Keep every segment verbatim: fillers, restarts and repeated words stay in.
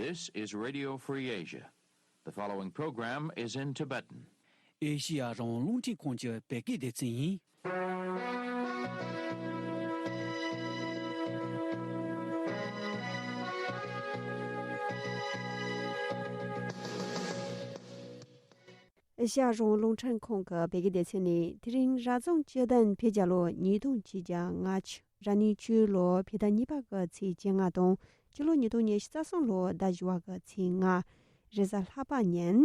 This is Radio Free Asia. The following program is in Tibetan. ཨེ་ཤི་ཡ་རང་དབང་རླུང་འཕྲིན་ཁང་གི་བོད་སྐད་སྡེ་ཚན་ཡིན། ཨེ་ཤ་ཡ་རང་དབང་རླུང་འཕྲིན་ཁང་གི་བོད་སྐད་སྡེ་ཚན་ནས། དེ་རིང་རབ་བྱུང་སྤྱི་ཟླ་བོད་རྒྱལ་ལོ་ཉིས་སྟོང་ཆིག་བརྒྱ་ལྔ་བཅུ་རབ་གནས་སྤྱི་ལོ་བོད་ཟླ་གཉིས་པ་གི་ཚེས་བཅོ་ལྔ་དང་། སྤྱི་ལོ་ཉིས་སྟོང་ཉི་ཤུ་རྩ་གསུམ་ལོ་ཟླ་བཞི་པ་གི་ཚེས་ལྔ་རེས་གཟའ་ལྷག་པ་ཉིན།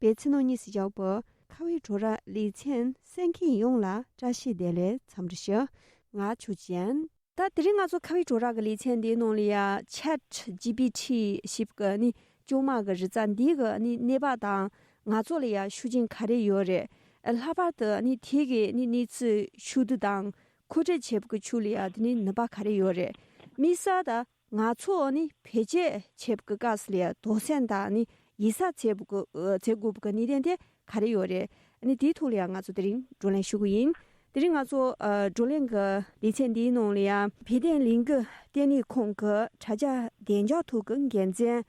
བོད་ཕྱི་ནང་གཉིས་སུ་བཞག་པའི་ཁ་བའི་བྲོ་ར་ལེ་ཚན་གསན་མཁན་ཡོངས་ལ་བཀྲ་ཤིས་བདེ་ལེགས་འཚམས་འདྲི་ཞུ། ང་ཆོས་ཅན། ད་དེ་རིང་ང་ཚོ་ཁ་བའི་བྲོ་ར་གི་ལེ་ཚན་འདིའི་ནང་ལ་ཡ་Chat G P T ཞེས་པའི་ནི་ཅུང་མ་གི་རི་རྩ་འདི་གི་ནི་གནས་བབ་དང་། ང་ཚོ་ལ་ཡ་ཤུགས་རྐྱེན་ག་རེ་ཡོད་རེད། ལྷག་པར་དུ་ནི་དེ་གི་ནི་གནས་ཚུལ་ཤུགས་བསྡུ་དང་མཁོ་སྤྲོད་བྱེད་པའི་ཆོས་ལ་ཡ་དེ་ནི་ནུས་པ་ག་རེ་ཡོད་རེད། དམིགས་བསལ་ད་ང་ཚོ་ནི་བེད་སྤྱོད་བྱེད་པའི་སྐབས་སུ་ལ་ཡ་དོགས་ཟོན་དང་ནི་ཡིད་གཟབ་བྱེད་པའི་བྱེད་དགོས་པའི་གནད་དོན་དེ་ག་རེ་ཡོད་རེད། ཨ་ནི་དེའི་ཐོག་ལ་ཡང་ང་ཚོ་དེ་རིང་བགྲོ་གླེང་ཞུ་གི་ཡིན། དེ་རིང་ང་ཚོ་ཨ་བགྲོ་གླེང་གི་ལེ་ཚན་འདིའི་ནང་ལ་ཡང་བོད་དོན་ལས་འགུལ་ལྟེ་གནས་ཁང་གི་དྲ་རྒྱ་བདེ་འཇགས་ཐོག་གི་འགན་འཛིན་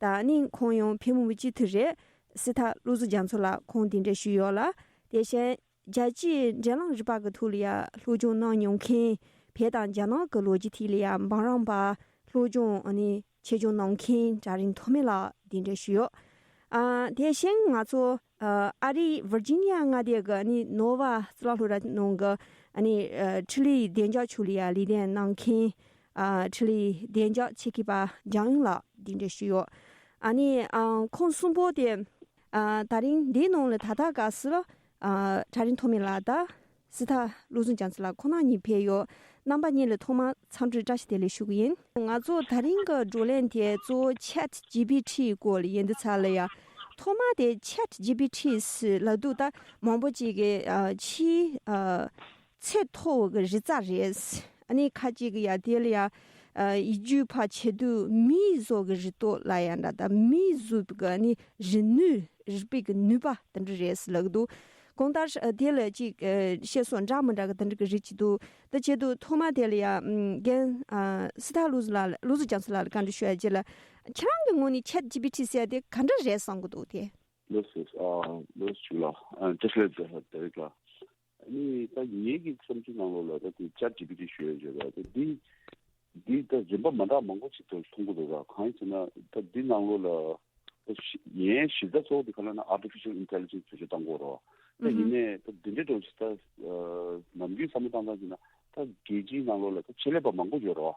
དང་། ཨ་ནི་ཁོང་ཡང་བོད་མི་མང་སྤྱི་འཐུས་རེད། སྲི་ཐར་བློ་བཟང་རྒྱ་མཚོ་ལགས་ཁོང་གདན་འདྲེན་ཞུས་ཡོད་ལ། དེ་བཞིན་རྒྱལ་སྤྱིའི་འབྲེལ་ལམ་རིག་པ་གི་ཐོག་ལ་ཡང་སློབ་སྦྱོང་གནང་མྱོང་མཁན། བོད་དང་རྒྱ་ནག་གི་ལོ་རྒྱུས་ཐད་ལ་ཡང་འབུམ་རམས་པ་སློབ་སྦྱོང་ཨ་ནི་ཆེད་སྦྱོང་གནང་མཁན་གྲལ་རིམ་ཐོགས་མེད་ལགས་གདན་འདྲེན་ཞུས་ཡོད། ཨ་དེ་བཞིན་ང་ཚོ་ཨ་ཨ་རིའི་ཝིར་ཇི་ནི་ཡ་མངའ་སྡེ་གི་ཨ་ནི་ནོ་ཝ་སི་ལ་ཧྥོ་ར་ནང་གི་ཨ་ནི་ཨ་འཕྲིན་ལས་བདེ་འཇགས་ཕྱོགས་ལ་ཡང་ལས་དོན་གནང་མཁན་ཨ་འཕྲིན་ལས་བདེ་འཇགས་ཆེད་མཁས་པ་འཇམ་དབྱངས་ལགས་གདན་འདྲེན་ཞུས་ཡོད། ཨ་ནི་ཨ་ཁོང་གསུམ་པོ་དེ་ཨ་ད་རིང་འདིའི་ནང་ལ་ད་ལྟ་ག་སི་ལ་ཨ་གྲལ་རིམ་ཐོགས་མེད་ལགས་དང་སྲི་ཐར་བློ་བཟང་རྒྱ་མཚོ་ལགས་ཁོང་རྣམ་གཉིས་ཕེབས་ཡོད། རྣམ་པ་གཉིས་ལ་ཐོག་མར་འཚམས་འདྲི་བཀྲ་ཤིས་བདེ་ལེགས་ཞུ་གི་ཡིན། ང་ཚོ་ད་རིང་གི་བགྲོ་གླེང་དེ་གཙོ་བོ་Chat G P T སྐོར་ལ་ཡིན་དུས་ཙ་ལ་ཡ། ཐོག་མ་དེ་Chat G P T ཟེར་ལབ་དུས་ད་མང་པོ་ཅིག་གིས་ཨ་ཆེས་ཨ་ཚད་མཐོ་བོ་གི་རིག་རྩལ་རེད། ཨ་ནི་ཁ་ཅིག་གིས་ཡ་དེ་ལ་ཡ་ཨ་ཡིག་རྒྱུགས་ཕར་བྱེད་དུས་མིའི་བཟོ་གི་རིག་སྟོབས་ལ་ཡ་འདྲ། ད་མིའི་བཟོ་གི་ཨ་ནི་རིག་ནུས་རིག་པའི་གི་ནུས་པ་དེ་འདྲ་རེད་ཟེར་ལབ་གི་འདུག་གང་ལྟར་ཨ་དེ་ལ་ཅིག་ཨ་བཤད་སྲོལ་འདྲ་མི་འདྲ་གི་དེ་འདྲ་གི་རིགས་ཅིག་འདུག་དེ་བྱེད་དུས་ཐོག་མ་དེ་ལ་ཡ་ཨམ་རྒན་ཨ་སྲི་ཐར་བློ་བཟང་ལགས་བློ་བཟང་རྒྱ་མཚོ་ལགས་ལ་བཀའ་འདྲི་ཞུ་ཡ་ཅིག་ལ། ཁྱེད་རང་གི་ངོས་ནས་Chat G P T ཟེར་ཡ་དེ་ག་འདྲ་རེད་བསམ་གི་འདུག་དེ། ལགས་སོ། ཨ་ལགས་སོ་ལགས། ཨ་བཀྲ་ཤིས་བདེ་ལེགས་ལགས། ཨ་ནི་ད་ངེད་ཀྱི་བསམ་ཚུལ་ནང་ལོགས་ལ་ད་དེ་Chat G P T ཞུ་ཡ་ཡོད་ར། ད་འདི་འདི་ད་རིམ་པ་མ་འདྲ་མང་པོ་ཞིག་ཏུ་མཐོང་གི་འདུག་ར། གང་ཡིན་ཟེར་ན་ད་འདི་ནང་ལོགས་ལ་ད་ཤི་ངའི་གཞི་རྩ་གཙོ་བོ་དེ་ག་ལ་ན་Artificial Intelligence བེད་སྤྱོད་གཏང་གི་ཡོད་ར། ད་ཡིན་ནའི་ད་འདི་འདྲའི་འགྲོ་ཞིག་ད་ནམ་རྒྱུན་བསམ་བློ་བཏང་སྟངས་ཅིག་ན་ད་རྒྱལ་སྤྱིའི་ནང་ལོགས་ལ་ད་ཆེད་ལས་པ་མང་པོ་ཡོད་ར།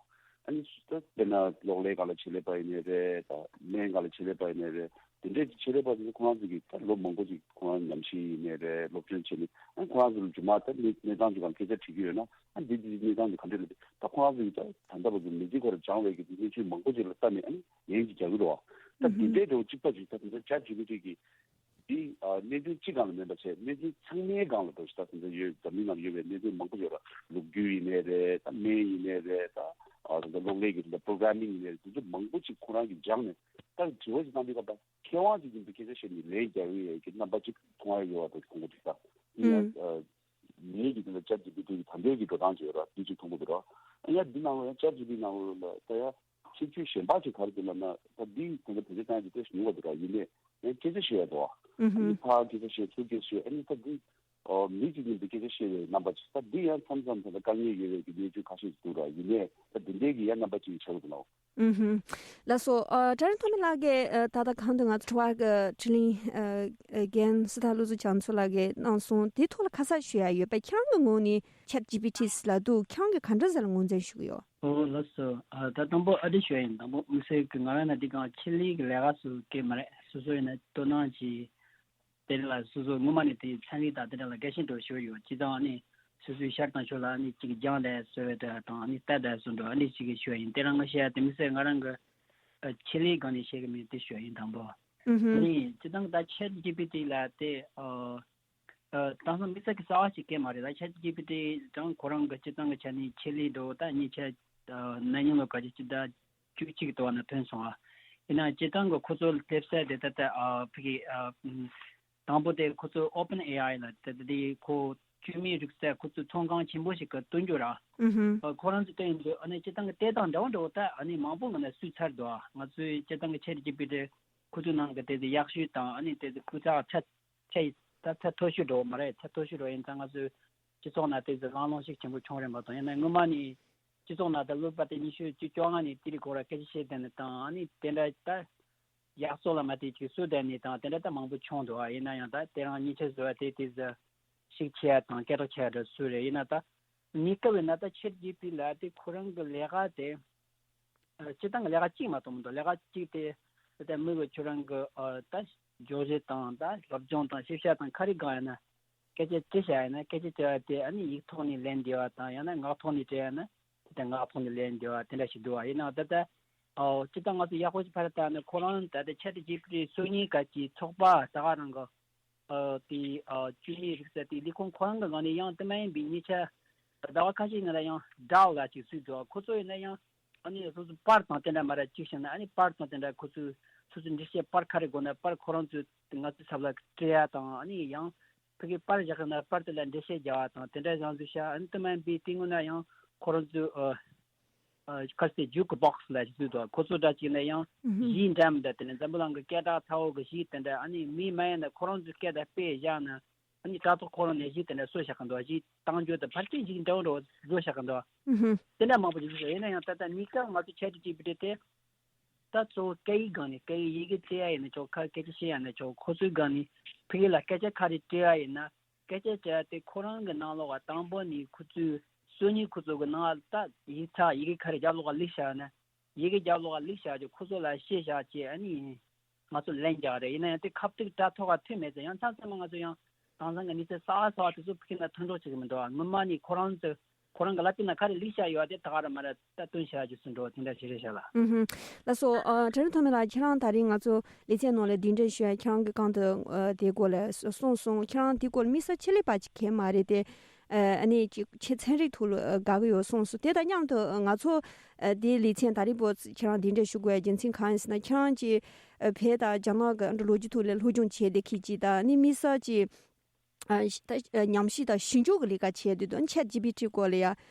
ཨ་ནི་ད་དཔེར་ན་གློག་ཀླད་སྒང་ལ་ཆེད་ལས་པ་ཡིན་ནའི་རེད། ད་སྨན་སྒང་ལ་ཆེད་ལས་པ་ཡིན་ནའི་རེད། དེ་འདྲའི་ཆེད་ལས་པ་དེ་ཚོ་ཁོ་རང་ཚོ་གིས་ད་ལོ་མང་པོ་ཅིག་ཁོ་རང་ཉམས་ཞིབ་ཡིན་ནའི་རེད། སློབ་སྦྱོང་བྱས་ནས་ཨ་ཁོ་རང་ཚོ་ལ་རྗེས་མ་ད་གནས་གནས་སྟངས་ཅིག་སྒང་སྐད་ཆ་དྲི་གི་ཡོད་ན། ཨ་འདི་འདི་གནས་སྟངས་འདི་ག་འདྲ་རེད། ད་ཁོ་རང་ཚོ་གིས་ད་ད་ལྟ་བར་དུ་མི་ཚེ་ཁོ་རང་སྦྱངས་པའི་གི་གནས་ཚུལ་མང་པོ་ཅིག་ལ་ལྟ་ནས་ཨ་ནི་ལན་ཅིག་རྒྱག་གི་རེད་བ། ད་འདི་འདྲའི་འདྲ་བོ་གཅིག་པ་ཅིག་ད་དེ་འདྲ་Chat G P T གིས་འདི་ཨ་གནད་དོན་གཅིག་སྒང་ལ་མིན་པ་བྱས་གནད་དོན་ཚང་མའི་སྒང་ལ་འགྲོ་ཞིག་ད་དེ་འདྲ་ཡོད། འཛམ་གླིང་ནང་ཡོད་པའི་གནད་དོན་མང་པོ་ཡོད་ར། ལོ་རྒྱུས་ཡིན་ནའི་རེད། ད་སྨན་ཡིན་ནའི་རེད། ད་ཨ་ད་ལྟ་གློག་ཀླད་ཀྱི་ད་ལྟ་Programming ཡིན་ནའི་རེད། དེ་ཚོ་མང་པོ་ཅིག་ཁོ་རང་གིས་སྦྱངས་ནས་ད་དྲི་བ་ཅིག་བཏང་དུས་སྐབས་ད་མཁས་དབང་ཅིག་ཡིན་པའི་སྐད་ཆ་བཤད་ནས་ལན་རྒྱག་གི་ཡོད་ཀྱི་རྣམ་པ་ཅིག་མཐོང་ཡ་ཡོད་པ་དང་མཐོང་གི་འདུག་ད་ཡིན་ཡང་ཨ་ངེད་ཀྱི་དེ་ལ་Chat G P T གི་ད་ལྟའི་གི་འགྲོ་སྟངས་ཅིག་ཡོད་ར། དེ་ཅིག་མཐོང་གི་འདུག་ར། ཨ་ཡ་འདི་ནང་ལ་ཡང་Chat G P T ནང་ལ་ད་ཡ་ཁྱད་ཆོས་གཞན་པ་ཅིག་ག་རེ་འདུག་ལབ་ན། ད་འདི་དེ་འདྲ་བེད་སྤྱོད་བཏང་ཡ་དེ་ཏོག་ཙམ་ཉུང་བ་འདུག་ར། ཡིན་ནའི་ཡང་སྐད་ཆ་བཤད་ཡ་འདུག་བ། ཨ་ནི་ཕར་སྐད་ཆ་བཤད། ཚུར་སྐད་ཆ་བཤད། ཨ་ནི་ད་འདི་ཨོ་མི་གཅིག་ཡིན་པའི་སྐད་ཆ་བཤད་པའི་རྣམ་པ་ཅིག་ད་འདི་ཡང་མཚམས་མཚམས་ད་ལྟ་དཀའ་ངལ་ཡོད་པའི་གི་གནས་ཚུལ་ཁ་ཤས་ཤིག་འདུག་ར། ཡིན་ནའི་ད་འདི་འདྲའི་གི་ཡང་རྣམ་པ་ཅིག་ཆགས་ཀྱི་འདུག་ལགས། ཨུ་ཧུམ། ལགས་སོ། ཨ་གྲལ་རིམ་ཐོགས་མེད་ལགས་ཀྱིས་ཨ་ད་ལྟ་གོང་དུ་ང་ཚོ་དྲི་བ་གི་དྲིས་ལན་ཨ་ཨ་རྒན་སྲི་ཐར་བློ་བཟང་རྒྱ་མཚོ་ལགས་ཀྱིས་གནང་སོང་། དེའི་ཐོག་ལ་ཁ་གསལ་ཞུ་ཡ་ཡོད་པས། ཁྱེད་རང་གི་ངོས་ནས་Chat G P T ལབ་དུས་ཁྱེད་རང་གིས་ག་འདྲ་ཟེར་ངོས་འཛིན་ཞུ་གི་ཡོད། ཨོ་ལགས་སོ། ཨ་ད་དང་པོ་ཨ་འདྲ་ཞུ་ཡ་ཡིན། དང་པོ་དམིགས་བསལ་གྱི་ང་རང་ན་འདི་གང་ཆེད་ལས་ཀྱི་ལས་ཀ་སུ་སྐད་མ་རེད། སོ་སོ་ཡིན་ན་དོ་སྣང་གྱིས་དེ་ལ་སོ་སོ་སྔོན་མ་ནས་དེ་ཚན་རིག་དང་དེ་འདྲ་ལ་དགའ་ཞེན་འགྲོ་ཞུ་ཡོད། སྤྱི་བཏང་ནི་སོ་སོའི་ཤར་དང་ཕྱོགས་ལ་ནི་གཅིག་སྦྱངས་ལས་བཟོ་བའི་དེ་དང་ནི་ལྟ་དང་བཟོ་འགྲོ་ཨ་ནི་གཅིག་གི་ཞུ་ཡ་ཡིན། དེ་རང་ང་བཤད་ཡ་དེ་མི་ཟེར་ང་རང་གི་ཨ་ཆེད་ལས་སྒང་ནས་བཤད་གི་མིན་དེ་ཞུ་ཡ་ཡིན། དང་པོ་ཨ་ནི་སྤྱི་བཏང་ད་Chat G P T ལ་དེ་ཨ་ཨ་དེང་སང་དམིགས་བསལ་གྱི་གསར་བ་ཞིག་གི་མ་རེད། ད་Chat G P T་ཀྱང་ཁོ་རང་གི་སྤྱི་བཏང་གི་ཆ་ནས་ཆེད་ལས་འགྲོ་ད་ཉིན་ཆ་ཨ་ན་ནིང་ལོ་ག་ཅིག་སྤྱི་ཟླ་བཅུ་གཅིག་ཐོག་ན་ཐོན་སོང་བ། ཡིན་ན་སྤྱིར་བཏང་གི་ཁོ་ཚོ་སླེབས་ས་དེ་ད་ལྟ་ཨ་ཕ་གི་ཨ་དང་པོ་དེ་ཁོ་ཚོ་Open A I ལ་ད་ལྟ་དེ་ཁོ་ བཅོས་མའི་རིགས་ཟེར་ཁོ་ཚོས་ཚོང་ཁང་ཆེན་པོ་ཞིག་གི་སྟོན་རྒྱུ་ར། ཨུ་ཧུམ། ཨ་ཁོ་རང་ཚོས་སྟོན་ཡོང་དུས་ཨ་ནི་སྤྱིར་བཏང་གི་དེ་དང་འདྲ་བོ་འདྲ་བོ་ད་ཨ་ནི་མང་པོ་ང་ནས་སུས་ཚར་འདུག་ཨ། ང་ཚོས་སྤྱིར་བཏང་གི་ཆེད་ཀྱི་པི་ཏི་ཁོ་ཚོའི་ནང་གི་དེ་ཚོ་ཡག་ཤོས་དང་ཨ་ནི་དེ་ཚོ་སྐུ་ཚ་ཚད་ཚད་ད་ཚད་མཐོ་ཤོས་འདྲ་བོ་མ་རེད། ཚད་མཐོ་ཤོས་འདྲ་བོ་ཡིན་ཙང་ང་ཚོས་སྤྱི་ཚོགས་ནང་དེ་ཚོ་གླེང་སློང་ཞིག་ཆེན་པོ་བྱུང་རེད་མ་གཏོགས། ཡིན་ན་སྔོན་མ་ནས་སྤྱི་ཚོགས་ནང་ད་ལོ་པ་དེ་ཉི་ཤུ་བཅུ་བཅོ་ལྔ་ནས་དེ་རིགས་སྐོར་ལ་སྐད་ཆ་བཤད་བསྡད་ནས་དང་ཨ་ནི་དེ་འདྲ་ད། ཡག་བཙོག་ལ་མ་ལྟོས་ཅིག་སུ་བསྡད་ནས་དང་དེ་འདྲ་ད་མང་པོ་བྱུང་འདུག་ཨ། ཡིན་ན་ཡང་ད་དེ་རང་ཉེས་ཆད་བཟོ་བ་དེ་དེ་ཟ་ཤུགས་ཆེ་ཡ་དང་སྐད་གྲགས་ཆེ་ཡ་འདྲ་སུ་རེད། ཡིན་ན་ད་གནས་སྐབས་ཡིན་ན་ད་ཆེད་ཀྱི་པི་ལ་དེ་ཁོ་རང་གི་ལས་ཀ་དེ་ཨ་སྤྱི་བཏང་གི་ལས་ཀ་གཅིག་མ་གཏོགས་མི་འདུག་ལས་ཀ་གཅིག་དེ་ད་མི་གི་ཁྱོད་རང་གི་ཨ་ད་འབྱོར་བཞེས་དང་ད་སློབ་སྦྱོང་དང་ཤེས་བྱ་དང་ག་རེ་གང་ཡིན་ན་སྐད་ཆ་ཅི་བཤད་ཡིན་ན་སྐད་ཆ་དྲི་བ་དེ་ཨ་ནི་ཡིག་ཐོག་ནས་ལན་འདེབས་པ་དང་ཡང་ན་ངག་ཐོག་ནས་དྲི་ཡ་ན། དེ་ལྟར་ངག་ཐོག་ནས་ལན་འདེབས་པ་དེ་འདྲ་ཞིག་འདུག་བ། ཡིན་ནའང་ད་ལྟ་ཨོ་སྤྱིར་བཏང་ང་ཚོ་ཡག་པོ་ཞིག་ཕར་བལྟས་ན་ཁོ་རང་ད་ལྟ་ཆེད་དུ་ཇི་པི་ཊི་སུ་གཉིས་ཀ་གི་ཚོགས་པ་ད་ག་རང་གི་ཨོ་དེ་ཨོ་བཅོས་མའི་རིགས་ཟེར་དེ་ལས་ཁུངས་ཁོ་རང་གི་ངོས་ནས་ཡང་དེ་མ་ཡིན་པའི་ཉེ་ཆར་ཟླ་བ་ཁ་ཤས་ནང་ལ་ཡང་ཌའོ་ལ་ཅིག་བཟོས་འདུག་བ། ཁོ་ཚོ་ཡིན་ན་ཡང་ཨ་ནི་སོ་སོ་པར་དང་དེ་འདྲ་མ་ར་གཅིག་བྱས་ན་ཨ་ནི་པར་དང་དེ་འདྲ་ཁོ་ཚོས་སོ་སོ་འགྲེལ་བཤད་པར་ག་རེ་དགོས་ན་པར་ཁོ་རང་ཚོས་ང་ཚོའི་ཚབ་ལ་སྤྲད་ཡ་དང་ཨ་ནི་ཡང་། ཕ་གིའི་པར་བཞག་ན་པར་དེ་ལ་འགྲེལ་བཤད་རྒྱག་པ་དང་དེ་འདྲ་བཟང་ཚུལ་བྱ། ཨ་ནི་དེ་མིན་པའི་དེ་སྔོན་ན་ཡང་ཁོ་རང་ཚོའི་ཨ་ཨ་ག་རེ་ཟེར་ཇུ་ཁི་བོག་སི་ལ་ཞིག་བཟོས་འདུག་ཁོ་ཚོ་འདྲ་ཅིག་ན་ཡང་ཨུ་ཧུམ། གཞས་འདྲ་མི་འདྲ་དེ་ནས་འཛམ་བུ་གླིང་གི་སྐད་གྲགས་ཚ་བོ་གི་གཞས་དེ་འདྲ་ཨ་ནི་མི་མ་ཡིན་ན་ཁོ་རང་ཚོའི་སྐད་དང་དཔེ་བཞག་ན་ཨ་ནི་དྲ་ཐོག་ཁོ་རང་ནས་གཞས་དེ་འདྲ་བཟོ་བཞག་གི་འདུག་གཞས་བཏང་རྒྱུ་དང་ཕལ་ཆེར་གཞས་འདྲ་བོ་འདྲ་བོ་བཟོ་བཞག་གི་འདུག་ཨུ་ཧུམ། དེ་འདྲ་མང་པོ་ཞིག་བཟོས། ཡིན་ན་ཡང་ད་ལྟ་གནས་སྐབས་ང་ཚོ་ཆེད་དུ་བྲིས་པའི་དེ། ད་གཙོ་བོ་སྐད་ཡིག་སྒང་ནས་སྐད་ཡིག་ཡི་གེ་བྲིས་ཡ་ཡིན་ན་ཆོག་ཁ་སྐད་ཆ་བཤད་ཡ་ན་ཆོག་ཁོ་ཚོའི་སྒང་ནས་ཕ་གི་ལ་སྐད་ཆ་ག་རེ་དྲི་ཡ་ཡིན་ན་སྐད་ཆ་དྲི་ཡ་དེ་ཁོ་རང་གི་ནང་ལོགས་ལ་དང་པོ་ནས་ཁོ་ཚོའི་སུ་ཉིད་ཁོ་ཚོ་གི་ནང་ལ་ད་ཡིག་ཚགས་ཡི་གེ་ག་རེ་རྒྱབ་ལོགས་ལ་ལིག་བཞག་ན་ཡི་གེ་རྒྱབ་ལོགས་ལ་ལིག་བཞག་རྒྱུ་ཁོ་ཚོ་ལ་བཤད་བཞག་ཅེས་ཨ་ནི་ང་ཚོ་ལན་རྒྱག་རེད། ཡིན་ན་ཡང་དེ་ཁ་ཐུག་དྲ་ཐོག་ག་ཐོན་མེད་ཙང་ཡང་མཚམས་མཚམས་ང་ཚོ་ཡང་དེང་སང་གི་གནས་ཚུལ་གསར་པ་གསར་པ་དེ་ཚོ་ཕ་གི་ན་ཐོན་འགྲོ་བྱེད་ཀྱི་མི་འདུག་ཨ། སྔོན་མ་ནས་ཁོ་རང་ཚོ་ཁོ་རང་གི་ལག་པའི་ནང་ག་རེ་ལིག་བཞག་ཡོད་དེ་ད་ག་རེ་མ་རེད་ད་སྟོན་བྱ་རྒྱུ་སུ་འགྲོ་དེ་འདྲ་ཞིག་རེད་ཤག་ལ། ཨུ་ཧུམ། ལགས་སོ། ཨ་དྲ་གྲོགས་ཐོགས་མེད་ལགས་ཁྱེད་རང་ད་རིང་ང་ཚོ་ལེ་ཚན་ནང་ལ་གདན་འདྲེན་ཞུ་ཡ་ཁྱེད་རང་གི་གང་དུ་ཨ་དེ་སྐོར་ལ་གསུངས་སོང་། ཁྱེད་རང་དེ་སྐོར་དམིགས་བསལ་ཆེད་ལས་པ་ཅིག་གང་མ་རེད་དེ། ཨ་ནི་ཅིག་ཆེ་ཚན་རིག་ཐོག་ལ་དགའ་གི་ཡོད་གསུངས་སོང་། དེ་དང་མཉམ་དུ་ང་ཚོ་ཨ་དེའི་ལེ་ཚན་ད་རིང་བོ་ཁྱེད་རང་གདན་འདྲེན་ཞུ་དགོས་ཡ་རྒྱུ་མཚན་གང་ཡིན་ཟེར་ན་ཁྱེད་རང་ཅིག་ཨ་བོད་དང་རྒྱ་ནག་གི་ལོ་རྒྱུས་ཐོག་ལ་སློབ་སྦྱོང་བྱས་བསྡད་མཁན་ཅིག་དང་ཨ་ནི་དམིགས་བསལ་ཅིག་ཨ་ད་ཨ་ཉམས་ཞིབ་དང་ཞིབ་འཇུག་གི་ལས་ཀ་བྱས་དུས་དང་ཆེད་ཇི་པི་ཊི་སྐོར་ལ་ཡ་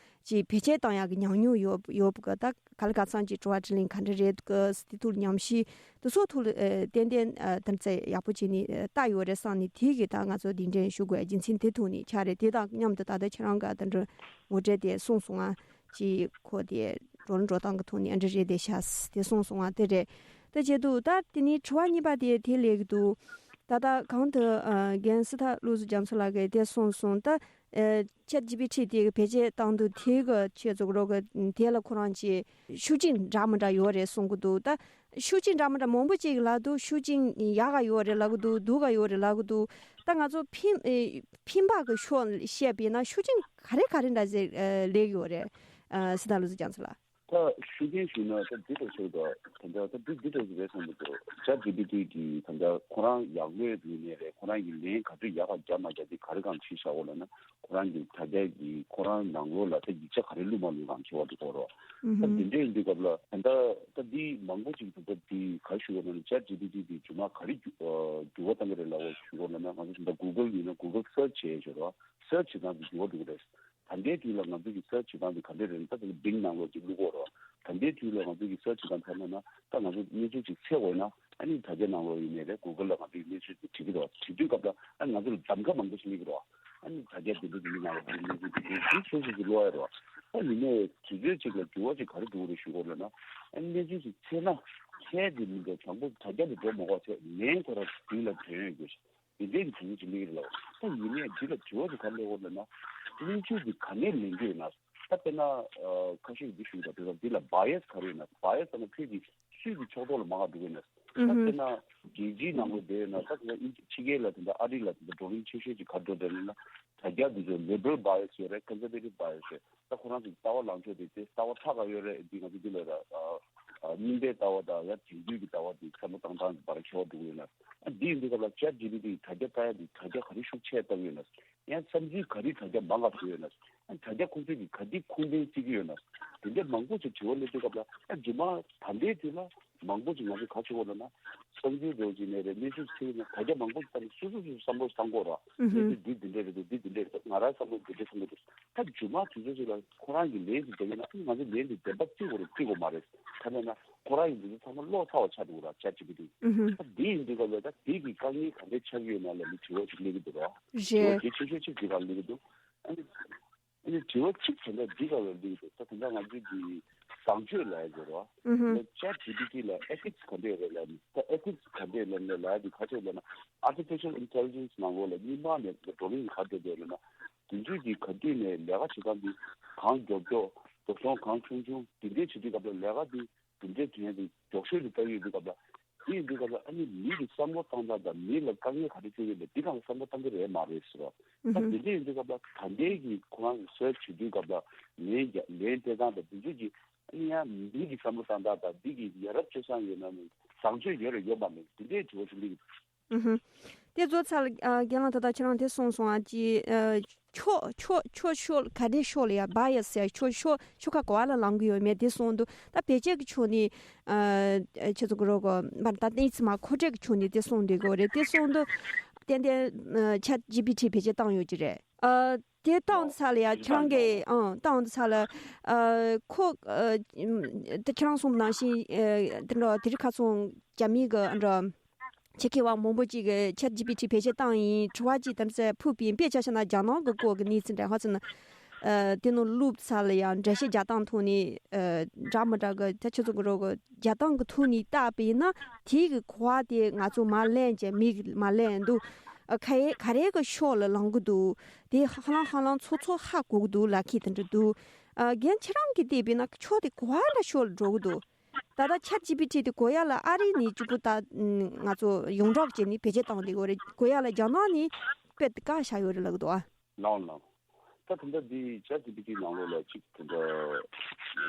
ཅིག་བེད་སྤྱོད་བཏང་ཡག་གི་ཉམས་མྱོང་ཡོད་ཡོད་པ་གི་ད་ག་ལ་ག་ཚང་ཅིག་དྲི་བ་དྲིས་ལན་ག་འདྲ་རེད་གི་དེ་ཐོག་ལ་ཉམས་ཞིབ་དེ་ཚོ་ཐོག་ལ་ཨ་ཏན་ཏན་ཨ་དམ་ཚིག་ཡག་པོ་བྱས་ནས་ཨ་ལྟ་ཡོད་རེད་བསམ་ནས་དེ་གི་ད་ང་ཚོ་གདན་འདྲེན་ཞུ་དགོས་རྒྱུ་མཚན་དེ་ཐོག་ནས་ཆགས་རེད། དེ་དང་མཉམ་དུ་ད་ལྟ་ཁྱེད་རང་ག་ད་འདྲ་ངོ་སྤྲོད་དེ་གསུངས་སོང་ང་ཅིག་ཁོ་དེ་འགྲོ་ལ་འགྲོ་སྟངས་ཀྱི་ཐོག་ནས་ཨ་འདྲ་རེད་དེ་ཤག་དེ་གསུངས་སོང་ང་དེ་རེད། དེ་བྱས་འདུག་ད་དེ་ནས་དྲི་བ་གཉིས་པ་དེ་དེ་སླེབས་ཀྱི་འདུག་ད་ལྟ་གང་དུ་ཨ་རྒན་སི་ཐ་ལུ་སུ་རྒྱ་མཚོ་ལགས་ཀྱིས་དེ་གསུངས་སོང་། ད་ཨ་ཆེད་ཇི་པི་ཊི་དེ་གི་བེད་སྤྱོད་བཏང་དུས་དེ་གི་ཆེད་ཚོགས་རོགས་གི་དེ་ལ་ཁོ་རང་ཅིག་ཤུགས་རྐྱེན་འདྲ་མི་འདྲ་ཡོད་རེད་གསུང་གི་འདུག་ད་ཤུགས་རྐྱེན་འདྲ་མི་འདྲ་མང་པོ་ཅིག་ལབ་འདུག་ཤུགས་རྐྱེན་ཡག་ག་ཡོད་རེད་ལབ་གི་འདུག་སྡུག་ག་ཡོད་རེད་ལབ་གི་འདུག་ད་ང་ཚོ་ཕན་ཨེ་ཕན་པ་གི་ཕྱོགས་བཤད་པས་ན་ཤུགས་རྐྱེན་ག་རེ་ག་རེ་འདྲ་ཟེར་ཨ་སླེབས་ཡོད་རེད་ཨ་སི་ཐ་ལུ་སུ་རྒྱ་མཚོ་ལགས། ད་ཤུགས་རྐྱེན་ཞུས་ན་ད་འདི་འདྲ་ཞིག་འདུག་ད་ལྟ་ད་འདི་འདི་འདྲ་ཞིག་རེད་བསམ་གྱི་འདུག་ཅེཊ་ཇི་པི་ཊི་གིས་ད་ལྟ་ཁོ་རང་ཡག་མོས་ངོས་ནས་རེད། ཁོ་རང་གིས་ལན་ག་ཚོད་ཡག་ག་རྒྱབ་མ་རྒྱབ་དེ་ག་རེ་གང་བྱས་བཞག་འོ་ལབ་ན་ཁོ་རང་གི་དྲ་རྒྱ་གི་ཁོ་རང་ནང་ལོགས་ལ་ད་ཡིག་ཆ་ག་རེ་བླུགས་མ་བླུགས་གང་བྱས་པ་འདུག་གོ་རོ། ད་འདི་འདྲ་ཡིན་དུས་སྐབས་ལ་ད་ལྟ་ད་འདི་མང་པོ་ཅིག་ད་ལྟ་འདི་ག་རེ་ཞུ་དགོས་ན་ཅེཊ་ཇི་པི་ཊི་འདི་རྗེས་མ་ག་རེ་འགྱུར་བ་གཏང་གི་རེད་ལབ་པ་ཞུ་དགོས་ལབ་ན་ང་ཚོ་ད་ལྟ་གུ་གལ་ཡིན་ན་གུ་གལ་སར་ཆི་བྱས་བྱས་རོ། སར་ཆི་བྱེད་སྟངས་འདི་འགྱུར་བ་འགྲོ་གི་རེད། ད་ལྟའི་དུས་ལ་ང་ཚོ་གི་སར་ཆི་བྱེད་སྟངས་འདི་ག་འདྲ་རེད་ན་ད་ལྟ་བིང་ནང་ལོགས་ཀྱི་བླུག་གོ་རོ། ད་ལྟའི་དུས་ལ་ང་ཚོ་གི་སར་ཆི་བྱེད་སྟངས་ཐ་ན་ན་ད་ང་ཚོ་གནས་ཚུལ་ཅིག་འཚོལ་དགོས་ན་ཨ་ནི་དྲ་རྒྱ་ནང་ལོགས་ཡིན་ནའི་རེད་གུ་གལ་ལ་ང་ཚོ་གི་གནས་ཚུལ་འདི་བྲིས་ཀྱི་རོ། བྲིས་དུས་སྐབས་ལ་ཨ་ང་ཚོ་ལ་གདམ་ག་མང་པོ་ཞིག་སླེབས་ཀྱི་རོ། ཨ་ནི་དྲ་རྒྱ་འདི་འདྲ་འདི་འདྲའི་ནང་ལ་ག་རེ་གནས་ཚུལ་འདི་འདྲའི་འདི་སུ་སུ་ཞིག་ཀློག་ཡ་རོ། ཨ་ཡིན་ནའི་དུས་ཚོད་ཅིག་ལ་འགྱུར་བ་ཅིག་ག་རེ་འགྲོ་གི་རེད་ཞུ་དགོས་ལབ་ན་ཨ་གནས་ཚུལ་ཅིག་འཚོལ་ན་འཚོལ་གྱི་མི་འདུག་དྲང་པོ་དྲ་རྒྱ་ལ་འགྲོ་མ་དགོས་ཚེ་ལན་ཁོ་རང་དུས་ལ་དོན་ཡོད་དགོས། དེ་འདྲའི་གི་དུས་ཚོད་ཅིག་སླེབས་ཀྱི་རེད་ལ། ད་ཡིན་ནའི་འདི་ལ་དྲི་བ་ཅིག་ག་རེ་སླེབས་ཡོད་ལབ་ན། གནས་ཚུལ་འདི་ག་ནས་ལེན་གྱི་ཡོད་ན། ད་དཔེར་ན་ཨ་ཁ་ཤས་འདི་ཞུ་གི་འདུག་དེ་འདི་ལ་བྷ་ཡ་སི་ག་རེ་ཡོད་ན། བྷ་ཡ་སི་ལབ་ན་ཁྱོད་ཀྱི་སུས་ཀྱི་ཕྱོགས་གཏོགས་ལ་མ་ག་འགྲོ་གི་ཡོད་ན། ད་དཔེར་ན་རྒྱལ་སྤྱིའི་ནང་ལོགས་བསྡད་ཡོད་ན་ད་དཔེར་ན་ཕྱི་རྒྱལ་ལ་དེ་འདྲ་ཨ་རི་ལ་དེ་འདྲ་བགྲོ་གླེང་ཆེ་ཤོས་ཅིག་ག་འགྲོ་བསྡད་ཡོད་ན། དྲ་རྒྱ་འདི་ཚོ་ལི་བྷ་རལ་བྷ་ཡ་སི་ཡོད་རེད། ཀོན་སར་ཝེ་ཊིབ་བྷ་ཡ་སི་ཡོད་རེད། ད་ཁོ་རང་ཚོའི་ལྟ་བ་ལངས་ཕྱོགས་དེ་དེ་ལྟ་བ་ཐག་ག་ཡོད་རེད། འདི་ང་ཚོ་འདི་ལ་ར་ཨ་ཨ་རྙིང་པའི་ལྟ་བ་དང་ཡང་དེང་དུས་ཀྱི་ལྟ་བ་དེ་བསམ་བློ་བཏང་སྟངས་ཀྱི་བར་ཁྱད་པར་འགྲོ་གི་ཡོད་ན། ཨ་འདི་ཡིན་དུས་སྐབས་ལ་ཅེཊ་ཇི་པི་ཊི་དྲ་རྒྱ་ལྟ་ཡ་དེ་དྲ་རྒྱ་ག་རེ་ཤུགས་ཆེ་བཏང་གི་ཡོད་ན། ཡང་བསམ་ཚུལ་ག་རེ་དྲ་རྒྱ་མང་ག་བཟོས་ཡོད་ན། ཨ་དྲ་རྒྱ་ཁོང་ཚོས་ཀྱི་ག་འདི་ཁུངས་ལྡན་བརྩི་གི་ཡོད་ན། དེ་འདྲ་མང་པོ་ཞིག་དྲི་བ་སླེབས་དུས་སྐབས་ལ་ཨ་རྗེས་མ་ད་ལྟའི་དུས་ལ། མང་པོ་ཅིག་ང་ཚོས་ག་བྱེད་དགོས་ལབ་ན། གསར་འགྱུར་འདྲ་བོ་ཅིག་ནས་རེད། གནས་ཚུལ་ཅིག་ནས་དྲ་རྒྱ་མང་པོ་ཅིག་བལྟས་ནས་སོ་སོ་སོ་སོ་བསམ་བློ་བཏང་དགོས་ར། གནས་ཚུལ་འདི་འདི་འདྲ་རེད་འདུག་འདི་འདི་འདྲ་རེད་འདུག་ང་རང་བསམ་བློ་འདི་འདྲ་བསམ་གྱི་འདུག་ད་མཇུག་མ་དུས་ཚོད་ཅིག་ལ་ཁོ་རང་གིས་ལན་ཅིག་འདེབས་ཡོད་ན། ཨ་ནི་ང་ཚོས་ལན་འདི་བདེན་པ་བརྩི་དགོས་རེད་བརྩི་དགོས་མ་རེད། ཐ་མ་ན་ཁོ་རང་གིས་འདི་ཚོ་ཚང་མ་ཀློག་ཚར་བ་ཆགས་འདུག་ར། ཅེཊ་ཇི་པི་ཊི། ཨ་དེ་ཡིན་དུས་སྐབས་ལ་ད་དེ་གི་དཀའ་ངལ་ག་འདྲས་ཆགས་ཀྱི་ཡོད་ན་ལབ་ནས་དྲི་བ་ཅིག་སླེབས་ཀྱི་འདུག་ར། དྲི་བ་རེད། གལ་ཆེ་ཤོས་ཅིག་འདི་ག་སླེབས་ཀྱི་འདུག་ཨ་ནི། ཨ་ནི་དྲི་བ་གཅིག་དེ་འདྲ་འདི་ག་ལ་སླེབས་འདུག་ད་དེ་འདྲ་ང་ཚོས་ཀྱི་བཟང་སྤྱོད་ལབ་ཡ་ཟེར་རོ། ཨུ་ཧུམ། ད་ཅེཊ་ཇི་པི་ཊི་ལ་ཨེ་ཐིག་སི་ག་འདྲས་རེད་ལབ་ནས། ད་ཨེ་ཐིག་སི་ག་འདྲས་ལབ་ནས་ལབ་ཡ་འདི་ག་ཅིག་ལབ་ན། ཨར་ཊི་ཕི་ཤལ་ཨིན་ཊེ་ལི་ཇེན་སི་ནང་ལོགས་ལ་སྔོན་མ་ནས་བགྲོ་གླེང་ག་འདྲས་འདུག་ལབ་ན། དེ་ཚོས་ཀྱི་ག་དུས་ནས་ལས་ཀ་བྱེད་སྟངས་འདི་གང་མགྱོགས་མགྱོགས། འགྲོ་སོང་གང་ཆུང་ཆུང་དེ་འདྲས་བྱེད་དུས་སྐབས་ལ་ལས་ཀ་འདི་གྲུབ་འབྲས་ཐོན་ཡ་དེ་མགྱོགས་ཤོས་དེ་ལྟ་གི་ཡོད་དུས་སྐབས་ལ། དེ་ཡིན་དུས་སྐབས་ལ་ཨ་ནི་མི་གི་བསམ་བློ་བཏང་སྟངས་དང་མི་ལ་དཀའ་ངལ་ག་རེ་སྤྲད་ཡོད་པ་འདི་སྒང་ལ་བསམ་བློ་བཏང་གི་རེད་མ་རེད་ཟེར་བ། ད་དེ་འདྲ་ཡིན་དུས་སྐབས་ལ་ད་ལྟའི་གི་ཁོ་རང་རི་སར་ཆི་བྱེད་དུས་སྐབས་ལ་ལན་རྒྱག་ལན་སྤྲད་སྟངས་དང་དེ་ཚོ་གི་ཨ་ནི་ཡང་མི་གི་བསམ་བློ་བཏང་སྟངས་དང་འདི་གི་ཡ་རབས་སྤྱོད་བཟང་ཡོད་ན་མེད། བཟང་སྤྱོད་ཡོད་རེད་ཡོད་མ་རེད་དེ་འདྲའི་དྲི་བ་ཞིག་སླེབས་ཀྱི་འདུག་ཨུ་ཧུ། དེ་བཟོ་ཚར་ལ་ཨ་རྒན་ལགས་ད་ལྟ་ཁྱེད་རང་དེ་གསུངས་སོང་ཨ་ཅི་ཨ་ཕྱོགས་ཕྱོགས་ཕྱོགས་ཕྱོགས་ག་འདྲའི་ཕྱོགས་ལ་ཡ་བྷ་ཡ་སི་ཡ་ཕྱོགས་ཕྱོགས་ཕྱོགས་ཁ་ག་བ་ལ་ལངས་གི་ཡོད་མེད་དེ་གསུངས་འདུག་ད་བེད་སྤྱོད་ཀྱི་ཕྱོགས་ནས་ཨ་ཁྱེད་ཚོ་གི་རོགས་གོ་མར་ད་གནས་ཚུལ་མ་མཁོ་སྤྲོད་ཀྱི་ཕྱོགས་ནས་དེ་གསུངས་འདུག་གོ་རེད། དེ་གསུངས་འདུག་ཏན་ཏན་ཨ་ཅེཊ་ཇི་པི་ཊི་བེད་སྤྱོད་བཏང་ཡོད་ཀྱི་རེད། ཨ་དེ་བཏང་ཚར་ལ་ཡ་ཁྱེད་རང་གི་ཨང་བཏང་ཚར་ལ་ཨ་ཁོ་ཨ་དེ་ཁྱེད་རང་གསུངས་པ་ནང་བཞིན་ཨ་དེ་འདྲ་དེ་རིང་ཁ་སང་རྒྱ་མི་གི་ཨ་འདྲ་ཆེད་མཁས་པ་མང་པོ་ཅིག་གིས་ཅེཊ་ཇི་པི་ཊི་བེད་སྤྱོད་བཏང་ཡིན་དྲི་བ་ཅིག་དེ་འདྲ་ཕུལ་བ་ཡིན། དཔེ་ཆ་བཞག་ན་རྒྱ་ནག་གི་སྐོར་གྱི་གནས་ཚུལ་འདྲ་ཧ་ཅང་ཨ་དེ་ནང་བླུགས་ཚར་ལ་ཡང་འགྲེལ་བཤད་རྒྱག་སྟངས་ཐོག་ནས་ཨ་འདྲ་མི་འདྲ་གི་ད་ཁྱེད་ཚོ་གི་རོགས་གི་རྒྱག་སྟངས་ཀྱི་ཐོག་ནས་བལྟས་པ་ཡིན་ན་དེའི་གི་གོ་བ་དེ་ང་ཚོ་མར་ལེན་བྱས་མིག་མར་ལེན་འདུག་ཨ་ག་རེ་ག་རེ་གི་ཕྱོགས་ལ་ལངས་གི་འདུག་དེ་ཧ་ལམ་ཧ་ལམ་ཚོ་ཚོ་ཧ་གོ་གི་འདུག་ལབ་མཁན་དེ་འདྲ་འདུག་ཨ་རྒན་ཁྱེད་རང་གིས་བལྟས་པ་ཡིན་ན་ཕྱོགས་དེ་ག་བ་འདྲ་ཕྱོགས་ལ་འགྲོ་གི་འདུག་ད་ལྟ་ཅེཊ་ཇི་པི་ཊི་དེ་གོ་ཡ་ལ་ཨ་རི་ནས་གཅིག་པུ་ད་ང་ཚོ་ཡོངས་གྲགས་བྱས་ནས་བེད་སྤྱོད་བཏང་བསྡད་ཡོད་རེད། གོ་ཡ་ལ་རྒྱ་ནག་ནས་དཔེ་བཀག་བཞག་ཡོད་རེད་ལབ་ཀྱི་འདུག་ཨ། ལའོ་ལའོ། ད་དེ་འདྲ་འདི་ཅེཊ་ཇི་པི་ཊི་ནང་ལོགས་ལ་ཅིག་དེ་འདྲ་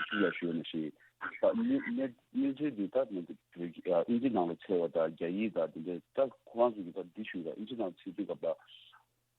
ཅིག་ཡ་ཞུས་ན་ཞིག་ད་གནས་གནས་གནས་ཚུལ་འདི་ད་ནི་བོད་ཀྱི་ཨ་ཨིན་ཇི་ནང་ལ་འཚོལ་བ་དང་རྒྱ་ཡིག་དང་དེ་འདྲ་ད་ཁོ་རང་ཚོ་གི་ད་འདི་ཞུས་ད་ཨིན་ཇི་ནང་འཚོལ་དུས་སྐབས་ལ།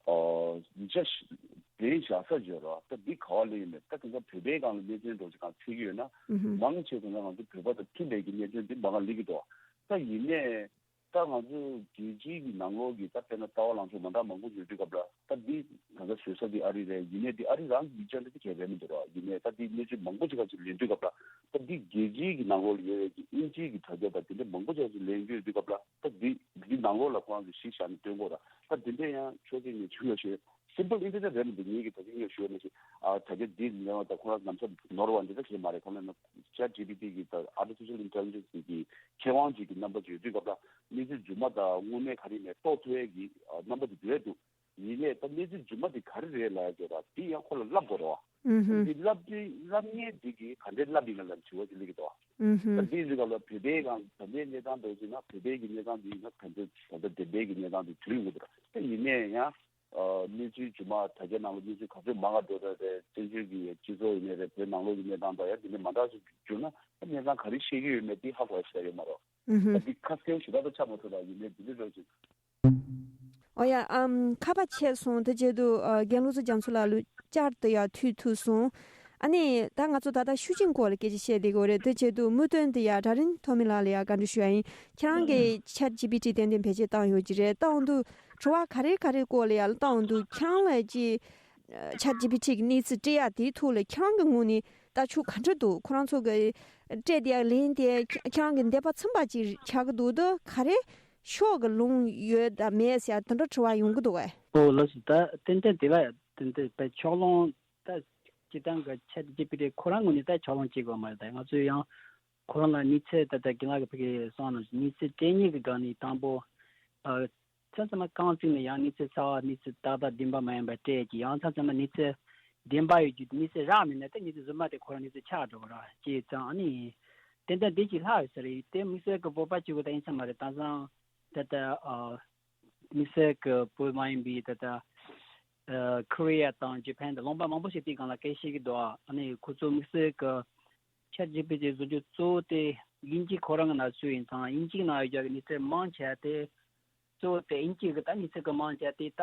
ཨོ། ཡིག་ཆ་ཞིག་དེ་བཞག་ས་བརྗོད་རོགས། ད་འདི་ག་བ་ལས་ཡིན་མེད་ད་དེང་སང་བོད་པའི་སྒང་ལ་གནས་ཚུལ་འགྲོ་ཅིག་གང་ཚིག་ཡོད་ན། ཨུ་ཧུ། མང་ཆེ་དེང་སང་ང་ཚོ་བོད་པ་དང་མཐུན་པའི་གི་གནས་ཚུལ་འདི་མང་ང་ལི་གི་འདུག་ད་ཡིན་ནས་ད་ང་ཚོ་རྒྱལ་སྤྱིའི་གི་ནང་ལོགས་ཀྱི་ད་དཔེར་ན་ལྟ་བ་ལངས་ཕྱོགས་མ་འདྲ་མང་པོ་ཡོད་དུས་སྐབས་ལ་ད་འདི་ང་ཚོ་བཟོས་ས་འདི་ཨ་རི་རེད། ཡིན་ནས་འདི་ཨ་རི་རང་གི་ཡིག་ཆ་འདི་གལ་བས་མི་འདུག་ར། ཡིན་ནས་ད་འདི་གནས་ཚུལ་མང་པོ་ཅིག་ག་ཅིག་ལེན་དུས་སྐབས་ལ་ད་འདི་རྒྱལ་སྤྱིའི་གི་ནང་ལོགས་ལ་ཡོད་པའི་གི་ཨིན་ཇིའི་གི་དྲ་རྒྱ་དང་དེ་འདྲ་མང་པོ་ཅིག་ག་ཅིག་ལེན་རྒྱུ་ཡོད་དུས་སྐབས་ལ་ད་འདི་འདི་ནང་ལོགས་ལ་ཁོ་རང་གི་གཞི་བཞག་ནས་སྟོན་དགོས་ར། ད་དེ་འདྲ་ཡང་ཕྱོགས་གཅིག་ནས་ཆུང་ལ་ཞོད་སིམ་པལ་ཨིན་ཊར་ནེཊ་རེད་མི་འདུག་ངེད་ཀྱི་ད་ཅི་ངས་ཞུ་བ་ནང་བཞིན་ཨ་ད་ཆ་འདི་ལས་བ་ད་ཁོ་རང་ནམ་ས་ནོར་བ་འདི་ད་ཁྱེད་མ་རེད། ཁོ་ན་ན་ཅེཊ་ཇི་པི་ཊི་གི་ད་ཨར་ཊི་ཕི་ཤལ་ཨིན་ཊེ་ལི་ཇེན་སི་གི་མཁས་དབང་ཅིག་གི་རྣམ་པ་ཅིག་ཡོད་དུས་སྐབས་ལ་གནས་ཚུལ་རྫུན་མ་དང་དངོས་གནས་ག་རེ་ཡིན་མེད་རྟོགས་ཐུབ་ཡས་ཀྱི་ཨ་རྣམ་པ་ཅིག་འདུག་ཡས་འདུག་ཡིན་ནས་ད་གནས་ཚུལ་རྫུན་མ་འདི་ག་རེ་རེད་ལབ་ཡ་ཅོ་ར་འདི་ཡང་ཁོ་ལ་བསླབ་དགོས་རེད་བ། ཨུ་ཧུ། འདི་བསླབ་དུས་བསླབ་མཁན་འདི་གིས་ག་འདྲས་བསླབ་ཡིན་ན་ལབ་དྲི་བ་ཅིག་སླེབས་ཀྱི་འདུག་བ། ཨུ་ཧུ། ད་འདི་ཡིན་དུས་སྐབས་ལ་བོད་པའི་སྒང་ད་ལྟའི་གནས་སྟངས་འདྲ་བོ་ཅིག་ན་བོད་པའི་གི་གནས་སྟངས་འདི་ཡིན་ན་ག་འདྲས་ད་ལྟ་བདེན་པའི་གི་གནས་སྟངས་འདི་དུས་ཡོང་གི་འདུག་ད་ཡིན་ནས་ཡང་ཨ་གནས་ཚུལ་རྫུན་མ་དྲ་རྒྱ་ནང་ལ་གནས་ཚུལ་ག་ཚོད་མང་ག་འགྲོ་ད་རེད། བཙན་བྱོལ་གི་སྤྱི་ཚོགས་ཡིན་ནའི་རེད། བོད་ནང་ལོགས་ཀྱི་གནས་སྟངས་དང་ཡང་འདི་འདྲས་མ་འདྲ་ཞིག་བྱུང་ན་ད་གནས་སྟངས་ག་རེ་བཤད་ཀྱི་ཡོད་མེད་འདི་ཧ་གོ་ཡ་ཞིག་ཡོད་མ་རེད། ཨུ་ཧུ། ད་འདི་ཁ་གསལ་ཞེ་དྲག་ད་ཆགས་མ་ཐུབ་ད་ཡིན་ནའི་འདི་འདྲས་འདྲ་བོ་ཅིག་ཨོ་ཡ། ཨམ་ཁ་པ་ཆད་སོང་། དེ་བྱེད་དུ་ཨ་རྒན་བློ་བཟང་རྒྱ་མཚོ་ལགས་ལུས་བསྐྱར་དུ་ཡར་འཐུས་ཐུབ་སོང་། ཨ་ནི་ད་ང་ཚོ་ད་ལྟ་ཤུགས་རྐྱེན་སྐོར་ལ་སྐད་ཆ་བཤད་བསྡད་ཀྱི་ཡོད་རེད། དེ་བྱེད་དུ་མུ་མཐུད་དུ་ཡ་སྒྲ་རིང་ཐོགས་མེད་ལགས་ལ་ཡ་བཀའ་འདྲི་ཞུ་ཡ་ཡིན། ཁྱེད་རང་གིས་ཅེཊ་ཇི་པི་ཊི་ཏན་ཏན་བེད་སྤྱོད་བཏང་ཡོད་ཀྱི་རེད། བཏང་དུས་དྲི་བ་ག་རེ་ག་རེ་སྐོར་ལ་ཡ་བཏང་དུས་ཁྱེད་རང་ལ་ཅི་ཅེཊ་ཇི་པི་ཊི་གི་གནས་ཚུལ་སྤྲད་ཡ་དེའི་ཐོག་ལ་ཁྱེད་རང་གི་ངོས་ནས་ལྟ་ཕྱོགས་ག་འདྲ་འདུག་ཁོ་རང་ཚོ་གི་སྤྲད་དེ་ཡ་ལན་དེ་ཁྱེད་རང་གི་འདོད་པ་ཚིམ་པ་ཅིག་ཆགས་ཀྱི་འདུག་ད་ག་རེ་ཕྱོགས་ཀྱི་ལུང་ཡོད་དམ་མེད་ཟེར་དེ་འདྲ་དྲི་བ་ཡོང་གི་འདུག་གས། ཨོ་ལགས་སོ། ད་ཏན་ཏན་དེ་ལ་ཏན་ཏན་དཔེ་ཕྱོགས་ལྷུང་ད་སྤྱིར་བཏང་གི་ཆེད་དུ་ཅིག་པི་རེད། ཁོ་རང་ངོས་ནས་ད་ཕྱོགས་ལྷུང་བྱེད་དགོས་མ་རེད། ད་ང་ཚོས་ཡང་ཁོ་རང་ལ་གནས་ཚུལ་ད་ལྟ་རྒན་ལགས་ཀྱིས་ཕ་གི་གསུངས་ནང་བཞིན་གནས་ཚུལ་སྤྲད་མཁན་གྱི་སྒང་ནས་དང་པོ་ཨ་མཚམས་མཚམས་མ་རྐང་བཙུགས་ནས་ཡང་གནས་ཚུལ་གསར་བ་གནས་ཚུལ་ཏག་ཏག་བདེན་པ་མ་ཡིན་པ་སྤྲད་ཀྱི་ཡང་མཚམས་མཚམས་མ་གནས་ཚུལ་བདེན་པ་ཡོད་རྒྱུ་གནས་ཚུལ་རག་མེད་ན་ད་གནས་ཚུལ་རྫུན་མ་དེ་ཁོ་རང་གནས་ཚུལ་ཆགས་འགྲོ་གི་ར་བྱས་ཙང་ཨ་ནི། ཏན་ཏན་དེ་ཅིག་ལྷག་ཡོད་ས་རེད། དེ་དམིགས་བསལ་གྱི་བོད་པ་གཅིག་པུ་ད་ཡིན་ས་མ་རེད། དེང་སང་ད་ལྟ་ཨ་དམིགས་བསལ་གྱི་བོད་མ་ཡིན་པའི་ད་ལྟ་ཨ་ཁོ་རི་ཡ་དང་ཇ་པན་དང་ལུང་པ་མང་པོ་ཞིག་དེའི་སྒང་ལ་སྐད་བཤད་ཀྱི་འདུག་ཨ་ནི་ཁོ་ཚོ་དམིགས་བསལ་གྱི་ཆེཊ་ཇི་པི་ཊི་བཟོ་རྒྱུ་གཙོ་བོ་དེ་དབྱིན་ཇི་ཁོ་རང་གི་ནང་ཚུད་ཡིན་ཙང་དབྱིན་ཇིའི་ནང་ཡོད་རྒྱུ་གི་གནས་ཚུལ་མང་ཆེ་བ་དེ་གཙོ་བོ་དེ་དབྱིན་ཇི་གི་ད་གནས་ཚུལ་གི་མང་ཆེ་བ་དེ་ད་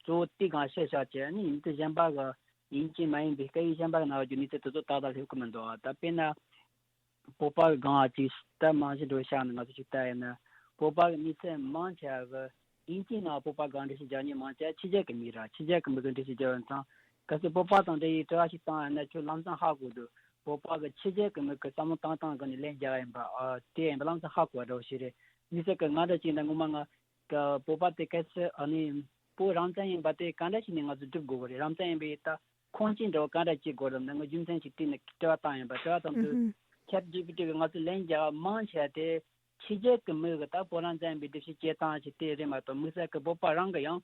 གཙོ་བོ་དེའི་སྒང་བཤད་བཞག་བྱས་ཨ་ནི་གནས་ཚུལ་གཞན་པ་གི་དབྱིན་ཇི་མ་ཡིན་པའི་སྐད་ཡིག་གཞན་པ་གི་ནང་ཡོད་རྒྱུ་གནས་ཚུལ་དེ་ཚོ་ཏག་ཏག་སླེབས་ཀྱི་མི་འདུག་ད་དཔེར་ན། བོད་པ་གི་སྒང་ཅིག་ལྟ་མང་ཞིག་འགྲོ་ཤག་ནས་ང་ཚོ་ཅིག་ལྟ་ཡིན་ན། བོད་པ་གི་མི་སེར་མང་ཆེ་བ་གི་དབྱིན་ཇིའི་ནང་བོད་པ་སྒང་འགྲེལ་བཤད་རྒྱག་མཁན་མང་ཆེ་བ་ཕྱི་རྒྱལ་གི་མི་ར། ཕྱི་རྒྱལ་གི་མི་གི་འགྲེལ་བཤད་རྒྱག་ཡོད་ཙང་། གལ་སྲིད་བོད་པ་དང་འབྲེལ་ཡོད་དྲི་བ་ཞིག་བཏང་ཡོད་ན་ཁྱོད་ལམ་སང་ཧ་གོ་འདུག་བོད་པ་གི་ཕྱི་རྒྱལ་གི་མི་གི་བསམ་བློ་བཏང་སྟངས་གི་ནས་ལན་རྒྱག་ཡིན་པ། ཨ། དེ་ཡིན་པ་ལམ་སང་ཧ་གོ་བ་འདྲ་བོ་ཞིག་རེད། མི་སེར་གི་ང་འདྲ་ཅིག་ཡིན་ན་ངོ་མ་ང་གི་བོད་པ་དེ་གལ་སྲིད་ཨ་ནི་བོད་རང་བཙན་ཡིན་པ་དེ་ག་འདྲ་ཞིག་ནས་ང་ཚོ་སྒྲུབ་དགོས་པ་རེད། རང་བཙན་ཡིན་པའི་ད་ཁུངས་སྐྱེལ་འདྲ་བོ་ག་འདྲ་བྱེད་དགོས་རམ་ན། ང་རྒྱུ་མཚན་ཞིག་བྲིས་ནས་དྲི་བ་བཏང་ཡིན་པ། དྲི་བ་བཏང་དུས་ཆེ་ཊི་ཇི་པི་ཊི་གི་ང་ཚོ་ལན་རྒྱག་མང་ཆེ་བ་དེ་ཕྱི་རྒྱལ་གི་མི་གི་ད་བོད་རང་བཙན་ཡིན་པའི་སྒྲུབ་བྱེད་སྐྱེལ་སྟངས་ཞིག་དེ་རེད་མ་གཏོགས། མི་སེར་གི་བོད་པ་རང་གི་ཡང་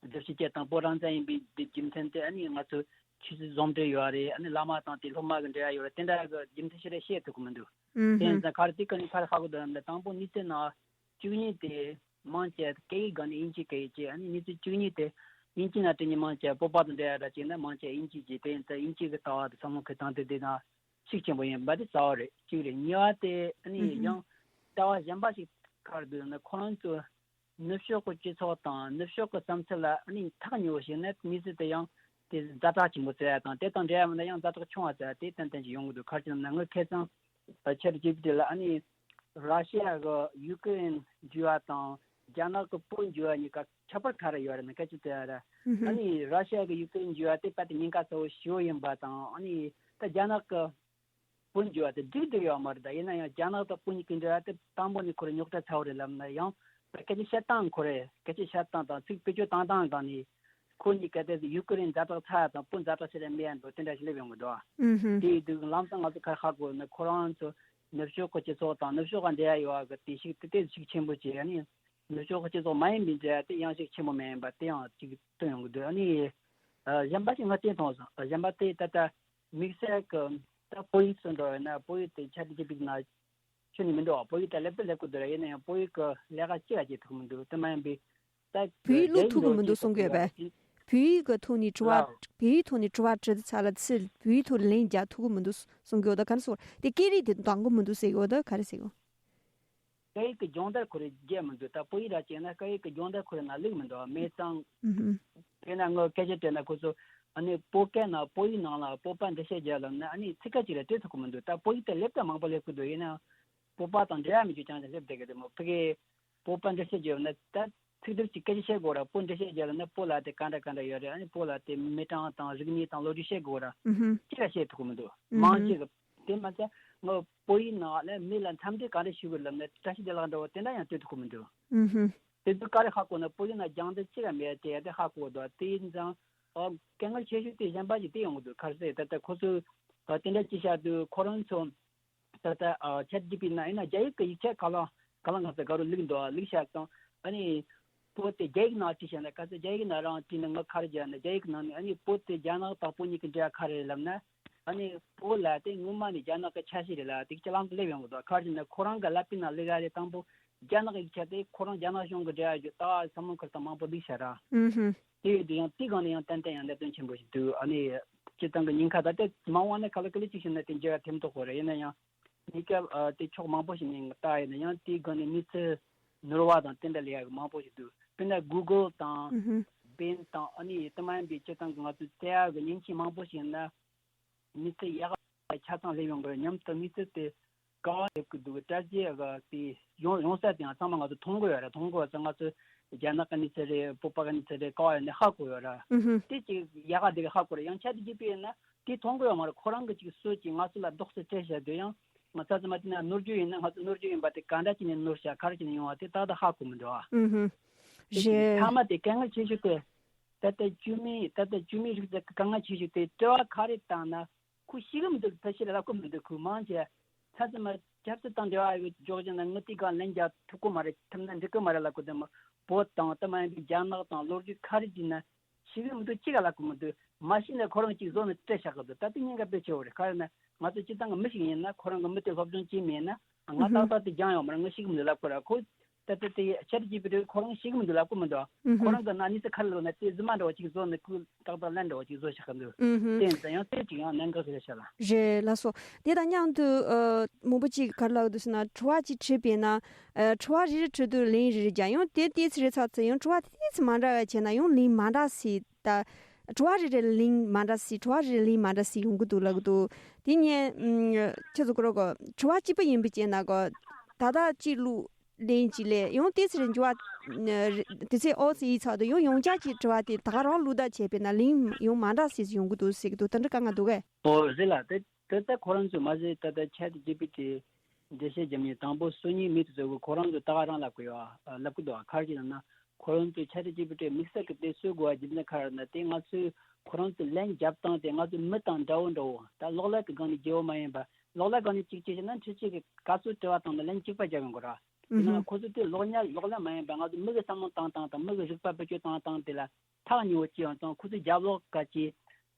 སྒྲུབ་བྱེད་སྐྱེལ་སྟངས་བོད་རང་བཙན་ཡིན་པའི་རྒྱུ་མཚན་དེ་ཨ་ནི་ང་ཚོ་ཆོས་སྲིད་ཟུང་འབྲེལ་ཡོད་རེད། ཨ་ནི་བླ་མ་དང་དེ་སློབ་མ་གི་འབྲེལ་བ་ཡོད་རེད། དེ་འདྲ་གི་རྒྱུ་མཚན་ཞིག་རེད་བཤད་ཐུབ་གི་མི་འདུག་དེ་ཡིན་ཙང་ག་རེ་དེ་ག་ནས་ག་རེ་ཧ་གོ་འདུག་ལབ་ན། དང་པོ་མི་སེར་ནང་བཅུ་གཉིས་དེ་མང་ཆེ་སྐད་ཡིག་སྒང་ནས་དབྱིན་ཇི་སྐད་ཡིག་བྱས། ཨ་ནི་མི་སེར་བཅུ་གཉིས་དེ་དབྱིན་ཇི་ནང་བྲིས་མཁན་མང་ཆེ་བོད་པ་དང་འབྲེལ་ཡ་འདྲ་བྱས་ན་མང་ཆེ་དབྱིན་ཇི་བྱས། དེ་ཡིན་ཙང་དབྱིན་ཇི་གི་ལྟ་བ་དང་བསམ་བློ་འཁོར་སྟངས་དེ་དེ་ནང་ཤུགས་ཆེན་པོ་ཡིན་པ་དེ་གསལ་བོ་རེད། གཅིག་རེད། གཉིས་པ་དེ་ཨ་ནི་ཡང་ལྟ་བ་གཞན་པ་ཞིག་ག་རེ་འདུག་ན། ཁོ་རང་ཚོ་ནུབ་ཕྱོགས་ཀྱི་སྤྱི་ཚོགས་དང་ནུབ་ཕྱོགས་ཀྱི་བསམ་ཚུལ་ལ་ཨ་ནི་ཐག་ཉེ་བོ་ཞིག་ནས་མི་སེར་དེ་ཡང་དེ་ཛ་དྲག་ཆེན་པོ་བརྩི་ཡ་དང་། དེ་དང་འབྲེལ་བ་མིན་ན་ཡང་ཛ་དྲག་ཆུང་བ་བརྩི་ཡ་དེ་ཏན་ཏན་ཞིག་ཡོང་གི་འདུག་ག་རེ་བྱས་ན་ངས་ཁ་སང་ཆེ་ཊི་ཇི་པི་ཊི་ལ་ཨ་ནི་ར་ཤི་ཡ་གི་ཡུ་ཀེ་རེན་འཇུ་བ་དང་རྒྱ་ནག་གི་བོད་འཇུ་བ་གཉིས་ཀ་ཁྱད་པར་ག་རེ་ཡོད་རེད་ན། སྐད་ཆ་དེ་ཡ་ར། ཨ་ནི་ར་ཤི་ཡ་གི་ཡུ་ཀེ་རེན་འཇུ་བ་དེ་རྦད་དེ་ཉེན་ཁ་ཚ་བོ་ཞེ་པོ་ཡིན་པ་དང་། ཨ་ནི་ད་རྒྱ་ནག་གི་བོད་འཇུ་བ་དེ་འགྲིག་འགྲིག་ཡོད་མ་རེད། ད་ཡིན་ན་ཡང་རྒྱ་ནག་དང་བོད་གཉིས་ཀྱི་འབྲེལ་བ་དེ་དང་པོ་ནས་ཁོ་རང་རྙོག་དྲ་ཚ་བོ་རེད་ལབ་ན་ཡང་། སྐད་ཆ་བཤད་སྟངས་ཁོ་རེ་སྐད་ཆ་བཤད་སྟངས་དང་ཚིག་བེད་སྤྱོད་བཏང་སྟངས་སྒང་ནས་ཁོ་གཉིས་ཀ་དེ་ཡུ་ཀེ་རེན་ཛ་དྲག་ཚ་དང་བོད་ཛ་དྲག་ཆེ་རེད་མེད་ཡ་འགྲོ་དེ་འདྲ་ཞིག་སླེབས་ཡོང་གི་འདུག་ཨ། ཨུ་ཧུམ། དེ་ཡི་དུས་ལམ་སང་ང་ཚོ་ཁ་ཧ་གོ་ནས་ཁོ་རང་ཚོ་ནུབ་ཕྱོགས་ཀྱི་སྤྱི་ཚོགས་དང་ནུབ་ཕྱོགས་ཀ་འབྲེལ་བ་ཡོད་པ་གི་དེ་ཤུགས་དེ་དེ་ཤུགས་ཆེན་པོ་བྱས། ཨ་ནི་ནུབ་ཕྱོགས་ཀྱི་སྤྱི་ཚོགས་མ་ཡིན་པའི་འབྲེལ་བ་དེ་ཡང་ཤུགས་ཆེན་པོ་མེད་པ་དེ་ཡང་ཅིག་སྟོན་ཡོང་གི་འདུག་ཨ་ནི་ཨ་གཞན་པ་ཞིག་ང་བལྟས་མཐོང་སོང་། ཨ་གཞན་པ་དེ་ད་ལྟ་དམིགས་བསལ་གྱི་ད་བོད་ཡིག་སུ་འགྲོ་ཡོད་ན་བོད་ཡིག་དེ་ཆེ་ཊི་ཇི་པི་ཊི་ན་ཁྱོན་ནས་མི་འདུག་བོད་ཡིག་ད་སླེབས་དུ་སླེབས་ཀྱི་འདུག་ར། ཡིན་ན་ཡང་བོད་ཡིག་གི་ལས་ཀ་ཅི་ཡང་བྱེད་ཐུབ་མི་འདུག་དེ་མ་ཡིན་པའི་ད་བོད་ཡིག་རྒྱ་ཡིག་བློ་ཐུག་གི་མི་འདུག་གསུང་གི་ཡོད་པས། བོད་ཡིག་གི་ཐོག་ནས་དྲི་བ། ལགས། བོད་ཡིག་ཐོག་ནས་དྲི་བ་དྲི་ཚར་ལ་ཚིག་བོད་ཡིག་ཐོག་ལ་ལན་རྒྱག་ཐུབ་གི་མི་འདུག་གསུང་གི་ཡོད། ད་ག་རེ་ཟེར་དགོས་རེད། དེ་སྐད་རིགས་དེ་འདང་གི་མི་འདུག་ཟེར་གི་ཡོད། ད་ག་རེ་ཟེར་གི་ཡོད། སྐད་ཡིག་གི་སྦྱོང་བརྡར་ཁོ་རེ་རྒྱས་མི་འདུག་ད་བོད་ཡིག་ར་བྱས་ན་སྐད་ཡིག་གི་སྦྱོང་བརྡར་ཁོ་རེ་ནང་བླུགས་མི་འདུག་མེད་ཙང་། ཨུ་ཧུམ། དཔེར་ན་ངོ་སྐད་ཆ་དྲིས་ན་ཁོ་ཚོ་ཨ་ནི་བོད་སྐད་ནང་བོད་ཡིག་ནང་ལ་བོད་པ་འགྲེལ་བཤད་རྒྱག་ལབ་ན་ཨ་ནི་ཚིག་ཁ་ཅིག་ར་སྤྲད་ཐུབ་ཀྱི་མི་འདུག་ད་བོད་ཡིག་དེ་སླེབས་ད་མང་པོ་སླེབས་ཀྱི་འདུག་ཡིན་ན་བོད་པ་དང་འབྲེལ་བ་མེད་རྒྱུ་རྐྱང་རྐྱང་སླེབས་བསྡད་ཀྱི་འདུག་མོ་ཕ་གིའི་བོད་པ་འགྲེལ་བཤད་རྒྱག་ན་ད་ཚིག་སྡུད་ཅིག་སྐད་ཆ་བཤད་དགོས་ར། བོད་འགྲེལ་བཤད་རྒྱག་ལབ་ན་བོད་ལ་དེ་ག་འདྲ་ག་འདྲ་ཡོད་རེད། ཨ་ནི་བོད་ལ་དེ་མི་གྲངས་དང་རིག་གནས་དང་ལོ་རྒྱུས་བཤད་དགོས་ར། ཨུ་ཧུམ། ཅི་ལ་བཤད་ཐུབ་ཀྱི་མི་འདུག་ཨུ་ཧུམ། མང་ཆེ་གི་དེ་མ་ཚད་ངོ་བོད་ཡིག་ནང་ལ་མི་ལ་འཚམས་འདྲི་ག་འདྲ་ཞུ་དགོས་ལབ་ན་བཀྲ་ཤིས་བདེ་ལེགས་འདྲ་བོ་དེ་འདྲ་ཡང་སྤྲད་ཐུབ་ཀྱི་མི་འདུག་ཨུ་ཧུམ། དེ་ཚོ་ག་རེ་ཧ་གོ་ན་བོད་ཡིག་ནང་སྦྱང་བརྡར་ཅི་ལ་མེད་དེ་ཡ་དེ་ཧ་གོ་འདུག་དེ་ཡིན་ཙང་ཨ་དཀའ་ངལ་ཆེ་ཤོས་དེ་གཞན་པ་ཞིག་དེ་ཡོང་གི་འདུག་ག་རེ་ཟེར་ད་ལྟ་ཁོ་ཚོས་ཨ་དེ་འདྲ་ཅི་བཤད་དུས་ཁོ་རང་ཚོ་ད་ལྟ་ཨ་ཆེ་ཊི་ཇི་པི་ཊི་ནང་ཡིན་ན་རྒྱ་ཡིག་གི་ཡིག་ཆ་ག་ལ་ག་ལ་ང་ཚོ་དགའ་རུ་བླུགས་འདུག་བླུགས་བཞག་ཙང་ཨ་ནི་བོད་དེ་རྒྱ་ཡིག་ནང་བྲིས་བཞག་ན་ག་ཚོད་རྒྱ་ཡིག་ནང་རང་བྲིས་ན་ང་ག་རེ་བརྗོད་ན་རྒྱ་ཡིག་ནང་ནས་ཨ་ནི་བོད་དེ་རྒྱ་ནག་དང་བོད་གཉིས་ཀྱི་འབྲེལ་བ་ག་རེ་རེད་ལབ་ན་ཨ་ནི་བོད་ལ་དེ་སྔོན་མ་ནས་རྒྱ་ནག་གི་ཆ་ཤས་རེད་ལ་དེ་ཅི་ལམ་དུ་སླེབས་ཡོང་གི་འདུག་ག་རེ་ཟེར་ན་ཁོ་རང་གི་ཀླད་པའི་ནང་བླུགས་ཡ་དེ་དང་པོ་རྒྱ་ནག་ཡིག་ཆ་དེ་ཁོ་རང་རྒྱ་ནག་གཞུང་གི་འབྲེལ་བ་བརྗོད་ལྟ་བ་བསམ་བློ་འཁོར་སྟངས་མང་པོ་བླུགས་བཞག་ར། ཨུ་ཧུམ། དེ་ཡོད་དུས་ཡང་དེའི་སྒང་ནས་ཡང་ཏན་ཏན་ཡང་གནད་དོན་ཆེན་པོ་ཞིག་འདུག་ཨ་ནི་སྤྱིར་བཏང་གི་ཉེན་ཁ་ད་ལྟ་མ་འོངས་ན་ག་ལ་ག་ལ་ཅིག་བྱུང་ན་དེ་འགྱུར་བ་ཐེབས་མདོག་ཁོ་རེད། ཡིན་ན་ཡང་གནས་སྐབས་ཨ་དེ་ཕྱོགས་མང་པོ་ཞིག་ནས་ལྟ་ཡིན་ན་ཡང་དེའི་སྒང་ནས་གནས་ཚུལ་ནོར་བ་དང་དེ་འདྲ་ལས་ཡག་མང་པོ་ཞིག་འདུག་དཔེར་ན་གུ་གལ་དང་ཨུ་ཧུམ། བེན་དང་ཨ་ནི་དེ་མ་ཡིན་པའི་སྤྱིར་བཏང་གི་ང་ཚོའི་བཙལ་ཡག་གི་མཉེན་ཆས་མང་པོ་ཞིག་ཡིན་ན་གནས་ཚུལ་ཡག་ག་ཆ་ཚང་སླེབས་ཡོང་གི་རེད། མཉམ་དུ་གནས་ཚུལ་དེ་ག་བ་སླེབས་ཀྱི་འདུག་བཀྲ་ཤིས་ག་དེ་ཡོང་ཡོང་ས་དེ་ཡང་ཚང་མ་ང་ཚོ་མཐོང་གི་ཡོད་རེད། མཐོང་གི་ཡོད་ཙང་ང་ཚོ་རྒྱ་ནག་གི་གནས་ཚུལ་རེད། བོད་པ་གི་གནས་ཚུལ་རེད། ག་བ་ཡོད་ནས་ཧ་གོ་ཡོད་རེད། ཨུ་ཧུམ། དེ་ཅིག་ཡག་ག་དེ་ག་ཧ་གོ་རེད། ཡང་ཆ་དེ་ཅིག་དཔེ་ཡིན་ན་དེ་མཐོང་གི་ཡོད་མ་རེད། ཁོ་རང་གི་ཅིག་སྲོལ་ཅིག་ང་ཚོ་ལ་རྡོག་རྩ་སྤྲད་བཞག་དུས་ཡང་ང་ཚོ་ཚང་མ་དེ་ན་ནོར་རྒྱུ་ཡིན་ན་ང་ཚོ་ནོར་རྒྱུ་ཡིན་པ་དེ་ག་འདྲ་ཅིག་ནས་ནོར་བཞག་ག་རེ་ཅིག་ནས་ཡོང་བ་དེ་ཏག་ཏག་ཧ་གོ་མི་འདུག་ཨ། ཨུ་ཧུམ། དེ་ཅིག་རེད། མཐའ་མ་དེ་དཀའ་ངལ་ཆེ་ཤོས་དེ། ད་ལྟ་བཅོས་མིན་ད་ལྟ་བཅོས་མིན་རིགས་ཚོ་དཀའ་ངལ་ཆེ་ཤོས་དེ་དྲི་བ་ག་རེ་བཏང་ན་ཁོ་ཤེས་གི་མི་འདུག་ཕལ་ཆེར་ལབ་གི་མི་འདུག་ཁོ་མང་ཆེ་ཆ་ཚང་མ་སྐྱབས་སུ་བཏང་འབྲེལ་བ་ཡོད་འཇོག་བཞིན་ན་ངི་དེ་ག་ལན་རྒྱག་ཐུབ་གི་མ་རེད། ཐུབ་ན་འགྲིག་གི་མ་རེད་ལབ་གི་འདུག་མ། བོད་དང་དེ་མ་ཡིན་པའི་རྒྱ་ནག་དང་ལོ་རྒྱུས་ག་རེ་བྱས་ན་ཤེས་གི་མི་འདུག་ཅི་ག་ལབ་གི་མི་འདུག་མ་ཤེས་ན་ཁོ་རང་གཅིག་བཟོ་ནས་སྤྲད་བཞག་གི་འདུག་ད་དེ་ཉེན་ཁ་དཔེ་ཆེ་བོ་རེད། ག་རེ་ན་ང་ཚོ་སྤྱིར་བཏང་གི་མི་ཞིག་ཡིན་ན་ཁོ་རང་གི་མི་དེ་སློབ་སྦྱོང་བྱས་མེད་ན་ང་ཏག་ཏག་དེ་སྦྱང་ཡོང་མ་རེད། ང་ཤེས་གི་མི་འདུག་ལབ་དགོས་ར་ཁོ། ད་ལྟ་དེ་ཆེ་ཊི་ཇི་པི་ཊི་ཁོ་རང་ཤེས་གི་མི་འདུག་ལབ་གི་མི་འདུག་ཨུ་ཧུམ། ཁོ་རང་གི་ནང་གནས་ཚུལ་ག་རེ་ལོག་ན་དེ་རྫུན་མ་འདྲ་བོ་ཅིག་བཟོ་ནས་ཁོས་ཏག་ཏག་ལན་འདྲ་བོ་ཅིག་བཟོ་བཞག་གི་འདུག་ཨུ་ཧུམ། དེ་ཡིན་ཙང་ཡང་དེ་ཅིག་ཡང་གནད་འགག་ཞིག་རེད་ཤག་ལ། རེད་ལགས་སོ། དེ་དང་མཉམ་དུ་ཨ་མང་པོ་ཅིག་ག་རེ་ལབ་འདུག་ཟེར་ན་དྲི་བ་ཅིག་དྲིས་པས་ན་ཨ་དྲི་བ་རེ་རེ་དྲིས་དུས་ལན་རེ་རེ་རྒྱག་ཡང་དེ་ཏོག་ཙམ་རེ་ཚ་ཚ་ཡང་དྲི་བ་དེ་ཏོག་ཙམ་མ་འདྲ་བ་བྱས་ན་ཡང་ལན་མ་འདྲ་སེ་ད། དྲི་བ་རེ་རེ་ལ་ལན་མ་འདྲ་ཞིག་དྲི་བ་རེ་རེ་ལན་མ་འདྲ་ཞིག་ཡོང་གི་འདུག་ལབ་ཀྱི་འདུག་དེ་ངས་ཨམ་ཁྱེད་ཚོ་ཀུ་རོ་གོ་དྲི་བ་གཅིག་པ་ཡིན་པའི་རྐྱེན་ན་གོ་ད་ལྟ་གཅིག་བླུགས་ལན་གཅིག་ལས་ཡང་དེ་ཚེ་རིང་འགྱུར་བ་དེ་ཚེ་ཨོ་ཙི་ཡིག་ཚགས་དུ་ཡང་ཡང་བསྐྱར་གྱི་དྲི་བ་དེ་ད་ག་རང་བླུགས་ད་བྱས་པས་ན་ལན་ཡང་མ་འདྲ་ཞིག་ཡོང་གི་འདུག་ཟེར་གྱི་འདུག་དེ་འདྲ་དཀའ་ངལ་འདུག་གས། ཨོ་རེད་ལ་དེ་དེ་ལྟ་ཁོ་རང་ཚོས་མ་ཟད་ད་ལྟ་ཆེ་ཏི་ཇི་པི་ཊི་འགྲེལ་བཤད་རྒྱབ་མཁན་དང་པོ་སོ་གཉིས་མི་དེ་ཚོ་གི་ཁོ་རང་ཚོས་ད་ག་རང་ལབ་གི་ཡོད་ཨ། ལབ་གི་འདུག་ཨ། ག་རེ་ལབ་ན་ཁོ་རང་ཚོས་ཆེ་ཏི་ཇི་པི་ཊི་དམིགས་བསལ་གྱི་དེ་སུས་གོ་བ་བརྒྱུད་ནས་ག་རེ་ན་དེ་ང་ཚོས་ཁོ་རང་ཚོས་ལན་རྒྱབ་སྟངས་དེ་ང་ཚོ་མི་དང་འདྲ་བོ་འདྲ་བོ་ད་གློག་ཀླད་ཀྱི་སྒང་ནས་བརྗེ་བོ་མ་ཡིན་པ་གློག་ཀླད་སྒང་ནས་གཅིག་བྱས་ན་འཕྲུལ་ཆས་ཀྱི་ག་ཚོད་དྲི་བ་བཏང་ན་ལན་གཅིག་པ་རྒྱབ་ཡོང་གི་ར། དེ་ན་ཁོ་ཚོ་དེ་གློག་བརྙན་གློག་ཀླད་མ་ཡིན་པ་ང་ཚོ་མི་གི་བསམ་བློ་བཏང་སྟངས་དང་མི་གི་རིག་པ་བེད་སྤྱོད་བཏང་སྟངས་དེ་ལ་ཐག་ཉེ་བོ་ཅི་ཡང་ཙང་ཁོ་ཚོའི་རྒྱབ་ལོགས་ག་ཅི་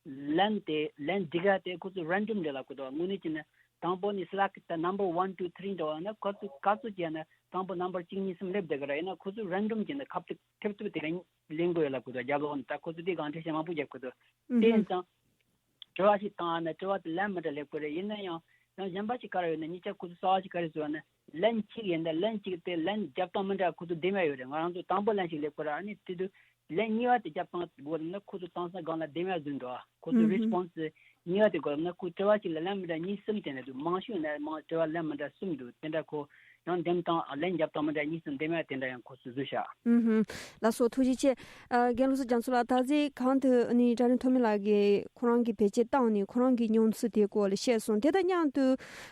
ལན་དེ་ལན་འདི་ག་དེ་ཁོ་ཚོ་རན་ཌམ་རེད་ལབ་གི་འདུག་དངོས་གནས་ཀྱི་ནི་དང་པོ་ནི་སི་ལེག་ད་number one two three འདྲ་བ་ན་ཁོ་ཚོ་ག་ཚོད་ཀྱི་ན་དང་པོ་number གཅིག་གཉིས་གསུམ་སླེབས་བསྡད་གི་ར། ཡིན་ན་ཁོ་ཚོ་རན་ཌམ་གྱི་ནི་ཁ་ཐུབ་ཐེབས་ཐུབ་དེ་ག་ལེན་དགོས་ཡོད་ལབ་གི་འདུག་རྒྱབ་ལོགས་ནི་ད་ཁོ་ཚོ་དེ་གང་འཕྲལ་ཞིག་མང་པོ་རྒྱབ་གི་འདུག་དེ་ཡིན་ཙང་དྲི་བ་ཞིག་བཏང་ན་དྲི་བ་དེ་ལན་མི་འདྲ་སླེབས་གི་རེད། ཡིན་ན་ཡང་ཡང་གཞན་པ་ཞིག་ག་རེ་ཡོད་ན་གཉིས་ཆ་ཁོ་ཚོ་གསར་བ་ཞིག་ག་རེ་བཟོས་ན་ལན་གཅིག་ཡིན་ད་ལན་གཅིག་དེ་ལན་རྒྱབ་སྟངས་མི་འདྲ་ཁོ་ཚོ་ལྡེམ་ཡ་ཡོད་རེད། ང་རང་ཚོ་དང་པོ་ལན་ཞིག་སླེབས་གི་ར། ཨ་ནི་དེ་དུས་ལན་གཉིས་པ་དེ་རྒྱབ་སྟངས་དགོས་ན་ཁོ་ཚོ་སྟངས་ས་སྒང་ལ་ལྡེམ་ཡ་བཟོས་འདུག་ཨ། ཁོ་ཚོ་རེ་སི་པོན་སི་གཉིས་པ་དེ་དགོས་ན་ཁོ་དྲི་བ་གཅིག་ལ་ལན་མི་འདྲ་གཉིས་གསུམ་དེ་འདྲ་འདུག་མང་ཤོས་ནས་མང་དྲི་བ་ལན་མི་འདྲ་གསུམ་འདུག་དེ་འདྲ་ཁོ་ཡང་ལྡེམ་སྟངས་ལན་རྒྱབ་སྟངས་མི་འདྲ་གཉིས་གསུམ་ལྡེམ་ཡ་དེ་འདྲ་ཡང་ཁོ་ཚོས་བཟོས་ཤག་ཨུ་ཧུམ། ལགས་སོ་ཐུགས་རྗེ་ཆེ། ཨ་རྒན་བློ་བཟང་རྒྱ་མཚོ་ལགས་ད་གཟོད་གང་དུ་ནི་ཀྲ་རིན་ཐོན་མི་ལགས་ཀྱིས་ཁོ་རང་གིས་བེད་སྤྱོད་བཏང་ནས་ཁོ་རང་གི་མྱོང་ཚུལ་དེའི་སྐོར་ལ་བཤད་སོང་། དེ་དང་མཉམ་དུ་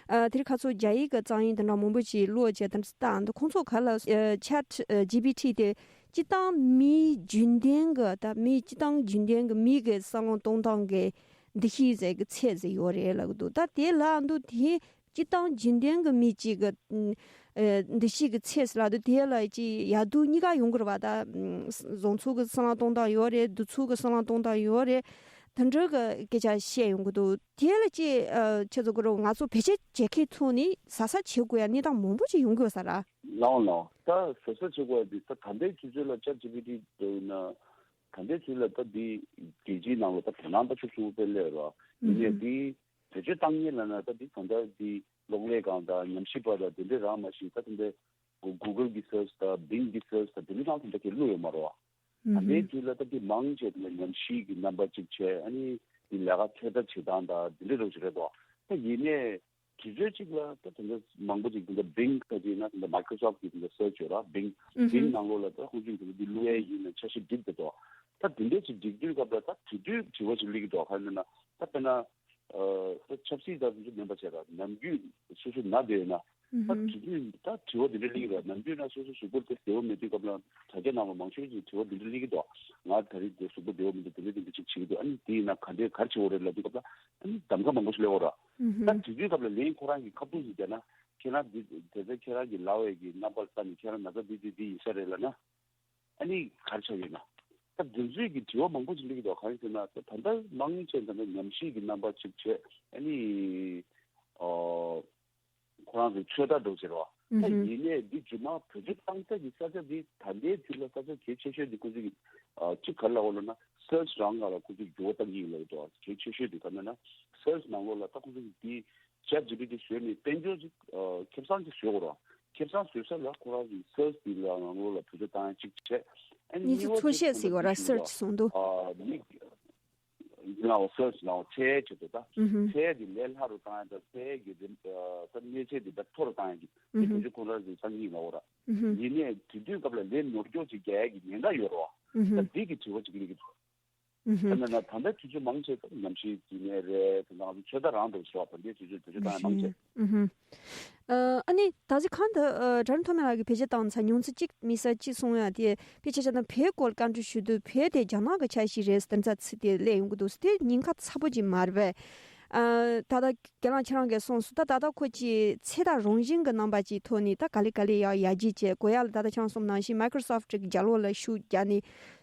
ཨ་དེ་རིང་ཁ་སང་རྒྱ་ཡིག་གི་རྩོམ་ཡིག་དེ་འདྲ་མང་པོ་ཅིག་ཀློག་བྱས་དེ་འདྲ་བལྟས་འདུག་ཁོང་ཚོ་ག་ལ་ཨ་ཆེ་ཏི་ཨ་ཇི་པི་ཊི་དེ་སྤྱིར་བཏང་མིའི་རྒྱུན་ལྡན་གྱི་ད་མིའི་སྤྱིར་བཏང་རྒྱུན་ལྡན་གྱི་མི་གི་བསམ་བློ་གཏོང་སྟངས་ཀྱི་འདུ་ཤེས་ཟེར་གྱི་ཚད་ཟེར་ཡོད་རེད་ལབ་ཀྱི་འདུག་ད་དེ་ལབ་འདུག་དེ་སྤྱིར་བཏང་རྒྱུན་ལྡན་གྱི་མི་གཅིག་གི་ཨ་འདུ་ཤེས་ཀྱི་ཚད་ཟེར་ལབ་འདུག་དེ་ལ་ཅིག་ཡག་སྡུག་གཉིས་ཀ་ཡོང་གི་རེད་བ། ད་བཟང་ཕྱོགས་ཀྱི་བསམ་བློ་གཏོང་སྟངས་ཡོད་རེད། སྡུག་ཕྱོགས་ཀྱི་བསམ་བློ་གཏོང་སྟངས་ཡོད་རེད། དེ་འདྲ་གི་སྐད་ཆ་བཤད་ཡོང་གི་འདུག་དེ་ལ་ཅིག་ཨ་ཁྱེད་ཚོ་ཀུ་རེ་ང་ཚོ་བེད་སྤྱོད་བྱེད་མཁན་ཚོ་ནི་གཟབ་གཟབ་བྱེད་དགོས་ཡ་གནས་སྟངས་མང་པོ་ཅིག་ཡོང་གི་ཡོད་ས་རེད། ལའོ་ལའོ། ད་གཟབ་གཟབ་བྱེད་དགོས་ཡ་དེ་ད་ད་ལྟའི་དུས་ཚོད་ལ་ཆེ་ཏི་ཇི་པི་ཊི་འདྲ་ཡིན་ན་ད་ལྟའི་དུས་ལ་ད་འདི་རྒྱལ་སྤྱིའི་ནང་ལ་ད་དོ་སྣང་ད་ཤུགས་ཆེན་པོ་སྤེལ་སླེབས་རེད་བ། ཡིན་ནའི་འདི་བེད་སྤྱོད་བཏང་མཁན་ལབ་ན་ད་འདི་གང་ལྟར་འདི་གློག་ཀླད་སྒང་དང་ཉམས་ཞིབ་པ་དང་དེ་འདྲས་རང་མ་ཞིག་ད་དེ་འདྲས་གུ་གུ་གལ་གྱི་སར་ཆི་དང་བིང་གི་སར་ཆི་དང་དེ་འདྲས་རང་དེ་འདྲ་གི་བླུགས་ཡོད་མ་རེད་བ། ད་ལྟའི་དུས་ལ་ད་འདི་མང་ཆེ་དེ་ལ་ཉམས་ཞིབ་ཀྱི་རྣམ་པ་གཅིག་བྱས། ཨ་ནི་འདི་ལས་ཀ་འཚོལ་ཐབས་བྱེད་སྟངས་དང་དེ་འདྲས་རོགས་ཞིག་རེད་དོ། ད་ཡིན་ནའི་དུས་ཚོད་གཅིག་ལ་ད་དེ་འདྲ་མང་པོ་ཅིག་དེ་འདྲ་བིང་ལྟ་ཅིག་ཡིན་ན་དེ་འདྲ་མའི་ཀྲོ་སོབ་ཀྱི་དེ་འདྲ་སར་ཆི་ཡོད་ར། བིང་བིང་ནང་ལོགས་ལ་ད་ཁོང་ཚོས་དེ་འདྲ་འདི་བླུགས་ཡས་ཡིན་ན་འཆར་གཞི་སྒྲིག་བསྡད་དོ། ད་དེ་འདྲ་ཅིག་སྒྲིག་དུས་སྐབས་ལ་ད་དེ་དུས་དྲི་བ་ཅིག་སླེབས་ཀྱི་འདུག་ག་རེ་ལབ་ན་ད་དཔེར་ན། ཨ་ད་ཆབ་སྲིད་དང་དེ་ཚོ་མིན་པ་བྱས་ར། ནམ་རྒྱུན་སོ་སོ་ན་བསྡད་ཡོད་ན། ད་དེ་དུས་ད་དྲི་བ་འདི་འདྲ་སླེབས་ཀྱི་ར། ནམ་རྒྱུན་ན་སོ་སོ་གཟུགས་པོ་དེ་བདེ་བོ་མེད་དུས་སྐབས་ལ་དྲ་རྒྱ་ནང་ལ་མང་ཤོས་ཀྱིས་དྲི་བ་འདི་འདྲ་སླེབས་ཀྱི་འདུག་ང་ད་རེས་དེ་གཟུགས་པོ་བདེ་བོ་མི་འདུག་དེ་འདྲ་དེ་འདྲ་ཅིག་བྱེད་ཀྱི་འདུག་ཨ་ནི་དེ་ཡིན་ན་ག་འདྲས་ག་རེ་བྱེད་དགོས་རེད་ལབ་དུས་སྐབས་ལ་ཨ་ནི་གདམ་ག་མང་པོ་ཞིག་སླེབས་ཡོད་ར། ད་དེ་དུས་སྐབས་ལ་ལན་ཁོ་རང་གིས་ཁ་ཐུག་ཅིག་བརྒྱབ་ན་ཁྱེད་རང་འདི་དེ་ཚོ་ཁྱེད་རང་གི་ལབ་པའི་གི་རྣམ་པར་ལྟ་ནས་ཁྱེད་རང་ན་ཚ་འདི་འདི་འདི་ཡིན་ས་རེད་ལབ་ན། ཨ་ནི་ག་རེ་ཆགས་ཡོད་ན། ད་འདི་ཚོའི་གི་དྲི་བ་མང་པོ་ཞིག་སླེབས་ཀྱི་འདུག་གང་ཡིན་ཟེར་ན་ད་ད་ལྟ་མང་ཆེ་ད་ལྟ་ཉམས་ཞིབ་ཀྱི་རྣམ་པ་ཅིག་བྱས། ཨ་ནི་ཨོ་ཁོ་རང་ཚོའི་ཚོད་ལྟ་འགྲོ་ཟེར་བ། ད་ཡིན་ནའི་འདི་རྗེས་མ་བེད་སྤྱོད་བཏང་ས་ཀྱི་ས་ཆ་འདི་ད་ལྟའི་དུས་ལ་ས་ཆ་གལ་ཆེ་ཤོས་འདི་ཁོ་ཚོས་ཀྱི་ཨ་གཅིག་ག་རེ་ལབ་དགོས་ལབ་ན་སར་ཆི་རང་སྒང་ལ་ཁོ་ཚོས་འགྱུར་བ་གཏང་གི་ཡིན་ལབ་འདུག་གལ་ཆེ་ཤོས་འདི་ག་རེ་ལབ་ན་སར་ཆི་ནང་ལོགས་ལ་ད་ཁོ་ཚོས་ཀྱི་འདི་ཆེ་ཏི་ཇི་པི་ཊི་བཟོས་ནས་དཔལ་འབྱོར་ཅིག་ཨ་ཁེ་བཟང་ཅིག་བཟོ་དགོས་རེད་བ། ཁེ་བཟང་བཟོ་ས་ལ་ཁོ་རང་གི་སར་ཆི་དེ་ལ་ནང་ལོགས་ལ་བེད་སྤྱོད་བཏང་ཡ་གཅིག་བྱས། ཨ་ནི་གཉིས་ཀ་གཉིས་པ་ཚོ་དེ་ཤེས་ཟེར་ཡོད་ར། སར་ཆི་གསུངས་འདུག་ཨ་མི་ནའོ་སར་ཆི་ནའོ་འཚོལ་ཡ་ཆེད་དུ་ད་ཨུ་ཧུམ། འཚོལ་ཡ་དེ་ལས་སླ་རུ་བཏང་ཡ་དང་འཚོལ་ཡ་གི་རིམ་ཨ་ད་གནས་ཚད་དེ་ད་མཐོ་རུ་བཏང་ཡ་གི་ཨུ་དེ་ཧུམ། བེད་སྤྱོད་ཁོ་རང་གི་སང་ཉིན་ལ་འོ་ར། ཨུ་ཧུམ། ཡིན་ནའི་དེ་དུས་སྐབས་ལ་ལས་ནོར་སྐྱོག་ཅིག་རྒྱག་ཡ་གི་ཉེན་ཁ་ཡོད་རེད་བ། ཨུ་ཧུམ། ད་འདི་གི་དྲི་བ་ཅིག་སླེབས་ཀྱི་འདུག་ཨུ་ཧུམ། ད་ནི་ན་ད་ལྟ་དུས་ཚོད་མང་ཆེ་ད་ཉམས་ཞིབ་ཀྱི་ནས་རེད། དེ་ནང་ཚོ་ཚོད་ལྟ་རང་འགྲོ་ཞོག་ད་ལྟའི་དུས་ཚོད་དུས་ཚོད་བཏང་ཡ་མང་ཆེ། ཨུ་ཧུམ། ཨ་ནི་ད་གཟོད་གང་ལྟར་ཨ་གྲལ་མཐོ་དམན་ལགས་ཀྱིས་བེད་སྤྱོད་བཏང་ཚར་མྱོང་ཚོར་གཅིག་དམིགས་བསལ་གཅིག་གསུང་ཡ་དེ་ཕལ་ཆེར་བྱས་ན་བོད་སྐོར་བཀའ་འདྲི་ཞུ་དུས་བོད་དེ་རྒྱ་ནག་གི་ཆ་ཤས་རེད་ཟེར་ཚ་ཚིག་དེ་སླེབས་ཡོང་གི་འདུག་དེ་ཉེན་ཁ་ཚ་པོ་ཅིག་མ་རེད་པས། ཨ་ད་ལྟ་རྒན་ལགས་ཁྱེད་རང་གིས་གསུངས་སོང་། ད་ད་ལྟ་ཁོ་ཅིག་ཚད་དང་རང་བཞིན་གྱི་རྣམ་པ་ཅིག་ཐོག་ནས་ད་ག་ལེ་ག་ལེ་ཡག་ཡར་རྒྱས་བྱས་དགོས་ཡ་ལ་ད་ལྟ་ཁྱེད་རང་གསུངས་ནང་བཞིན་མའི་ཀྲོ་སོབ་ཀྱི་རྒྱབ་ལོགས་ལ་ཤུགས་རྒྱག་ནས།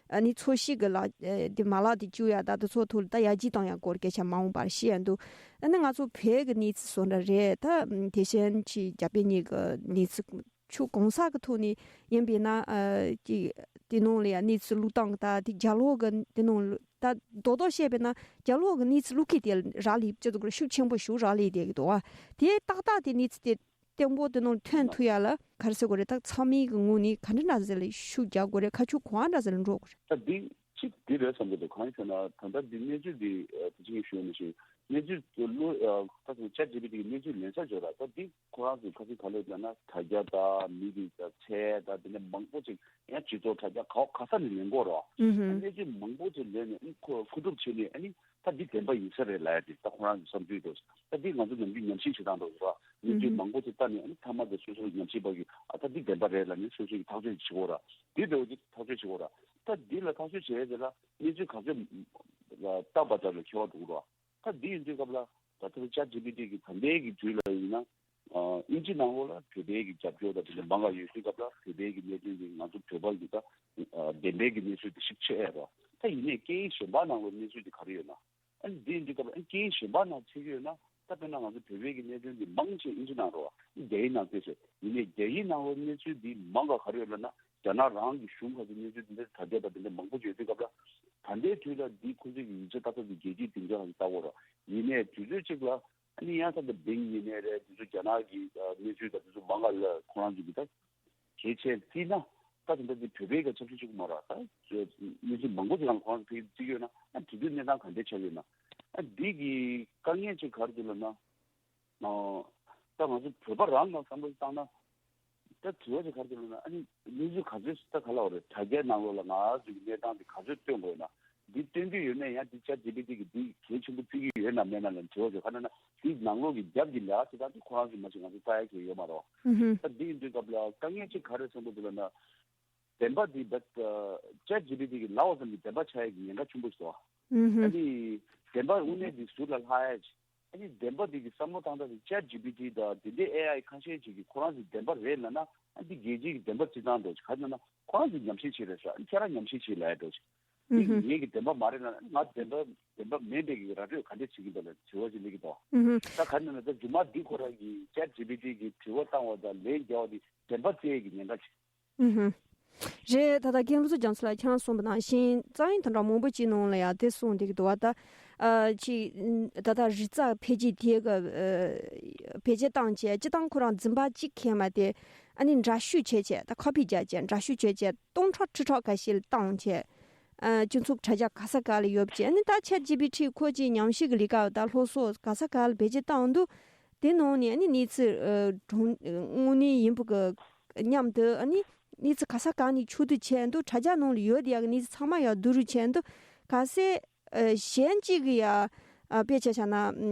ཨ་ནི་འཚོལ་ཞིབ་ཀྱི་ལག་ཨ་དེ་མ་ལག་དེ་བཅུག་ཡ་ད་དེ་ཚོ་ཐོག་ལ་ད་ཡར་རྒྱས་གཏོང་ཡ་སྐོར་སྐད་ཆ་མ་འོངས་པར་བཤད་ཡ་འདུག་ཨ་ནི་ང་ཚོ་བོད་ཀྱི་གནས་ཚུལ་བཟོ་འདྲ་རེད། ད་དེ་བཞིན་ཅིག་རྒྱ་བོད་གཉིས་ཀྱི་གནས་ཚུལ་ཕྱོགས་གང་ས་གི་ཐོག་ནས་ཡིན་པས་ན་ཨ་ཅིག་དེ་ནང་ལ་ཡ་གནས་ཚུལ་བླུགས་སྟངས་ད་དེ་རྒྱབ་ལོགས་ཀྱི་དེ་ནང་ལ་ད་རྡོག་རྡོག་བཤད་པས་ན་རྒྱབ་ལོགས་ཀྱི་གནས་ཚུལ་བླུགས་མཁན་དེ་རག་ལས་ཅི་ཙམ་ཤུགས་ཆེན་པོ་ཞིག་རག་ལས་བསྡད་ཀྱི་འདུག་བ། དེ་ཏག་ཏག་དེ་གནས་ཚུལ་དེ་བརྟན་པོ་དེ་ནང་ཐོན་ཐུབ་ཡ་ལ་ག་རེ་ཟེར་དགོས་རེད། ད་ཚང་མའི་གི་ངོས་ནས་ག་འདྲ་འདྲ་ཟེར་ལ་ཤུགས་རྒྱག་དགོས་རེད། ཁ་ཕྱོགས་གང་འདྲ་ཟེར་ལ་འགྲོ་དགོས་རེད། ད་འདི་ གཅིག་འདི་རེད་བསམ་གྱི་འདུག་གང་ཡིན་ཟེར་ན། ད་ལྟ་འདི་གནས་ཚུལ་འདི་ཨ་དེ་ཅིག་ཞུས་ནས་ཤིང་གནས་ཚུལ་དེ་བློ་ཨ་ད་ཚོ་ཅེཊ་ཇི་པི་ཊི་གི་གནས་ཚུལ་ལེན་ས་བྱོས་ར། ད་འདི་ཁོ་རང་ཚོས་ཁ་སང་ག་ལབ་ལབ་ན་དྲ་རྒྱ་དང་མི་གི་ད་ཚད་དང་དེ་ནས་མང་པོ་ཅིག་ཡང་སྤྱི་ཚོགས་དྲ་རྒྱ་ག་ག་ས་ནས་ལེན་དགོས་ར། ཨུ་ཧུམ། གནས་ཚུལ་མང་པོ་ཅིག་ལེན་ནས་ཨ་ནི་ཁོ་མཁོ་སྒྲུབ་བྱས་ནས་ཨ་ནི་ད་འདི་བདེན་པ་ཡིན་ས་རེད་ལབ་ཡ་དེ་ད་ཁོ་རང་གི་བསམ་ཚུལ་འདུག་ད་འདི་ང་ཚོ་ནམ་རྒྱུན་ཉམས་ཞིབ་བྱེད་སྟངས་འདུག་ར། གནས་ཚུལ་མང་པོ་ཅིག་ལྟ་ནས་ཨ་ནི་མཐའ་མ་དེ་སོ་སོའི་ཉམས་ཞིབ་པ་གིས་ཨ་ད་འདི་བདེན་པ་རེད་ལབ་ནས་སོ་སོ་གིས་ཐག་གཅོད་བྱེད་དགོས་ར། འདི་འདྲ་བོ་ཅིག་ཐག་གཅོད་བྱེད་དགོས་ར། ད་འདི་ལ་ཐག་གཅོད་བྱེད་ཡ་དེ་ལ་གནས་ཚུལ་ག་ཚོད་ལ་བལྟ་བ་ལྟར་ལ་ཁྱད་པར་འགྲོ་གི་ར། ད་འདི་ཡིན་དུས་སྐབས་ལ་ད་ལྟ་ཅེཊ་ཇི་པི་ཊི་གི་ད་ལྟའི་གི་དུས་ལ་ཡིན་ན་ཨ་དབྱིན་ཇི་ནང་ལོགས་ལ་བོད་པའི་གི་རྒྱབ་སྐྱོར་དང་དེ་འདྲ་མང་བ་ཡོད་དུས་སྐབས་ལ་བོད་པའི་གི་གནད་དོན་དེ་ང་ཚོ་བོད་པ་གི་ད་ཨ་བདེན་པའི་གི་གནས་ཚུལ་དེ་ཞིབ་ཆ་ཨེ་རོ། ད་ཡིན་ནའི་སྐད་ཡིག་གཞན་པ་ནང་ལོགས་གནས་ཚུལ་དེ་ག་རེ་ཡོད་ན། ཨ་ནི་འདི་ཡིན་དུས་སྐབས་ལ་ཨ་ནི་སྐད་ཡིག་གཞན་པ་ནང་ཕྱེ་གི་ཡོད་ན། ད་དཔེར་ན་ང་ཚོ་བོད་པའི་གི་གནད་དོན་འདི་མང་ཆེ་དབྱིན་ཇི་ནང་རོ། རྒྱ་ཡིག་ནང་བལྟས་ཚེ་ཡིན་ནའི་རྒྱ་ཡིག་ནང་ལོགས་གནས་ཚུལ་འདི་མང་ག་ག་རེ་ཡོད་ལབ་ན། རྒྱ་ནག་རང་གི་གཞུང་ཁ་ཚོ་གནས་ཚུལ་འདི་འདྲ་དྲ་རྒྱ་དང་དེ་འདྲ་མང་པོ་ཡོད་དུས་སྐབས་ལ། ད་ལྟའི་དུས་ལ་འདི་ཁོ་ཚོས་ཀྱི་ཡིག་ཆ་ལྟ་ས་འདི་རྒྱལ་སྤྱིའི་སྡིངས་ཆ་ལ་ལྟ་དགོས་ར། ཡིན་ནའི་དུས་ཚོད་གཅིག་ལ་ཨ་ནི་ཡང་ས་འདི་བིང་ཡིན་ནའི་རེད། དེ་ཚོ་རྒྱ་ནག་གི་ཨ་གནས་ཚུལ་དང་དེ་ཚོ་མང་ག་ལ་ཁོ་རང་ཚོ་གི་ད་གལ་ཆེ་བརྩིས་ན། ད་དེ་འདྲ་འདི་བོད་པའི་ག་ཆབ་སྲིད་ཅིག་མ་ར། ད་གནས་ཚུལ་མང་པོ་ཅིག་ལ་ཁོ་རང་ཚོ་ཕེབས་བརྩི་གི་ཡོད་ན། ཨ་དེ་དུས་གནས་སྟངས་ག་འདྲ་ཆགས་ཡོད་ན། ཨ་འདི་གི་དཀའ་ངལ་ཅིག་ག་རེ་འདུག་ལབ་ན། ཨོ། ད་ང་ཚོ་བོད་པ་རང་ལ་བསམ་བློ་བཏང་ན། ད་དྲི་བ་ཅིག་ག་རེ་ལབ་ན། ཨ་ནི་གནས་ཚུལ་ག་ཚོད་ད་ག་ལ་བ་རེད། དྲ་རྒྱའི་ནང་ལོགས་ལ་ང་ཚོ་གི་གནས་སྟངས་དེ་ག་ཚོད་སྟོན་དགོས་ན། འདི་སྟོན་གྱི་ཡོད་ན་ཡང་འདི་ཅེཊ་ཇི་པི་ཊི་གི་འདི་གལ་ཆེན་པོ་བརྩི་གི་ཡོད་ན་མེད་ན་ལ་དྲི་བ་ཅིག་ག་ན་ན། འདི་ནང་ལོགས་ཀྱི་རྒྱབ་ཀྱི་ལས་ཀ་བྱེད་སྟངས་དེ་ཁོ་རང་ཚོ་མ་ཞིག་ང་ཚོ་ལྟ་ཡ་གི་ཡོད་མ་རེད། ཨུ་ཧུ། ད་འདི་ཡིན་དུས་སྐབས་ལ་དཀའ་ངལ་ཅིག་ག་རེ་སོང་གི་འདུག་ལབ་ན། བདེན་པ་འདི་བ་ཅེཊ་ཇི་པི་ཊི་གི་ལབ་པ་ཙམ་གྱིས་བདེན་པ་ཆགས་ཡ་གི་ཉེན་ཁ་ཆེན་པོ་ཞིག་འདུག་ཨུ་ཧུ། ཨ་ནི་བདེན་པ་དངོས་གནས་འདི་ཟུར་ལ་ལྷག་ཡ་ཅིག་ཨ་ནི་བདེན་པ་འདི་གི་བསམ་བློ་བཏང་སྟངས་དེ་ཅེཊ་ཇི་པི་ཊི་དང་དེ་འདྲའི་ཨེ་ཨའི་ཁ་ཤས་ཅིག་གིས་ཁོ་རང་ཚོ་བདེན་པ་རེད་ལབ་ན། ཨ་འདི་རྒྱལ་སྤྱིའི་གི་བདེན་པ་བརྩི་སྟངས་འདྲ་ཅིག་ག་རེ་ལབ་ན། ཁོ་རང་ཚོ་ཉམས་ཞིབ་བྱས་རེད་ཟེར། ཨ་ནི་ཁྱེད་རང་ཉམས་ཞིབ་བྱས་ལབ་ཡ་འདྲ་ཅིག་ཨུ་འདི་ཧུ། ངེད་ཀྱི་བདེན་པ་མ་རེད་ལབ་ན། ང་བདེན་པ་བདེན་པ་མིན་པའི་གི་ར་སྤྲོད་ག་འདྲས་བྱེད་ཀྱི་འདུག་ལབ་དྲི་བ་ཅིག་སླེབས་ཀྱི་འདུག་ཨུ་ཧུ། ད་ག་རེ་ལབ་ན། ད་རྗེས་མ་འདི་ཁོ་རང་གིས་ཅེཊ་ཇི་པི་ཊི་གིས་དྲི་བ་བཏང་བ་དང་ལན་རྒྱག་པ་འདི་བདེན་པ་བརྩི་ཡ་གི་ཉེན་ཁ་ཆེ། ཨུ་ཧུ། རེད། ད་ལྟ་རྒན་བློ་བཟང་རྒྱ་མཚོ་ལགས་ཁྱེད་རང་གསུངས་པ་ནང་བཞིན་རྩ་ཡིག་དེ་འདྲ་མང་པོ་ཅིག་ནང་ལ་ཡང་དེ་གསུངས་བསྡད་ཀྱི་འདུག་བ། ད་ཨ་ཅིག་ད་ལྟ་རིག་རྩལ་འཕེལ་རྒྱས་དེ་ག་ཨ་བེད་སྤྱོད་བཏང་བྱས། སྤྱིར་བཏང་ཁོ་རང་འཛིན་པ་གཅིག་གིས་མ་དེ་ཨ་ནི་འདྲ་བཤུས་བྱས་བྱས། ད་ཁོ་པི་རྒྱག་བྱས་འདྲ་བཤུས་བྱས་བྱས་སྟོང་ཕྲག་ཁྲི་ཕྲག་ཁ་ཤས་ལ་བཏང་བྱས། ཨ་སྤྱི་ཚོགས་དྲ་རྒྱ་ག་ས་ག་ལ་ཡོད་བྱས། ཨ་ནི་ད་ཅེཊ་ཇི་པི་ཊི་ཁོ་ཅིག་ཉམས་ཞིབ་ཀྱི་ལས་ཀ་ད་སློབ་གསོ་ག་ས་ག་ལ་བེད་སྤྱོད་བཏང་འདུག་དེ་ནང་ནས་ཨ་ནི་གནས་ཚུལ་ཨ་གྲངས་དངོས་གནས་ཡིན་པ་གི་མཉམ་དུ་ཨ་ནི་གནས་ཚུལ་ག་ས་ག་ནས་ཕྱོགས་བསྡུས་བྱས་འདུག་དྲ་རྒྱ་ནང་ལ་ཡོད་དེ་ཡག་གི་གནས་ཚུལ་ཚང་མ་ཡག་བསྡུ་རུབ་བྱས་འདུག་གལ་སྲིད་ཨ་གཞན་གཅིག་གིས་ཡ་ཨ་དཔེ་ཆ་བཞག་ན་ཨ་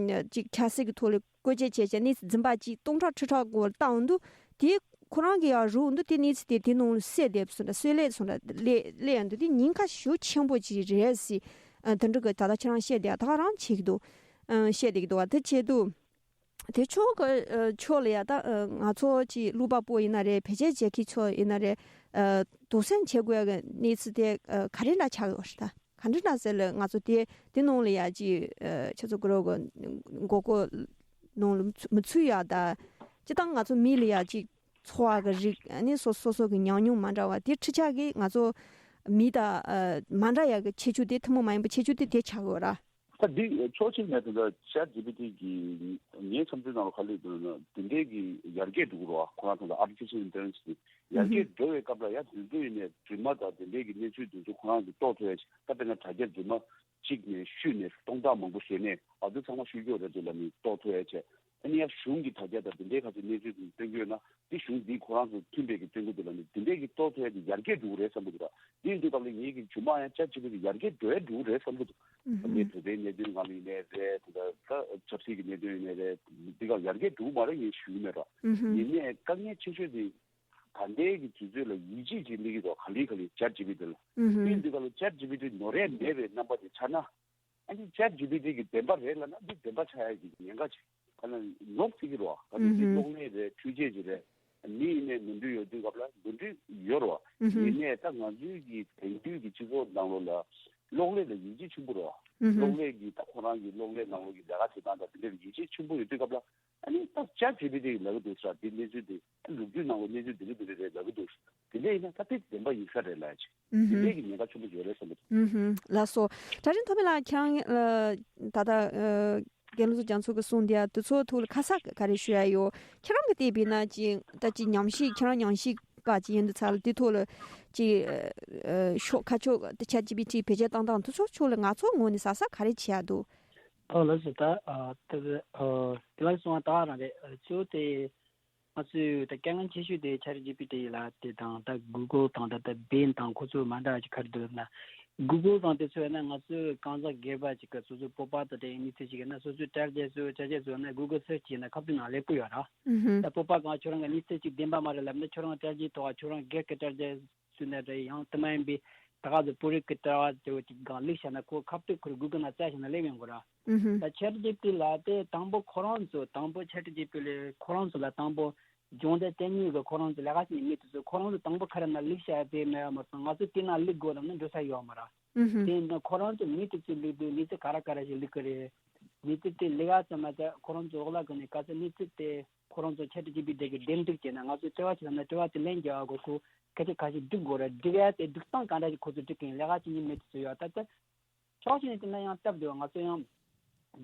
ཅིག་ཆབ་སྲིད་ཀྱི་ཐོག་ལ་བཀོལ་སྤྱོད་བྱས་བྱས་གནས་ཚུལ་འཛིན་པ་གཅིག་སྟོང་ཕྲག་ཁྲི་ཕྲག་སྐོར་བཏང་འདུག་དེ་ཁོ་རང་གིས་ཡ་རུབ་འདུག་དེ་གནས་ཚུལ་དེ་དེ་ནང་ལ་གསལ་བསྡད་སོང་འདྲ། གསལ་ལེ་སོང་འདྲ་ལེ་ལེ་ཡ་འདུག་དེ་ཉེན་ཁ་ཤུགས་ཆེན་པོ་ཅིག་རེད་ཟེར། ཨ་དེ་འདྲ་གི་ད་ལྟ་ཁྱེད་རང་བཤད་བསྡད་ཡ་ད་ག་རང་བྱེད་ཀྱི་འདུག་ཨ་བཤད་བསྡད་ཀྱི་འདུག་བ། དེ་བྱེད་དུས། དེ་ཕྱོགས་ཀྱི་ཨ་ཕྱོགས་ལ་ཡ་ད་ཨ་ང་ཚོ་ཅིག་ཀློག་པ་པོ་ཡིན་ན་རེད། བེད་སྤྱོད་བྱེད་མཁན་ཚོ་ཡིན་ན་རེད། ཨ་དོགས་ཟོན་བྱེད་དགོས་ཡ་གི་གནས་ཚུལ་དེ་ཨ་ག་རེ་འདྲ་ཆགས་ཡོད་རེད། ད་ག་འདྲ་འདྲ་ཟེར་ལ་ང་ཚོ་དེ་དེ་ནང་ལ་ཡ་ཅིག་ཨ་ཁྱེད་ཚོ་གི་རོགས་གི་མགོ་སྐོར་ནང་ལ་མི་ཚུད་ཡ། ད་སྤྱིར་བཏང་ང་ཚོ་མི་ལ་ཡ་ཅིག་ཚོར་བ་གི་རིགས་ཨ་ནི་སོ་སོ་སོ་གི་ཉམས་མྱོང་མ་འདྲ་བ་དེ་འཕྲུལ་ཆས་གིས་ང་ཚོ་མི་དང་ཨ་མ་འདྲ་ཡ་གི་ཁྱད་ཆོས་དེ། ཐུན་མོང་མ་ཡིན་པའི་ཁྱད་ཆོས་དེ་དེ་ཆགས་ཡོད་ར། ད་འདི་ཕྱོགས་གཅིག་ནས་ད་ལྟ་ཅེཊ་ཇི་པི་ཊི་གི་ངའི་བསམ་ཚུལ་ནང་ལ་ག་རེ་འདུག་ན། དེ་འདྲའི་གི་ཡར་རྒྱས་འགྲོ་གི་རེད་བ། ཁོ་རང་ཚོ་ལ་ཨར་ཊི་ཕི་ཤལ་ཨིན་ཊེ་ལི་ཇེན་སི་དེ་ཡར་རྒྱས་འགྲོ་བའི་སྐབས་ལ་ཡང་དུས་ཚོད་ཡིན་ནའི་རྫུན་མ་དང་དེ་འདྲའི་གི་གནས་ཚུལ་དེ་ཚོ་ཁོ་རང་ཚོ་རྟོགས་ཐུབ་ཡ་ཞིག་ད་དཔེར་ན་དྲ་རྒྱ་རྫུན་མ་གཅིག་ནས་བཤུས་ནས་སྟོང་ཕྲག་མང་པོ་བཟོས་ནས་ཨ་དུ་ཚང་མ་བཤུས་རྒྱུ་རེད་འདུག་ལབ་ནས་རྟོགས་ཐུབ་ཡ་བྱས། ཨ་ནི་ཡང་གཞུང་གི་དྲ་རྒྱ་དང་དེ་འདྲའི་ཁ་ཚོ་གནས་ཚུལ་དེ་སྟོན་གྱི་ཡོད་ན། དེ་གཞུང་འདིས་ཁོ་རང་ཚོ་མཐུན་པའི་གི་སྟོན་གྱི་འདུག་ལབ་ནས་དེ་འདྲའི་གི་རྟོགས་ཐུབ་ཡ་དེ་ཡར་རྒྱས་འགྲོ་གི་རེད་བསམ་གྱི་འདུག་ར། དེ་ཡིན་དུས་སྐབས་ལ་ངེད་ཀྱི་མཇུག་མ་ཡང་ཅེཊ་ཇི་པི་ཊི་ཡར་རྒྱས་འགྲོ་ཡ་འགྲོ་གི་རེད་བསམ་གྱི་འདུག་ཨུ་ཧུམ། ངས་བོད་པའི་གནད་དོན་སྒང་ལ་ཡིན་ནའི་རེད། དེ་འདྲ་ད་ཆབ་སྲིད་ཀྱི་གནད་དོན་ཡིན་ནའི་རེད། འདི་སྒང་ཡར་རྒྱས་འགྲོ་གི་མ་རེད་ངས་ཞུ་གི་མེད་ར། ཨུ་ཧུམ། ཡིན་ནའི་དཀའ་ངལ་ཆེ་ཤོས་དེ་ད་ལྟའི་གི་དུས་ཚོད་ལ་ཡིད་ཆེས་ཀྱི་སླེབས་ཀྱི་འདུག་ག་ལེ་ག་ལེ་ཅེཊ་ཇི་པི་ཊི་ལ། ཨུ་ཧུམ། དེ་ཡིན་དུས་སྐབས་ལ་ཅེཊ་ཇི་པི་ཊི་ནོར་ཡ་མེད་པའི་རྣམ་པ་དེ་ཆགས་ན། ཨ་ནི་ཅེཊ་ཇི་པི་ཊི་གི་བདེན་པ་རེད་ལབ་ན་འདི་བདེན་པ་ཆགས་ཡ་གི་ཉེན་ཁ་ཆེ། ག་ལ་ནོར་སྲིད་ཀྱི་རེད་བ། ག་ལ་འདི་ཨུ་ཧུམ། གློག་ཀླད་རེད། འཕྲུལ་ཆས་ཅིག་རེད། མི་ཡིན་ནའི་ནོར་འཁྲུལ་ཡོད་དུས་སྐབས་ལ་ནོར་འཁྲུལ་ཡོད་རེད་བ། ཨུ་ཧུམ། ཡིན་ནའི་ད་ང་ཚོའི་གི་དེང་དུས་ཀྱི་སྤྱི་ཚོགས་ནང་ལོགས་ལ་གློག་ཀླད་ལ་ཡིད་ཆེས་ཆེན་པོ་རེད་བ། ཨུ་ཧུམ། གློག་ཀླད་ཀྱི་ད་ཁོ་རང་གི་གློག་ཀླད་ནང་ལོགས་ཀྱི་ལས་ཀ་བྱེད་སྟངས་དང་དེ་འདྲ་ལ་ཡིད་ཆེས་ཆེན་པོ་ཡོད་དུས་སྐབས་ལ། ཨ་ནི་ད་ཅེཊ་ཇི་པི་ཊི་ལབ་ཀྱི་འདུག་ས་འདི་གནས་ཚུལ་འདི་ལོ་རྒྱུས་ནང་ལ་གནས་ཚུལ་འདི་འདྲ་འདི་འདྲ་རེད་ལབ་ཀྱི་འདུག་དེ་འདྲ་ཡིན་ན་ད་དེ་བདེན་པ་ཡིན་ས་རེད་ལབ་ཅིག་ཨུ་ཧུམ། དེ་འདྲའི་གི་ཉེན་ཁ་ཆེན་པོ་ཡོད་རེད་བསམ་གྱི་འདུག་ཨུ་ཧུམ། ལགས་སོ། གྲྭ་རིན་ཐོགས་མེད་ལགས་ཁྱེད་རང་ཨ་ད་ལྟ་ཨ་རྒན་བློ་བཟང་རྒྱ་མཚོ་གིས་གསུངས་དེ་དེ་ཚོ་ཐོག་ལ་ཁ་གསལ་ག་རེ་ཞུ་ཡ་ཡོད། ཁྱེད་རང་གི་བལྟས་པ་ཡིན་ན་ཅིག་ད་ཅིག་ཉམས་ཞིབ་ཁྱེད་རང་ཉམས་ཞིབ་ པ་ཅིག་ཡིན་དུས་ཙང་ལ་དེ་ཐོག་ལ་ཅིག་ཨ་ཤོག་ཁ་ཕྱོགས་དེ་ཆེཊ་ཇི་པི་ཊི་བེད་སྤྱོད་བཏང་སྟངས་དེ་ཚོ་ཕྱོགས་ལ་ང་ཚོ་ངོས་ནས་གཟབ་གཟབ་ག་རེ་བྱེད་ཡ་འདུག་ཨོ་ལགས་སོ། ད་ཨ་ད་ཨ་དེ་ལ་སོང་བ་ད་རང་རེད། ཨ་གཙོ་བོ་དེ་ང་ཚོས་ད་དཀའ་ངལ་ཆེ་ཤོས་དེ་ཆེཊ་ཇི་པི་ཊི་ལ་དེ་དང་ད་གུ་གལ་དང་ད་ད་བེན་དང་ཁོ་ཚོ་མ་འདྲ་བ་ཅིག་ག་རེ་འདུག་ལབ་ན། གུ་གལ་དང་དེ་ཚོ་ཡིན་ན་ང་ཚོས་གང་ཟག་སྒེར་པ་ཅིག་གི་སོ་སོའི་སྤོབས་པ་དང་འབྲེལ་བའི་གནས་ཚུལ་ཅིག་ཡིན་ན་སོ་སོས་དྲ་རྒྱ་བཟོས་དྲ་རྒྱ་བཟོས་ན་གུ་གལ་སར་ཆི་བྱས་ན་ཁ་ཐུག་ནང་སླེབས་ཀྱི་ཡོད་ར། ད་སྤོབས་པ་གང་ཁྱོད་རང་གི་གནས་ཚུལ་ཅིག་བདེན་པ་མ་རེད་ལབ་ན་ཁྱོད་རང་དྲ་རྒྱའི་ཐོག་ཁྱོད་རང་སྒེར་གྱི་དྲ་རྒྱ་བཟོས་ན་རེད། ཡང་དེ་མ་ཡིན་པའི་ད་ག་ཚོད་བོད་རིགས་ཀྱི་དྲ་བ་དེ་བོ་ཅིག་སྒང་བླུགས་བཞག་ན་ཁོ་ཁ་ཐུག་ཁོ་རང་གུ་གལ་ནང་བཙལ་བཞག་ན་སླེབས་ཡོང་གི་ར། ད་ཆེཊ་ཇི་པི་ཊི་ལ་དེ་དང་པོ་ཁོ་རང་ཚོ་དང་པོ་ཆེཊ་ཇི་པི་ཊི་ལ་ཁོ་རང་ཚོ་ལ་དང་པོ་སྦྱོང་བརྡར་སྟེར་མཁན་གྱི་ཁོ་རང་ཚོ་ལས་ཀ་བྱེད་མཁན་མི་དེ་ཚོ་ཁོ་རང་ཚོ་དང་པོ་ཁ་ར་ན་བླུགས་བཞག་དེ་མེད་པ་མ་སོང་ང་ཚོ་དེ་ན་བླུགས་དགོས་ལབ་ན་འགྲོ་ས་ཡོད་མ་ར། དེ་ན་ཁོ་རང་ཚོ་མི་དེ་ཚོས་བླུགས་དུས་མི་ཚེ་ག་ར་ག་ར་ཞིག་བླུགས་ཀྱི་རེད། མི་ཚེ་དེ་ལས་ཀ་ཙམ་མ་ཚད་ཁོ་རང་ཚོ་འོག་ལ་གི་ནས་ག་ཚོད་མི་ཚེ་དེ་ཁོ་རང་ཚོ་ཆེཊ་ཇི་པི་ཊི་གི་འདེམས་སྒྲུག་བྱས་ན་ང་ཚོས་དྲི་བ་བྱེད་ན་དྲི་བ་དེ་ལན་རྒྱག་དགོས། ཁོ་སྐད་ཆ་ཁ་ཤས་སྒྲིག་དགོས་ར། སྒྲིག་ཡ་དེ་སྒྲིག་སྟངས་ག་འདྲ་ཞིག་ཁོ་ཚོས་སྒྲིག་གིན་ལས་ཀ་བྱེད་མཁན་མི་དེ་ཚོ་ཡོད་ད་ལྟ། ཕྱོགས་གཅིག་ནས་བལྟས་ན་ཡང་སྟབས་བདེ་བ། ང་ཚོ་ཡང་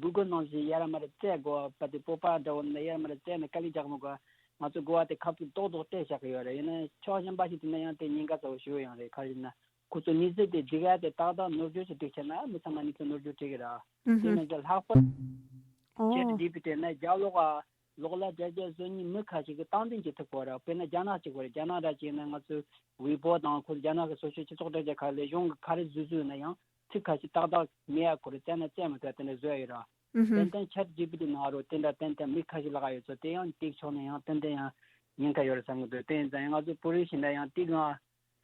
གུ་གལ་ནང་བཞིན་ཡར་མར་བཙལ་དགོས་པ་དེ་སྤོབས་པ་འདྲ་བོ་ནས་ཡར་མར་བཙལ་ནས་དཀའ་ལས་རྒྱག་མི་དགོས། ང་ཚོ་དགོས་པ་དེ་ཁ་ཐུག་ཏོག་ཏོག་སྤྲད་བཞག་གི་ཡོད་རེད། ཡིན་ན་ཕྱོགས་གཞན་པ་ཞིག་བལྟས་ན་ཡང་དེ་ཉེན་ཁ་ཚ་བོ་ཞེ་པོ་ཡང་རེད། ག་རེ་ཡིན་ན་ཁོ་ཚོ་གནས་ཚུལ་དེ་སྒྲིག་ཡ་དེ་ཏག་ཏག་ནོར་འཁྲུལ་ཞིག་སྒྲིག་བྱས་ན་མི་ཚང་མ་གནས་ཚུལ་ནོར་འཁྲུལ་སྒྲིག་གི་ར། དེ་ནས་ཀྱང་ལྷག་པར་ཆེཊ་ཇི་པི་ཊི་ན་རྒྱབ་ལོགས་ལོགས་ལ་དྲ་རྒྱ་བཟོ་མཁན་མི་ཁ་ཤས་ཀྱིས་སྟངས་འཛིན་བྱེད་ཐུབ་དགོས་རེད། དཔེར་ན་རྒྱ་ནག་གཅིག་པོ་རེད། རྒྱ་ནག་འདྲ་བྱས་ན་ང་ཚོའི་ཝེ་པོ་དང་ཁོ་རྒྱ་ནག་གི་སོ་སོའི་སྤྱི་ཚོགས་དྲ་རྒྱ་ཁག་ལས་གཞུང་གི་ག་རེ་བཟོས་བཟོས་ན་ཡང་ཚིག་ཁ་ཤས་ཏག་ཏག་མེད་ཡ་ཁོ་རེ་བཙལ་ན་བཙལ་མི་ཐུབ་དེ་འདྲ་བཟོས་ཡོད་ར། ཏན་ཏན་ཆེཊ་ཇི་པི་ཊི་ནང་རུ་དེ་འདྲ་ཏན་ཏན་མི་ཁ་ཤས་ལག་ཡོད་ཚོད་དེ་ཡང་ཏིག་ཕྱོགས་ནས་ཡང་ཏན་ཏན་ཡང་ཉེན་ཁ་ཡོད་རེད་བསམ་གི་འདུག་དེ་ཡིན་ཙང་ཡང་ང་ཚོ་བོད་རིགས་ཤིག་འདྲ་ཡང་ཏིག་ང་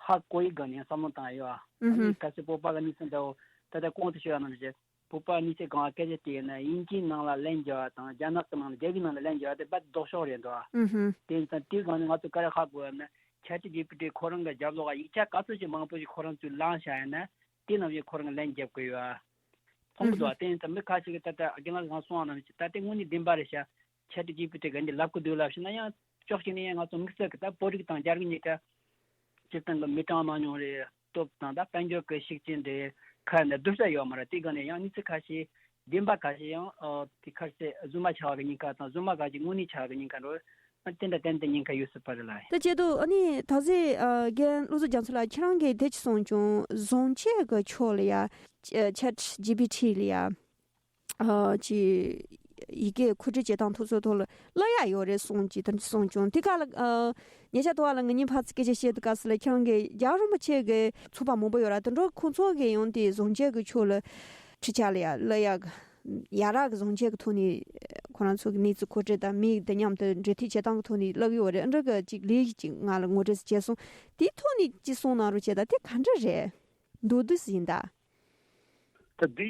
ཧ་གོ་ཡི་སྒང་ནས་བསམ་བློ་བཏང་ཡོད། ཨ་ནི་གལ་སྲིད་སྤོབས་པ་གི་གནས་ཚུལ་འདྲ་བོ་ད་ལྟ་གོང་དུ་ཞུས་པ་ནང་བཞིན་བོད་པ་གནས་ཚུལ་སྒང་སྐད་ཆ་དྲིས་ཡོད་ན་དབྱིན་ཇིའི་ནང་ལ་ལན་རྒྱག་པ་དང་རྒྱ་ནག་གི་ནང་ལ་རྒྱ་གི་ནང་ལ་ལན་རྒྱག་པ་དེ་དཔེ་ལྡོག་ཕྱོགས་རེད་འདུག་ཨ། དེ་ཡིན་ཙང་དེའི་སྒང་ནས་ང་ཚོ་ག་རེ་ཧ་གོ་ཡོད་ན་ཆེཊ་ཇི་པི་ཊི་ཁོ་རང་གི་རྒྱབ་ལོགས་ལ་ཡིག་ཆ་ག་ཚོད་ཅིག་མང་པོ་ཞིག་ཁོ་རང་ཚོས་བླངས་བཞག་ཡོད་ན་དེ་ནང་བཞིན་ཁོ་རང་གི་ལན་རྒྱབ་དགོས་ཡོད་ཨ། མཐོང་གི་འདུག་ཨ། དེ་ཡིན་ཙང་མི་ཁ་ཤས་ཀྱིས་ད་ལྟ་རྒན་ལགས་ཀྱིས་གསུངས་པ་ནང་བཞིན་ད་ལྟའི་དངོས་གནས་བདེན་པ་རེད་ཤག་ཆེཊ་ཇི་པི་ཊི་ག་འདི་ལབ་ཀྱི་འདུག་ལབ་ཤེ་ན་ཡང་ཕྱོགས་གཅིག་ནས་ཡང་ང་ཚོ་དམིགས་བསལ་གྱི་ད་བོད་རིགས་དང་རྒྱ་རིགས་གཉིས་ཀ་སྤྱིར་བཏང་གི་མི་གྲངས་མང་ཉུང་རེད། སྟོབས་དང་ད་དཔལ་འབྱོར་གྱི་ཤུགས་རྐྱེན་རེད། ཁ་ཡ་ན་བསྡུར་ས་ཡོད་མ་རེད། དེ་ག་ནས་ཡང་གནས་ཚུལ་ཁ་ཤས་བདེན་པ་ཁ་ཤས་ཡང་ཨ་དེ་ཁ་ཤས་རྫུན་མ་ཆགས་པ་གི་ཉེན་ཁ་དང་རྫུན་མ་ཁ་ཤས་དངོས་གནས་ཆགས་པ་གི་ཉེན་ཁ་འགྲོ། ཨ་དེ་འདྲ་ཏན་ཏན་ཉེན་ཁ་ཡོད་སྲིད་པ་རེད་ལ། ད་བྱས་དུས་ཨ་ནི་ད་གཟོད་ཨ་རྒན་བློ་བཟང་རྒྱ་མཚོ་ལགས་ཁྱེད་རང་གིས་དེ་ཅི་གསུངས་བྱུང་། བཟང་སྤྱོད་ཀྱི་ཕྱོགས་ལ་ཡ་ཆེཊ་ཇི་པི་ཊི་ལ་ཡ། ཨ་ཅི་ཡི་གེ་མཁོ་སྤྲོད་བྱེད་སྟངས་ཐུགས་གསོ་ཐོག་ལ་བསླབ་ཡག་ཡོད་རེད་གསུངས་ཀྱི་དོན་གསུངས་བྱུང་། དེ་ག་ལ་ཨ་ཉེ་ཆར་དུ་བ་ལ་ང་གཉིས་ཕར་ཚུར་སྐད་ཆ་བཤད་དུས་སྐབས་སུ་ལ་ཁྱེད་རང་གིས་རྒྱལ་བ་རིན་པོ་ཆེ་གི་ཚོགས་པ་མང་པོ་ཡོད་ར། དེ་འགྲོ་ཁོང་ཚོ་གིས་ཡང་དེ་བཟང་སྤྱོད་ཀྱི་ཕྱོགས་ལ་ཁྲིད་ཆ་ལ་ཡ་བསླབ་ཡག་ཡ་ར་གི་བཟང་སྤྱོད་ཀྱི་ཐོག་ནས་ཁོ་རང་ཚོ་གི་གནས་ཚུལ་མཁོ་སྤྲོད་དང་མི་དང་མཉམ་དུ་འབྲེལ་མཐུད་བྱེད་སྟངས་ཀྱི་ཐོག་ནས་བསླབ་ཡོད་རེད། འདྲ་གི་ཅིག་ལས་གཞི་ཅིག་ང་ལ་ངོ་སྤྲོད་བྱས་སོང་། དེའི་ཐོག་ནས་ཅིག་གསུངས་གནང་རོགས་བྱས། ད་དེ་ག་འདྲ་རེད། མདོར་བསྡུས་སུ་ཡིན་ད། ད་འདི་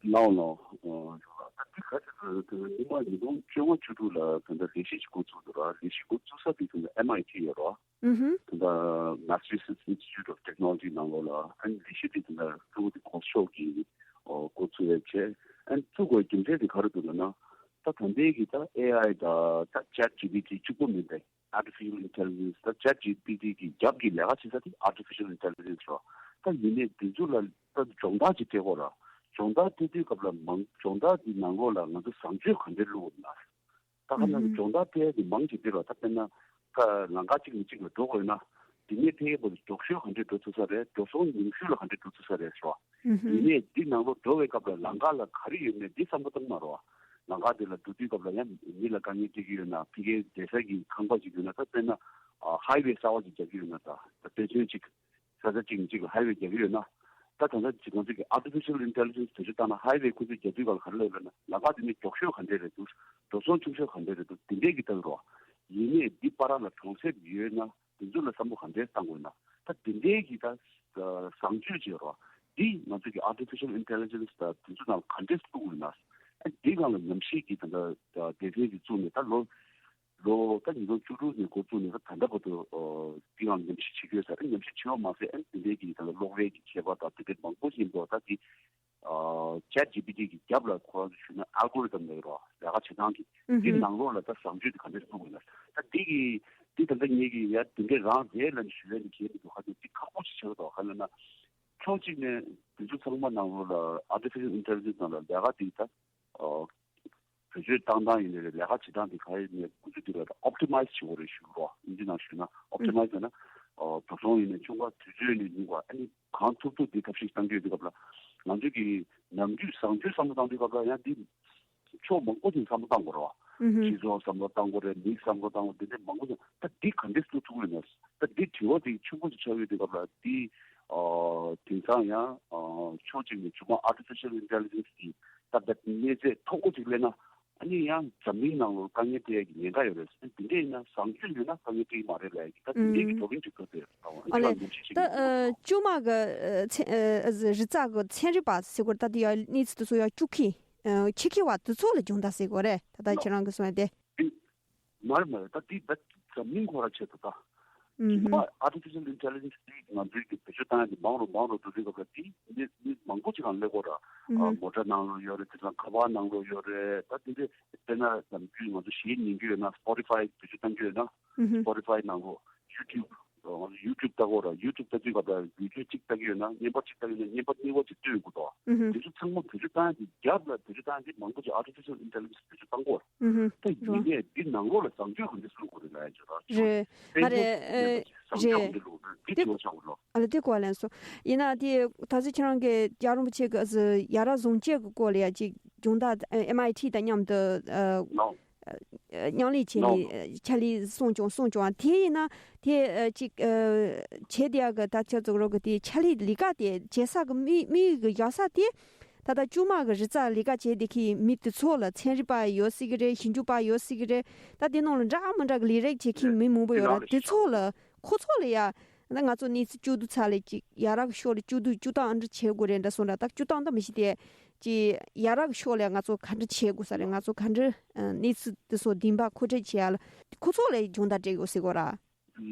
ལའོ་ལའོ། ད་འདི་ག་ཚོད་དུ་ཉི་མ་ཉིས་སྟོང་བཅོ་ལྔ་བཅུ་དྲུག་ལ་ད་ལྟ་ལས་གཞི་ཞིག་འགོ་བཙུགས་འདུག་ར། ལས་གཞི་འགོ་བཙུགས་ས་དེ་ད་ལྟ་ཨེམ་ཨའི་ཊི་ཡོད་ར། ཨུ་ཧུ། ད་ལྟ་Massachusetts Institute of Technology ནང་ལོགས་ལ་ཨ་ནི་ལས་གཞི་དེ་ད་ལྟ་གཙོ་བོ་དེ་༸གོང་ས་མཆོག་གིས་འགོ་བཙུགས་ཡོད་བྱས། ཨ་ནི་བཙུགས་དགོས་རྒྱུ་མཚན་དེ་ག་རེ་འདུག་ལབ་ན། ད་ད་ལྟའི་གི་ད་ཨེ་ཨའི་ད་ད་ཅེཊ་ཇི་པི་ཊི་གཅིག་པོ་མིན་པས། Artificial Intelligence ད་ཅེཊ་ཇི་པི་ཊི་གི་རྒྱབ་ཀྱི་ལས་ཀ་བྱེད་ས་དེ་Artificial Intelligence རེད། ད་ཡིན་ནའི་འདི་ཚོ་ལ་ད་སྦྱོང་བརྡར་ཅིག་སྤྲད་དགོས་ར། སྦྱོང་བརྡར་སྤྲད་དུས་སྐབས་ལ་མང་སྦྱོང་བརྡར་འདི་ནང་ལོགས་ལ་ང་ཚོ་བཟང་སྤྱོད་ག་འདྲས་བླུགས་དགོས་ན། ད་ག་ནང་གི་ཨུ་ཧུ། སྦྱོང་བརྡར་སྤྲད་ཡ་དེ་མང་ཅིག་འདི་ར། ད་དཔེར་ན་ད་ལམ་ཁ་གཅིག་ནས་གཅིག་ལ་འགྲོ་དགོས་ན་འདི་ནས་ཕ་གིའི་བར་དུ་མགྱོགས་ཤོས་ག་འདྲས་འགྲོ་ཐུབ་ས་རེད། འགྲོ་སོང་ཉུང་ཤོས་ལ་ག་འདྲས་འགྲོ་ཐུབ་ས་རེད་ཟེར་བ། ཨུ་ཧུ། ཡིན་ནའི་འདི་ནང་ལོགས་འགྲོ་བའི་སྐབས་ལ་ལམ་ཁ་ལ་ག་རེ་ཡོད་མེད་འདི་བསམ་བློ་བཏང་མ་རོགས། ལམ་ཁ་དེ་ལ་འགྲོ་དུས་སྐབས་ལ་ཡང་མི་ལ་དཀའ་ངལ་སྤྲད་ཀྱི་ཡོད་ན། ཕ་གིའི་བསྡད་ས་གི་ཁང་པ་ཞིག་ཡོད་ན། ད་དཔེར་ན་ཨ་ཧའི་ཝེ་གསར་པ་ཞིག་རྒྱག་གི་ཡོད་ན། ད་ད་དཔེ་མཚོན་གཅིག་ས་ཆ་གཅིག་ནས་གཅིག་ལ་ཧའི་ཝེ་རྒྱག་གི་ཡོད་ན། ད་ད་ལྟ་ཅིག་ང་ཚོ་གི་Artificial Intelligence བེད་སྤྱོད་བཏང་ན་ཧའི་ཝེ་ཁོ་ཚོས་རྒྱག་དུས་སྐབས་ལ་ག་རེ་ལབ་ཡོད་ན། ལམ་ཁ་དེ་ནི་མགྱོགས་ཤོས་ག་འདྲས་རེད་འདུག་འགྲོ་སོང་ཆུང་ཤོས་ག་འདྲས་རེད་འདུག་དེ་འདྲས་ཀྱི་ལྟ་གི་རོགས། ཡིན་ནའི་འདི་བར་ལ་གྲོང་གསེབ་ཡོད་ན། དེ་ཚོ་ལ་བསམ་བློ་ག་འདྲའི་བཏང་དགོས་ན། ད་དེ་འདྲའི་གི་ད་བཟང་སྤྱོད་ཅིག་རོ། འདི་ང་ཚོ་གི་Artificial Intelligence ད་དེ་ཚོ་ནང་ག་འདྲས་བླུགས་དགོས་ན། ཨ་འདི་སྒང་ལ་ཉམས་ཞིབ་ཀྱི་ད་ལྟ་སྡེ་ཚན་ཅིག་བཙུགས་ནས། ད་ལོ་ལོ་ད་ཉིས་སྟོང་བཅུ་དྲུག་ནས་འགོ་བཙུགས་ནས་ད་ད་ལྟ་བར་དུ་འདི་སྒང་ཉམས་ཞིབ་བྱེད་ཀྱི་ཡོད་ས་རེད། ཉམས་ཞིབ་བྱེད་པ་མ་ཟད་ཨ་དེ་འདྲའི་གི་ད་ལྟ་གློག་རའི་གི་ཁྱད་པར་དང་དེ་འདྲའི་མང་པོ་ཞིག་འདུག་ད་འདི་ཨ་ཅེཊ་ཇི་པི་ཊི་གི་རྒྱབ་ལ་ཁོ་རང་ཚོ་ཞུས་ན་ཨལ་གོ་རི་དམ་ལབ་ཀྱི་རོ། ལས་ཀ་བྱེད་སྟངས་ཀྱི། ཨུ་འདི་ཧུམ། ནང་ལོགས་ལ་ད་བཟང་སྤྱོད་དེ་ག་འདྲས་བཟུང་དགོས་ན། ད་འདི་གི་འདི་ད་ལྟ་ངེད་ཀྱི་ཡ་དེ་འདྲས་རང་རེད་ལབ་ནས་ཞུ་ཡ་ནི་གལ་མི་འདུག་ཧ་ཅང་འདི་ཁག་པོ་ཞིག་ཆགས་འདུག་ག་ལབ་ན། ཕྱོགས་གཅིག་ནས་དེ་ཚོ་ཚང་མ་ནང་ལོགས་ལ་Artificial Intelligence ནང་ལ་ལས་ཀ་འདི་ད་ཨ་བེད་སྤྱོད་བཏང་སྟངས་ཡིན་ནའི་རེད། ལས་ཀ་བྱེད་སྟངས་འདི་ག་ཡིན་ནའི་ཁོ་ཚོས་འདི་ལ་ད་ཨོབ་ཊི་མའི་ཛི་བྱེད་དགོས་རེད་ཞུ་གི་རོ། ཨིན་ཇི་ནང་ཞུས་ན་ཨོབ་ཊི་མའི་ཛི་ཟེར་ན། འགྲོ་སོང་ཡིན་ནའི་ཆུང་བ། དུས་ཚོད་ཡིན་ནའི་ཉུང་བ། ཨ་ནི་གང་ཐུབ་ཐུབ་དེ་ཐབས་ཤེས་བཏང་གི་ཡོད་དུས་སྐབས་ལ། ང་ཚོས་ཀྱི་ནམ་རྒྱུན་བཟང་སྤྱོད་བསམ་བློ་བཏང་དུས་སྐབས་ལ་ཡང་འདི་ཕྱོགས་མང་པོ་ཅིག་བསམ་བློ་བཏང་དགོས་རེད་བ། ཧུམ་ཧུམ། སྤྱི་ཚོགས་བསམ་བློ་བཏང་དགོས་རེད། མི་བསམ་བློ་བཏང་དགོས། དེ་འདྲ་མང་པོ་ཅིག། ད་འདི་ག་འདྲས་སུ་ཐུག་ཡོད་ན། ད་འདི་དྲི་བ་འདི་ཆེན་པོ་ཅིག་ཆགས་ཡོད་དུས་སྐབས་ལ། འདི་ཨ་དེང་སང་ཡང་ཨ་ཕྱོགས་གཅིག་ནས་མཇུག་མ་artificial intelligence་གི་ད་ད་གནས་ཚད་མཐོ་པོ་ཅིག་སླེབས་ན། ཨ་ནི་ཡང་འཛམ་གླིང་ནང་ལོགས་དཀའ་ངལ་འཕྲད་ཡ་གི་ཉེན་ཁ་ཡོད་རེད། དེ་འདྲ་ཡིན་ན་བཟང་སྤྱོད་ཡོད་ན་དཀའ་ངལ་འཕྲད་ཀྱི་མ་རེད་ལབ་ཡ་གི། ད་དེ་འདྲའི་གི་བགྲོ་གླེང་ཅིག་ཕེབས་ཏེ་ཡོད་རེད། ཨ་ལས། ད་ཨ་བཅོས་མ་གི་ཨ་ཚན་ཨ་རི་རྩ་གི་ཚན་རིག་པ་ཟེར་དགོས་རེད། ད་དེ་ཡ་གནས་ཚུལ་དེ་ཚོ་ཡ་བཅུག་མཁན་ཨ་ཆེད་མཁས་པ་དེ་ཚོ་ལ་སྦྱོང་བརྡར་ཟེར་དགོས་རེད། ད་ད་ཁྱེད་རང་གི་གསུང་ཡ་དེ། མ་རེད་མ་རེད། ད་དེ་ད་འཛམ་གླིང་ཁོ་རང་ཆེད་དུ་ད། ཨུ་ཧུམ། ད་artificial intelligence་དེ་ང་ཚོའི་གི་བེད་སྤྱོད་བཏང་ཡ་དེ་མང་རུ་མང་རུ་འགྲོ་དུས་སྐབས་ལ། དེ་མི་མི་མང་པོ་ཅིག་གང་སླེབས་ཀྱི་ཡོད་རེད། ཨུ་ཧུམ། མོ་ཊ་ནང་ལོགས་ཡོད་རེད། དེ་ཚོ་ཁ་པར་ནང་ལོགས་ཡོད་རེད། ད་དེ་འདྲ་དཔེར་ན་ནམ་རྒྱུན་ང་ཚོ་གཞས་ཉན་གྱི་ཡོད་ན། Spotify་བེད་སྤྱོད་བཏང་གི་ཡོད་ན། ཨུ་ཧུམ། Spotify་ནང་ལོགས། YouTube། ང་ཚོ་YouTube་ལྟ་གོ་ར། YouTube་ལྟ་དུས་སྐབས་ལ་video་གཅིག་ལྟ་གི་ཡོད་ན། བརྙན་པར་གཅིག་ལྟ་གི་ཡོད་ན། བརྙན་པར་གཉིས་པ་གཅིག་སྟོན་དགོས་དོ། ཨུ་ཧུམ། དེ་ཚོ་ཚང་མ་བེད་སྤྱོད་བཏང་ཡ་དེ། རྒྱབ་ལ་བེད་སྤྱོད་བཏང་ཡ་དེ་མང་པོ་ཅིག་artificial intelligence་བེད་སྤྱོད་བཏང་གོ། ཨུ་ཧུམ། ད་ཡིན་ནའི་འདི་ནང་ལོགས་ལ་བཟང་སྤྱོད་ག་འདྲ་བཟོ་དགོས་རེད་ལབ་ཡ་ཅིག་ར། རེད། ང་རེད། ཨ་བཟང་སྤྱོད་ག་འདྲ་ལོག་རེད། འདི་དེ་བྱས་ཆགས་ལོ། ཨ་ལ་དེ་གོ་ལེན་སོང་། ཡིན་ན་དེ་ད་ཚོད་ཁྱེད་རང་གི་རྒྱལ་བ་རིན་པོ་ཆེ་གི་ཨ་ཡ་རབས་བཟང་སྤྱོད་གི་སྐོར་ལ་ཡ་ཅིག་སྦྱོང་བརྡར་ཨ་MIT་དང་མཉམ་དུ་ཨ་ནོ། མཉམ་ལས་བྱས་ནས་ནོ། ཨ་ཕྱག་ལས་གསུངས་བྱུང་གསུངས་བྱུང་། དེ་ཡིན་ན་དེ་ཨ་ཅིག་ཨ་བྱས་དེ་ཡ་གི་ད་ཁྱེད་ཚོ་རོགས་གི་དེ་ཕྱག་ལས་ལས་ཀ་དེ་བྱེད་ས་གི་དམིགས་དམིགས་ཡུལ་གི་ཡོད་ས་དེ། ད་ལྟ་བཅོས་མ་གི་རི་རྩ་ལས་ཀ་བྱེད་བསྡད་མཁན་མི་དེ་ཚོ་ལ་ཚན་རིག་པ་ཡོད་སྲིད་ཀྱི་རེད། ཞིབ་འཇུག་པ་ཡོད་སྲིད་ཀྱི་རེད། ད་དེ་ནང་ལ་འདྲ་མི་འདྲ་གི་ལས་རིགས་བྱེད་མཁན་མི་མང་པོ་ཡོད་རེད། དེ་ཚོ་ལ་ཁོ་ཚོ་ལ་ཡ་ད་ང་ཚོ་གནས་ཚུལ་བཅུད་བསྡུ་ཚ་ལས་ཅིག་ཡ་རབས་ཀྱི་ཕྱོགས་ལ་བཅུད་བསྡུ་བཅུད་སྟངས་འདྲ་བྱེད་དགོས་རེད་འདྲ་སོང་འདྲ། ད་བཅུད་སྟངས་འདྲ་མི་ཤེས་ཏེ་ཅིག་ཡ་རབས་ཀྱི་ཕྱོགས་ལ་ང་ཚོ་ག་འདྲ་བྱེད་དགོས་ས་རེད། ང་ཚོ་ག་འདྲ་གནས་ཚུལ་དེ་ཚོ་བདེན་པ་མཁོ་སྤྲོད་བྱེད་ཡ་ལ་ཁོ་ཚོ་ལ་སྦྱོང་བརྡར་སྤྲད་དགོས་ཟེར་གོ་ར།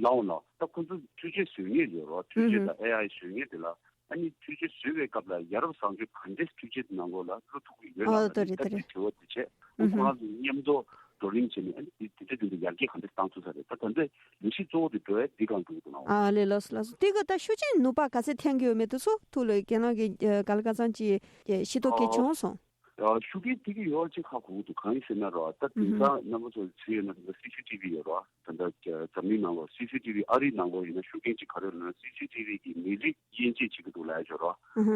ལའོ་ལའོ། ད་ཁོ་ཚོ་འཕྲུལ་ཆས་བཟོ་མཁན་ཡོད་རོགས། འཕྲུལ་ཆས་དང་ཨེ་ཨའི་བཟོ་མཁན་དེ་ལ། ཨ་ནི་འཕྲུལ་ཆས་བཟོ་བའི་སྐབས་ལ་ཡ་རབས་བཟང་སྤྱོད་ག་འདྲས་འཕྲུལ་ཆས་དེ་ནང་ལོགས་ལ་བླུག་ཐུབ་ཀྱི་ཡོད་ལ་ཨོ་ལ་ད་དེ་ད་དེ་དྲི་བ་དེ་བྱས། ཨོ་ཁོ་རང་ཚོ་མཉམ་དུ་བགྲོ་གླེང་བྱས་ནས། ཨ་ནི་དེ་དེ་འདྲ་དེ་འདྲ་ཡར་རྒྱས་ག་འདྲས་བཏང་ཐུབ་ས་རེད། ད་ད་ལྟའི་ལས་གཞི་གཙོ་བོ་དེ་འགྲོ་ཡ་འདི་གང་འགྲོ་གི་འདུག་ན། ཨ་ལས། ལགས་སོ་ལགས་སོ། དེ་ག་ད་ཤུགས་རྐྱེན་ནུས་པ་ག་ཚད་ཐོན་གྱི་ཡོད་མེད་དེ་ཚོ་ཐུགས་ལ་ཁྱེད་རང་གི་ག་ལ་ག་ཚང་ཅིག་ཤེས་རྟོགས་སྐྱེས་བྱུང་སོང་། ཨ་ཤུགས་རྐྱེན་དེ་གི་ཡོད་ཅིག་ཧ་གོ་གི་འདུག་གང་ཡིན་ཟེར་ན་རོ། ད་དེང་སང་རྣམ་པ་ཚོ་ཚོས་ཡོད་ན་ད་སི་སི་ཊི་ཝི་ཡོད་རོ། ད་ལྟ་འཛམ་གླིང་ནང་ལོགས་སི་སི་ཊི་ཝི་ཨ་རིའི་ནང་ལོགས་ཡིན་ན་ཤུགས་རྐྱེན་ཅིག་ག་རེ་ཡོད་ན། སི་སི་ཊི་ཝི་གི་མི་རིགས་དབྱེ་འབྱེད་བྱེད་ཀྱི་འདུག་ལབ་ཡ་ཅིག་རོ།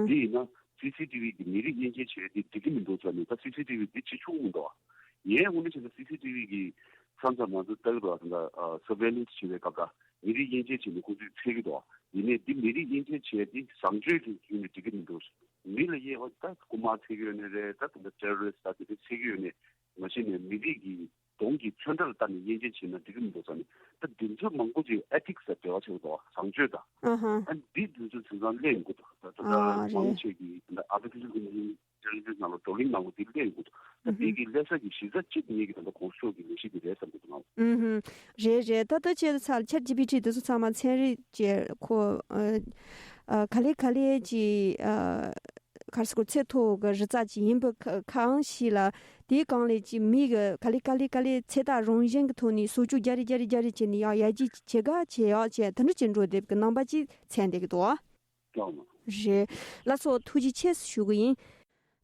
དེ་ཡིན་ན་སི་སི་ཊི་ཝི་གི་མི་རིགས་དབྱེ་འབྱེད་བྱེད་ཡ་དེ་འགྲིག་གི་མི་འདུག་ཟེར་ནས། ད་སི་སི་ཊི་ཝི་དེ་བྱེད་ཆོག་གི་མི་འདུག་ངས་དངོས་གནས་བྱས་ན་སི་སི་ཊི་ཝི་གི་མཚམས་མཚམས་ང་ཚོ་ལྟ་གི་འདུག་ད་ལྟ་སར་ཝེ་ལེན་སི་བྱེད་པའི་སྐབས་ལ་མི་རིགས་དབྱེ་འབྱེད་བྱས་ནས་ཁོང་ཚོས་འཚོལ་གི་འདུག་ཡིན་ནའི་འདི་མི་རིགས་དབྱེ་འབྱེད་བྱས་འདི་བཟང་སྤྱོད་ཀྱི་ངོས་ནས་འགྲིག་གི་མི་འདུག་མི་ལ་དབྱེ་བ་ད་རྐུ་མ་འཚོལ་གྱི་ཡོད་ནའི་རེད། ད་དེ་འདྲ་ཊེ་རོ་རི་སི་ཊི་ད་དེ་འདྲ་འཚོལ་གྱི་ཡོད་ནའི་མ་གཞི་ནས་མི་རིགས་ཀྱི་གདོང་གི་ཚོན་ཁྲ་ལ་ལྟ་ནས་དབྱེ་འབྱེད་བྱས་ན་འགྲིག་གི་མི་འདུག་ཟེར་ནས། ད་འདི་ཚོ་མང་པོ་ཅིག་ཨེ་ཐིག་སི་དང་འབྲེལ་བ་ཆེ་བ་དང་བཟང་སྤྱོད་དང་། ཨ་ཧ། ཨ་འདི་འདི་ཚོ་དེང་སང་སླེབས་ཡོང་གི་འདུག་ད་ད་ལྟ་ཨ་མང་རེད། ཆེ་གི་ད་ལྟ་ཨར་ཊི་ཕི་ཤལ་ཨིན་ཊེ་ལི་ཇེན་སི་ནང་ལ་བགྲོ་གླེང་གནང་བ་འདི་སླེབས་ཡོང་གི་འདུག་ད་འདི་གི་ལྷ་ས་གི་གཞི་རྩ་གཅིག་ངེད་ཀྱི་ད་ལྟ་གོང་ས་མཆོག་གི་ལས་གཞི་འདི་རེད་བསམ་གྱི་འདུག་ང་། ཨུ་ཧུམ། རེད་རེད། ད་ལྟ་བྱས་ཙང་ཆེ་ཊི་ཇི་པི་ཊི་འདི་ཚོ་ཚང་མ་ཚན་རིག་ཅེས་ཁོ་ཨ་ཨ་ག་ལེ་ག་ལེ་ཅིག་ཨ་ག་རེ་ཟེར་དགོས། ཚད་མཐོ་བོ་གི་རི་རྩ་ཅིག་ཡིན་པ་ག་གང་ཞིག་ལ། དེའི་སྒང་ལས་ཅིག་མི་གི་ག་ལེ་ག་ལེ་ག་ལེ་ཚད་ལྡན་རང་བཞིན་གྱི་ཐོག་ནས་བཟོ་བཅོས་རྒྱག་རེས་རྒྱག་རེས་རྒྱག་རེས་བྱས་ནས་ཡང་ཡར་རྒྱས་ཅིག་བྱེད་ག་བྱེད་ཡག་བྱས་དེ་འདྲ་ཅིག་འགྲོ་བསྡད་པའི་རྣམ་པ་ཅིག་མཚོན་བསྡད་ཀྱི་འདུག་ཨ། ལགས་སོ། རེད། ལགས་སོ། ཐུགས་རྗེ་ཆེ་ཞུ་གི་ཡིན།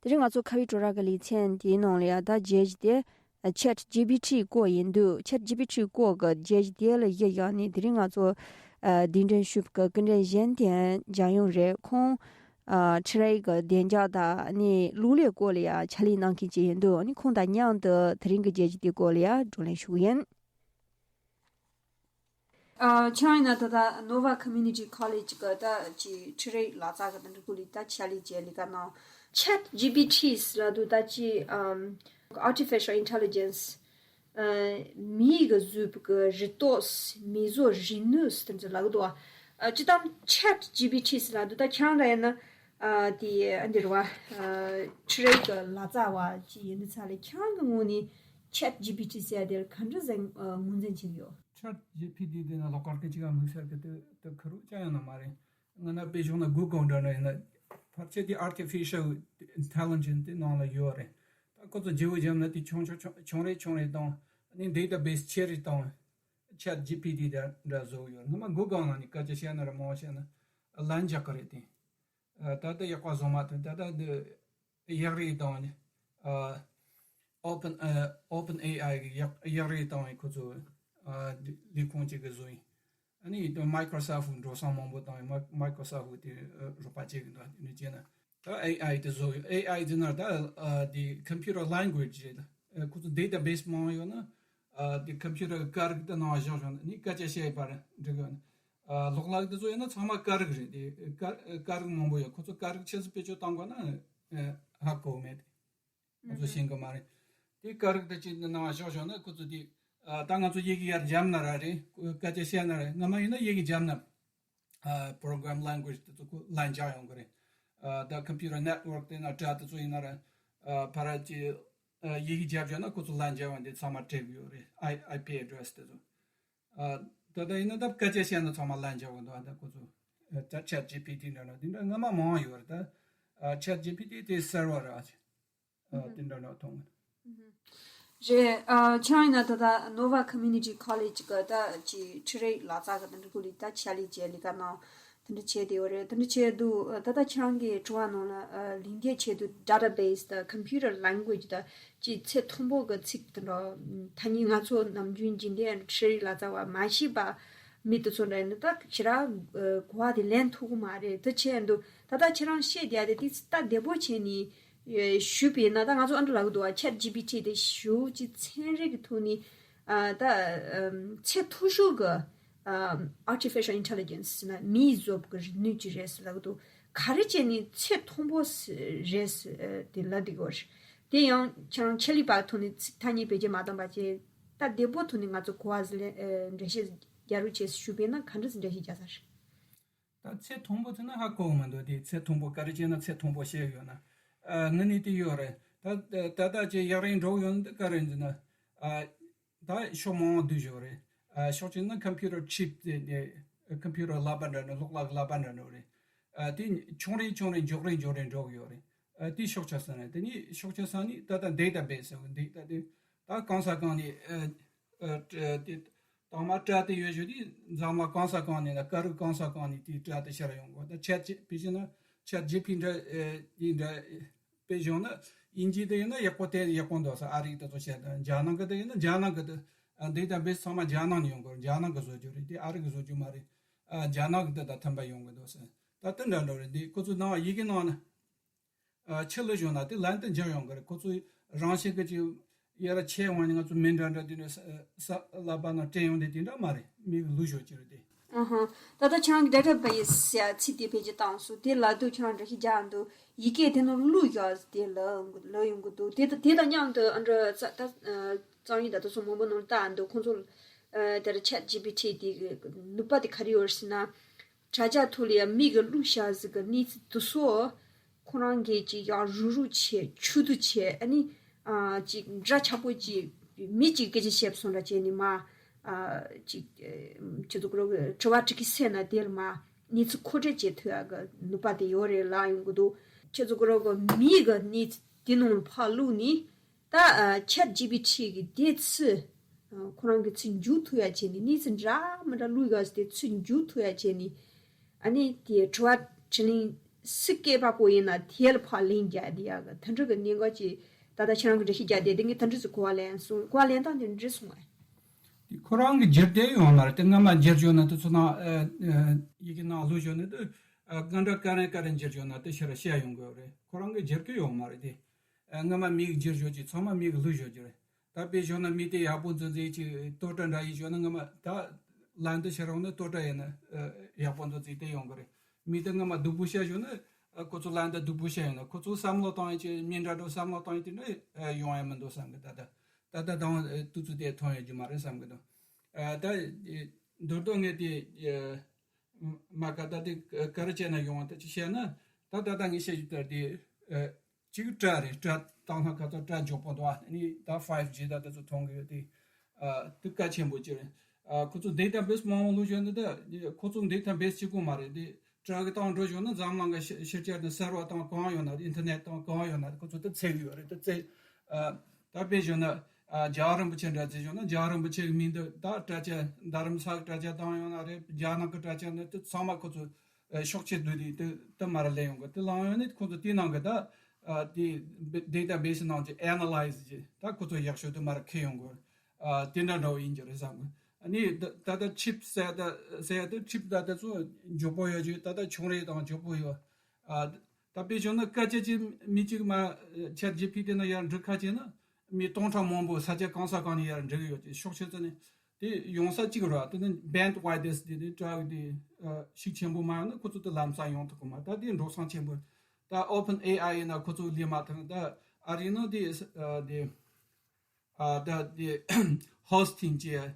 དེ་རིང་ང་ཚོ་ཁ་བའི་བྲོ་ར་གི་ལེ་ཚན་དེའི་ནང་ལ་ཡ་ད་རྒྱལ་སྤྱི་དེ་ཆེ་ཊི་ཇི་པི་ཊི་སྐོར་ཡིན་དུས། ཆེ་ཊི་ཇི་པི་ཊི་སྐོར་གི་རྒྱལ་སྤྱི་དེ་ལ་གཞི་བཞག་ནས་དེ་རིང་ང་ཚོ་ཨ་གདན་འདྲེན་ཞུས་པ་གི་སྐུ་མགྲོན་གཞན་དེ་འཇམ་དབྱངས་རེད། ཁོང་ཨ་འཕྲུལ་རིག་གི་བདེ་འཇགས་དང་ནི་གློག་ཀླད་སྐོར་ལ་ཡ་ཕྱག་ལས་གནང་མཁན་ཅིག་ཡིན་དུས། ཨ་ནི་ཁོང་དང་མཉམ་དུ་དེ་རིང་གི་རྒྱལ་སྤྱི་དེའི་སྐོར་ལ་ཡ་བགྲོ་གླེང་ཞུ་གི་ཡིན། ཨ་ཁྱེད་རང་ཡིན་ན་ད་ལྟ་Nova Community College་གི་ད་ཅི་འཕྲུལ་རིག་ལག་རྩལ་གི་ད་འདྲ་སྐོར་ལ་ད་ཕྱག་ལས་བྱས་ལས་ཀ་གནང་། ཆེ་ཊི་ཇི་པི་ཊི་ལབ་དུས་ད་ཅི་ཨམ་Artificial Intelligence་ཨ་མིའི་གི་བཟོས་པའི་གི་རི་དྭགས་མིའི་བཟོ་རིག་ནུས་དེ་ཚོ་ལབ་གི་འདུག་ཨ་སྤྱིར་བཏང་ཆེ་ཊི་ཇི་པི་ཊི་ལབ་དུས་ད་ཁྱེད་རང་ད་ཡིན་ན། ཨ་དེ་ཨ་འདིར་བ་ཨ་འཕྲུལ་རིག་གི་ལག་རྩལ་བ་ཅིག་ཡིན་དུས་ཙང་ལ་ཁྱེད་རང་གི་ངོས་ནས་ཆེ་ཊི་ཇི་པི་ཊི་ཟེར་ཡ་དེར་ག་འདྲ་ཟིག་ཨ་ངོས་འཛིན་བྱེད་ཀྱི་ཡོད། ཆེ་ཊི་ཇི་པི་ཊི་དེ་ན་ལོགས་ཀར་གི་ཅིག་ཨ་དམིགས་བསལ་གི་དེ་དེ་ཁུར་ཅང་ཡང་ན་མ་རེད། ང་ན་དཔེ་བཞག་ན་Google་འདྲ་འདྲ་ཡིན་ན་ཕལ་ཆེར་དེ་Artificial Intelligence་དེ་ནང་ལ་ཡོད་རེད། ད་ཁོ་ཚོ་བརྗེ་པོ་བརྒྱབ་ན་དེ་ཆུང་ཆུང་ཆུང་ཆུང་རེ་ཆུང་རེ་བཏང་། ཨ་ནི་database་ཆེ་རེ་བཏང་། ཆེ་ཊི་ཇི་པི་ཊི་དེ་འདྲ་བཟོ་གི་ཡོད། སྔོན་མ་Google་ནང་ནས་སྐད་ཆ་བཤད་ན་ར་མང་བ་བཤད་ན་ལན་རྒྱག་གི་རེད་དེ། ཨ་ད་ལྟ་ཡག་པ་བཟོ་མ་ཐུབ། ད་ལྟ་འདི་གཡག་རིགས་དང་ནི་ཨ་Open ཨ་Open A I་གི་གཡག་གཡག་རིགས་དང་ཁོ་ཚོ་ཨ་ལས་ཁུངས་གཅིག་གི་བཟོ་ཡིན། ཨ་ནི་ད་Microsoft་འགྲོ་སོང་མང་པོ་བཏང་ཡོད། Microsoft་དེ་རོགས་པ་བྱེད་གི་འདུག་དེ་ནས་བྱས་ན་ད་A I་དེ་བཟོ་ཡོད། A I་དེ་ན་ད་དེ་computer language་རེད། ཁོ་ཚོ་database་མང་ཡོད་ན་དེ་computer་གི་སྐད་རིགས་དེ་ནང་བཞག་བཞག་ན་ནི་སྐད་ཆ་བཤད་པར་འགྲིག་ཡོད་ན། ལོག་ལག་དེ་ཚོ་ཡིན་ན་ཚང་མ་སྐད་རིགས་རེད། དེ་སྐད་སྐད་རིགས་མང་པོ་ཡོད། ཁོ་ཚོ་སྐད་རིགས་ཆེད་དུ་བེད་སྤྱོད་བཏང་དགོས་ན་ཧ་གོ་མེད། དེ་ཁོ་ཚོ་ཤེས་གི་མ་རེད། དེ་སྐད་རིགས་དེ་ཅིག་ནང་བཞག་བཞག་ན་ཁོ་ཚོ་དེ་ད་ང་ཚོ་ཡི་གེ་ཡར་འཇམ་ན་ར་རེད། སྐད་ཆ་བཤད་ན་ར་སྔ་མ་ཡིན་ན་ཡི་གེ་འཇམ་ན་program language་དེ་ཚོ་ཁོ་ལན་འཇགས་ཡོང་གི་རེད། ད་computer network་དེ་ན་དྲ་དེ་ཚོ་ཡིན་ན་ར་ཕ་ར་ཅིག་ཡི་གེ་རྒྱབ་བཞག་ན་ཁོ་ཚོ་ལན་འཇལ་བ་འདི་ཚང་མ་སྤྲད་གི་ཡོད་རེད། I- IP address་དེ་ཚོ། ཨ། ད་ལྟ་ཡིན་ན་ད་སྐད་ཆ་བཤད་ན་ཚང་མ་ལན་འཇལ་བ་འདུག་ད་ཁོ་ཚོ་ད་Chat G P T་འདྲ་ན་དེ་འདྲ་སྔ་མ་མང་ཡོད་རེད། ད་Chat G P T་དེ་གསར་བ་ར་ཨ་དེ་འདྲ་ན་མཐོང་། རེད། ཨ། ཁྱེད་རང་ཡིན་ན་ད་ལྟ་Nova Community College་གི་ད་ཅི་འཕྲུལ་རིག་ལག་རྩལ་གི་ད་འདྲ་སྐོར་ལ་ད་ཕྱག་ལས་བྱས་ལས་ཀ་གནང་། དེ་འདྲ་བྱས་བསྡད་ཡོད་རེད། དེ་འདྲ་བྱས་འདུག་ད་ལྟ་ཁྱེད་རང་གི་དྲི་བ་ནང་ལ་ཨ། ལྷན་རྒྱས་ཆེད་དུ་database་དང་computer language་དང་ཅི་ཚད་མཐོན་པོ་གི་ཚིག་དེ་འདྲ་ཐ་སྙད་ང་ཚོ་ནམ་རྒྱུན་རྒྱུན་ལྡན་འཕྲུལ་རིག་ལག་རྩལ་བ་མ་ཤེས་པ་མི་དེ་ཚོ་འདྲ་ཡིན་ན་ད་ཞེ་དྲག་གོ་བ་དེ་ལེན་ཐུབ་ཀྱི་མ་རེད། དེ་བྱས་འདུག་ད་ལྟ་ཁྱེད་རང་བཤད་བསྡད་དེ་དེ་ད་བདེ་པོ་བྱས་ནས་ཞུས་པས་ན་ད་ང་ཚོ་ཨ་འདྲ་ལབ་ཀྱི་འདུག་བ། Chat G P T་དེ་ཞུ་ཅི་ཚན་རིག་གི་ཐོག་ནས་ཨ། ད་ཚད་མཐོ་ཤོས་གི་ཨམ། Artificial Intelligence་ཟེར་ན་མིའི་བཟོ་གི་རིག་ནུས་ཅིག་རེད་ཟེར་ལབ་ཀྱི་འདུག་ག་རེ་བྱས་ནས་ཚད་མཐོན་པོ་ཟེར་རེད་ཟེར་དེ་ལབ་བསྡད་ཀྱི་ཡོད་རེད། དེ་ཡང་ཁྱེད་རང་ཆེད་ལས་པ་ཐོག་ནས་ཚིག་ཐ་སྙད་བེད་སྤྱོད་མ་བཏང་པ་བྱས་ད་བདེ་པོ་ཐོག་ནས་ང་ཚོ་གོ་བ་ཟིན་ལེ་འགྲེལ་བཤད་རྒྱག་རོགས་བྱས་ཞུས་པས་ན་ག་འདྲ་ཟིག་འགྲེལ་བཤད་རྒྱག་ས་རེད། ད་ཚད་མཐོན་པོ་ཟེར་ན་ཧ་གོ་གི་མི་འདུག་དེ་ཚད་མཐོན་པོ་ག་རེ་བྱས་ན་ཚད་མཐོན་པོ་བཤད་ཡོད་ན། ཨ། དངོས་གནས་དེ་ཡོད་རེད། ད་ད་ལྟ་ཅིག་ཡག་རིང་འགྲོ་ཡོད་ན་དེ་ག་རེ་ཟེར་ན། ཨ། ད་ཕྱོགས་མང་པོ་བསྡུས་ཡོད་རེད། ཨ། ཕྱོགས་གཅིག་ན་computer chip་དེ་དེ་computer་ཀླད་པ་འདྲ་འདྲ་གློག་ཀླད་ཀླད་པ་འདྲ་འདྲ་རེད། ཨ། དེ་ཆུང་རེ་ཆུང་རེ་མགྱོགས་རེ་མགྱོགས་རེ་འགྲོ་གི་ཡོད་རེད། ཨ། དེ་ཕྱོགས་ཆ་གསུམ་རེད། དེ་ནས་ཕྱོགས་ཆ་གསུམ་ནི་ད་ལྟ་database་ཟེར་བ་འདི་ད་དེ་ད་གང་ས་གང་ནས་ཨ། ཨ། དེ་དང་མ་དྲ་དེ་ཡོད་ཞུ་དེ་འཛམ་གླིང་གང་ས་གང་ནས་ན་སྐད་རིགས་གང་ས་གང་ནས་དེ་དྲ་དེ་ཤར་ཡོང་གོ་ད་Chat G- དཔེ་བྱས་ན་Chat G P T་འདྲ་ཨ། དེ་འདྲ། དཔེ་བཞག་ན་དབྱིན་ཇི་དེ་ཡིན་ན་ཡག་པོ་དེ་ཡག་པོ་འདུག་ས། ཨ་རིག་དེ་ཚོ་བཤད་ན་རྒྱ་ནག་གི་དེ་ཡིན་ན་རྒྱ་ནག་གི་དེ་ཨ། འདི་དང་བེད་ཚང་མ་རྒྱ་ནག་ནས་ཡོང་གི་རེད། རྒྱ་ནག་གི་བཟོ་རྒྱུ་རེད། དེ་ཨ་རི་གི་བཟོ་རྒྱུ་མ་རེད། ཨ། རྒྱ་ནག་གི་དེ་དང་མཐུན་པ་ཡོང་གི་འདུག་ས། ད་དེ་འདྲ་འདྲ་རེད། འདི་ཁོ་ཚོ་ནང་ཡི་གེ་ནང་ན་ཨ། ཕྱི་ལ་བཞག་ན་དེ་ལན་དུ་འཇགས་ཡོང་གི་རེད། ཁོ་ཚོ་རང་བཞིན་གི་ཅིག་ཡར་ཆེ་འོང་ནས་ང་ཚོ་མི་འདྲ་འདྲ་དེ་འདྲ་ས་ས་ཀླད་པ་ནང་སྤྲད་ཡོང་དེ་དེ་འདྲ་མ་རེད། མི་གི་ལུས་ཤོག་ཅིག་རེད་དེ། ཨ་ཧ། ད་ལྟ་ཁྱེད་རང་གི་database་ཡ་ཚིག་དེ་བེད་སྤྱོད་བཏང་སོང་། དེ་ལ་དུ་ཁྱེད་རང་འགྲེལ་བཤད་རྒྱག་འདུག་ཡི་གེ་དེ་ནང་བླུགས་བཞག་དེ་ལ་ལ་ཡོང་གི་འདུག་དེ་དང་དེ་དང་མཉམ་དུ་ཨ་འདྲ་ཙ་ད་ཨ། རྩོམ་ཡིག་ད་དུ་སོང་མང་པོ་ནང་ལྟ་འདུག་ཁོང་ཚོ་ཨ། དེར་Chat G P T་དེ་གི་ནུས་པ་དེ་ག་རེ་ཡོད་ཟེར་ན། དྲ་རྒྱ་ཐོག་ལ་ཡང་མི་གི་བླུགས་བཞག་ཟིག་གི་གནས་ཚུལ་དེ་ཚོ་ཁོ་རང་གིས་ཅིག་ཡང་རུག་རུག་བྱས་ཆུ་དུ་བྱས། ཨ་ནི་ཨ། ཅིག་འདྲ་ཆགས་པོ་ཅིག་མི་ཅིག་སྐད་ཆ་བཤད་སོང་འདྲ་བྱས་ནས་མ། ཨ། ཅིག་ཨ། ཁྱེད་ཚོ་ཀུ་རོ་གི་དྲི་བ་དྲི་གི་སེ་ན་དེ་ལ་མ་གནས་ཚུལ་མཁོ་སྤྲོད་བྱེད་ཐུབ་ཡག་གི་ནུས་པ་དེ་ཡོད་རེད་ལབ་ཡོང་གི་འདུག་ཁྱེད་ཚོ་ཀུ་རོ་གི་མི་གི་གནས་ཚུལ་དེ་ནང་ལ་ཕར་བླུགས་ནས། ད་ཨ། Chat G P T་གི་དེ་ཚུ་ཨ། ཁོ་རང་གི་ཚུར་འཇུག་ཐུབ་ཡ་བྱས་ནས་གནས་ཚུལ་འདྲ་མི་འདྲ་བླུགས་ཡ་དེ་ཚུར་འཇུག་ཐུབ་ཡ་བྱས་ནས། ཨ་ནི་དེ་དྲི་བ་དྲིས་ལན་སུ་སྐད་པ་པོ་ཡིན་ན་དེ་ལ་ཕར་ལན་རྒྱག་བསྡད་ཡ་གི་དེ་འདྲ་གི་གནད་འགག་ཅིག་ད་ལྟ་ཁྱེད་རང་གི་འགྲེལ་བཤད་རྒྱག་བསྡད་དེ་ངས་དེ་འདྲ་ཟིག་གོ་བ་ལེན་སོང་། གོ་བ་ལེན་སྟངས་དེ་འདྲ་སོང་ངས། དེ་ཁོ་རང་གི་འགྱུར་དེ་ཡོང་ན་རེད། དེ་སྔ་མ་འགྱུར་བྱུང་ན་དེ་ཚོ་ནང་ཨ། ཨ། ཡི་གེ་ནང་བླུགས་བྱུང་ན་དེ་ཨ། གང་འདྲ་ག་རེ་ག་རེ་འགྱུར་བྱུང་ན་དེ་ཕྱིར་བཤད་ཡོང་དགོས་རེད། ཁོ་རང་གི་འགྱུར་གི་ཡོད་མ་རེད་དེ། ཨ། སྔ་མ་མིག་བསྒྱུར་ཞོར་གྱི་ཚང་མ་མིག་ལུས་ཞོར་གྱི་རེད། ད་དཔེ་བཞག་ན་མི་དེ་ཡག་པོ་འཛིན་འཛིན་གྱི་ལྟོ་གྲ་འདྲ་ཡིན་ཞོར་ན་སྔ་མ་ད་ལན་དུ་ཕྱིར་འོང་ན་ལྟོ་གྲ་ཡིན་ན་ཨ། ཡག་པོ་འཛིན་འཛིན་དེ་ཡོང་གི་རེད། མི་དེ་སྔ་མ་སྡུག་པོ་བཤད་ཞོར་ན་ཨ། ཁོ་ཚོ་ལན་དུ་སྡུག་པོ་བཤད་ཡོང་ན་ཁོ་ཚོ་བསམ་བློ་བཏང་ཡིན་གྱི་མི་འདྲ་འདྲ་བསམ་བློ་བཏང་ཡིན་དེ་འདྲ་ཡོང་ཡ་མི་འདུག་བསམ་གི། ད་ད་ད་ད་དང་དུས་ཚོད་དེ་ཐོན་ཡོད་རྒྱུ་མ་རེད་བསམ་གི་འདུག་ཨ། ད་མདོར་དོན་ངས་དེ་མ་ཀ་ད་དེ་ག་རེ་བྱས་ན་ཡོང་བ་ད་ཅི་བཤད་ན་ད་ད་ད་ངས་བཤད་རྒྱུ་ལྟར་དེ་ཨ། གཅིག་དྲ་རེད། དྲ་བཏང་ན་ཁ་ཚ་དྲ་མགྱོགས་པོ་འདུག་ཨ་ནི་ད་five G་ད་དེ་ཚོ་མཐོང་གི་ཡོད་དེ། ཨ། དེ་གལ་ཆེན་པོ་གཅིག་རེད། ཨ། ཁོ་ཚོ་database་མང་པོ་བླུགས་བཞག་ནི་ད་ཁོ་ཚོ་database་གཅིག་པོ་མ་རེད་དེ། དྲ་གི་བཏང་འགྲོ་བཞག་ན་འཛམ་གླིང་གི་ཕྱི་ཕྱི་རྒྱལ་དང་server་དང་གང་ཡོད་ན་internet་དང་གང་ཡོད་ན་ཁོ་ཚོ་དེ་འཚོལ་གི་ཡོད་རེད། དེ་འཚོལ། ཨ། ད་དཔེ་བཞག་ན་ཨ། རྒྱལ་བ་རིན་པོ་ཆེ་འདྲ་བརྩིས་བཞག་ན་རྒྱལ་བ་རིན་པོ་ཆེ་གི་མིང་དེ་ད་དྲ་རྒྱ་རྡ་རམ་ས་གི་དྲ་རྒྱ་བཏང་ཡོད་ན་རེད། རྒྱ་ནག་གི་དྲ་རྒྱ་ནི་དེ་ཚང་མ་ཁོ་ཚོ་ཨ། ཤོག་ཆེ་བསྡུས་ཏེ་དེ་དེ་མར་ལེན་ཡོང་གི། དེ་ལངས་ཡོང་ནས་ཁོ་ཚོ་དེའི་ནང་གི་ད་ཨ། དེ་database་ནང་གི་analyse་གྱིས་ད་ཁོ་ཚོ་ཡག་ཤོས་དེ་མར་འཁྱེར་ཡོང་གི། ཨ། དེ་འདྲ་འདྲ་བོ་ཡིན་གྱི་རེད་བསམ་གི། ནི་ད་ད་ལྟ་ཆིབ་ཟེར་ད་ཟེར་ད་ཆིབ་ད་ད་ཚོ་མགྱོགས་པོ་ཡོད་རྒྱུ་ད་ད་ཆུང་རེ་དང་མགྱོགས་པོ་ཡོད། ཨ་ད་དཔེ་བཞག་ན་སྐད་ཆ་ཅིག་མི་གཅིག་མ་ཆེཊ་ཇི་པི་ཊི་ན་ཡར་འབྲི་ཁ་ཅིག་ན་མི་སྟོང་ཕྲག་མང་པོ་ས་ཆ་གང་ས་གང་ནས་ཡར་འབྲི་གི་ཡོད་ཅེས་ཤོག་ཆོས་ཚོ་ནི་དེ་ཡོང་ས་གཅིག་ར། དེ་ནི་bandwidth དེ་དེ་ཊེ་ར་ཕི་ཀི་དེ་ཤུགས་ཆེན་པོ་མ་ཡོང་ན་ཁོ་ཚོ་དེ་ལམ་སང་ཡོང་ཐུབ་གི་མ། ད་དེ་འགྲོ་སོང་ཆེན་པོ། ད་ཨོ་པན་ཨེ་ཨའི་ཡིན་ན་ཁོ་ཚོ་ལས་མ་ཐུབ། ད་ཨ་རི་ནང་དེ་དེ། ཨ་ད་དེ་ཧོ་སི་ཊིང་ཅེས་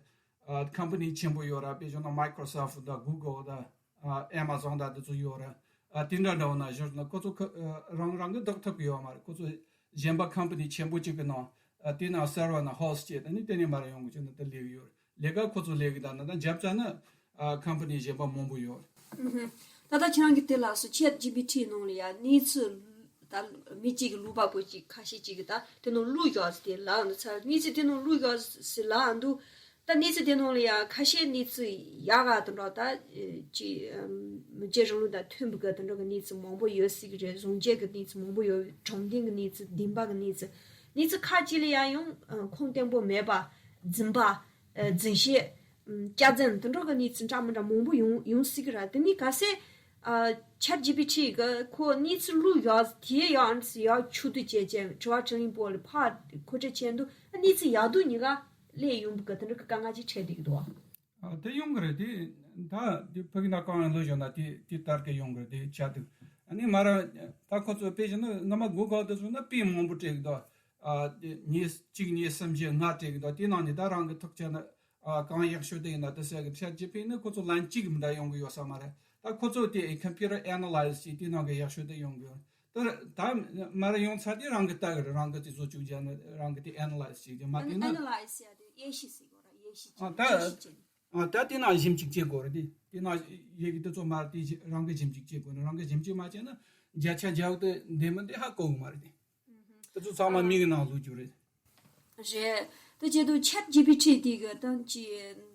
ཨ་ཁམ་པ་ནི་ཆེན་པོ་ཡོད་ར། དཔེ་བཞག་ན་Microsoft དང་Google དང་ཨ་Amazon དང་དེ་ཚོ་ཡོད་ར། ཨ་དེ་འདྲ་འདྲ་བོ་ན་བཞག་ན་ཁོ་ཚོ་ཁ་ཨ་རང་རང་གི་བདག་ཐུབ་ཀྱི་ཡོད་མ་རེད། ཁོ་ཚོ་གཞན་པ་ཁམ་པ་ནི་ཆེན་པོ་གཅིག་གི་ནང་ཨ་དེ་ནང་སར་བར་ན་ཧོ་སི་ཊི་བྱས་ད་ནི་དེ་ནས་མར་ཡོང་གི་བྱས་ན་ད་ལས་ཀྱི་ཡོད་རེད། ལས་ཀ་ཁོ་ཚོ་ལས་ཀྱི་ད་ན་ད་རྒྱབ་ཚ་ན་ཨ་ཁམ་པ་ནི་གཞན་པ་མང་པོ་ཡོད་རེད། ཨུ་ཧུ། ད་ལྟ་ཁྱེད་རང་གིས་དེ་ལ་སོ་ཆེཊ་ཇི་པི་ཊི་ནང་ལ་ཡ་གནས་ཚུལ་ད་མི་གཅིག་གིས་ལུག་པགས་པོ་གཅིག་ཁ་ཤས་གཅིག་གིས་ད་དེ་ནང་བླུགས་ཡོད་ཟེར་ལབ་འདུག་ཚར་གནས་ཚུལ་དེ་ནང་བླུགས་ཡོད་ཟེར་ལབ་འདུག་ད་གནས་ཚུལ་དེ་ནང་ལ་ཡ་ཁ་ཤས་གནས་ཚུལ་ཡག་ག་དེ་འདྲ་ད་ཅི་མི་རྗེ་རིང་ལུགས་དང་མཐུན་པ་གི་དེ་འདྲ་གི་གནས་ཚུལ་མང་པོ་ཡོད་སྲིད་གི་རེད། གཞུང་འབྲེལ་གི་གནས་ཚུལ་མང་པོ་ཡོད། དྲང་བདེན་གི་གནས་ཚུལ། བདེན་པ་གི་གནས་ཚུལ། གནས་ཚུལ་ཁག་ཅིག་ལ་ཡ་ཡང་ཁུངས་བརྟན་པོ་མེད་པ། རྫུན་པ། ཨ་རྫུན་བཤད། ཨམ་སྐྱག་རྫུན་དེ་འདྲ་གི་གནས་ཚུལ་འདྲ་མི་འདྲ་མང་པོ་ཡོང་ཡོང་སྲིད་ཀྱི་རེད། དེ་ནི་གལ་སྲིད་ཨ་ཆེཊ་ཇི་པི་ཊི་གི་ཁོ་གནས་ཚུལ་བླུགས་ཡག་དེ་ཡག་ཨ་ནི་ཡག་ཆུ་དུ་བྱས་བྱས་དྲི་བ་དྲིས་ལན་པོ་ལ་ཕར་མཁོ་སྤྲོད་བྱས་འདུག་ཨ་གནས་ཚུལ་ཡག་སྡུག་གཉིས་ཀ་སླེབས་ཡོང་གི་དེ་འདྲ་གི་དཀའ་ངལ་ཅིག་འཕྲད་བསྡད་ཀྱི་འདུག་ཨ་དེ་ཡོང་གི་རེད། དེ་ད་དེ་ཕ་གི་ན་གང་ཡང་ལོས་བྱུང་ན་དེ་དེ་ལྟར་གི་ཡོང་གི་རེད། དེ་བྱ་འདུག་ཨ་ནི་མ་ར་ད་ཁོ་ཚོ་དཔེ་བཞག་ན་སྔ་མ་གོ་གག་དེ་སོང་ན་དཔེ་མང་པོ་སྤྲད་ཀྱི་འདུག་ཨ་དེ་ཉིས་གཅིག་གཉིས་གསུམ་བཞི་ལྔ་སྤྲད་ཀྱི་འདུག་དེ་ནང་ནས་ད་རང་གི་ཐུགས་ཆ་ན་ཨ་གང་ཡག་ཤོས་དེ་ཡིན་ན་དེ་ཟེར་གི། ཆེཊ་ཇི་པི་ཊི་ནི་ཁོ་ཚོ་ལན་གཅིག་མི་འདྲ་ཡོང་གི་ཡོད་ས་མ་རེད། ད་ཁོ་ཚོ་དེ་computer analyze བྱས་དེ་ནང་གི་ཡག་ཤོས་དེ་ཡོང་གི་ཡོད། ད་ད་མ་ར་ཡོང་ཚར་དེ་རང་གི་ལྟ་གི་རེད། རང་གི་དེ་བཟོ་བཅུག་བྱས་ན་རང་གི་དེ་ཨེ་ན་ལའི་ཛི་བྱེད་ཀྱི་མ་ཨ་ནི་བལྟས་ན། ཨེ་ན་ལའི་ཛི་ཡ་དེ་དབྱེ་ཞིབ་ཟེར་གོ་ར། དབྱེ་ཞིབ་ཨ་བྱེད། ད་དབྱེ་ཞིབ་བྱེད། ཨ་ད་དེ་ན་ཞིབ་འཇུག་བྱེད་དགོས་རེད། དེ་དེ་ན་ཡི་གེ་དེ་ཚོ་མ་རེད། དེ་རང་གི་ཞིབ་འཇུག་བྱེད་དགོས་ནི། རང་གི་ཞིབ་འཇུག་མ་བྱས་ན་བརྒྱ་ཆ་བརྒྱ་དེ་འདེམས་མི་འདི་ཧ་གོ་གི་མ་རེད། དེ་དེ་ཚོ་ཚང་མ་མིག་གི་ནང་བླུགས་རྒྱུ་རེད། རེད། དེ་བྱེད་དུས་ཆེཊ་ཇི་པི་ཊི་དེ་གི་ད་ཅི་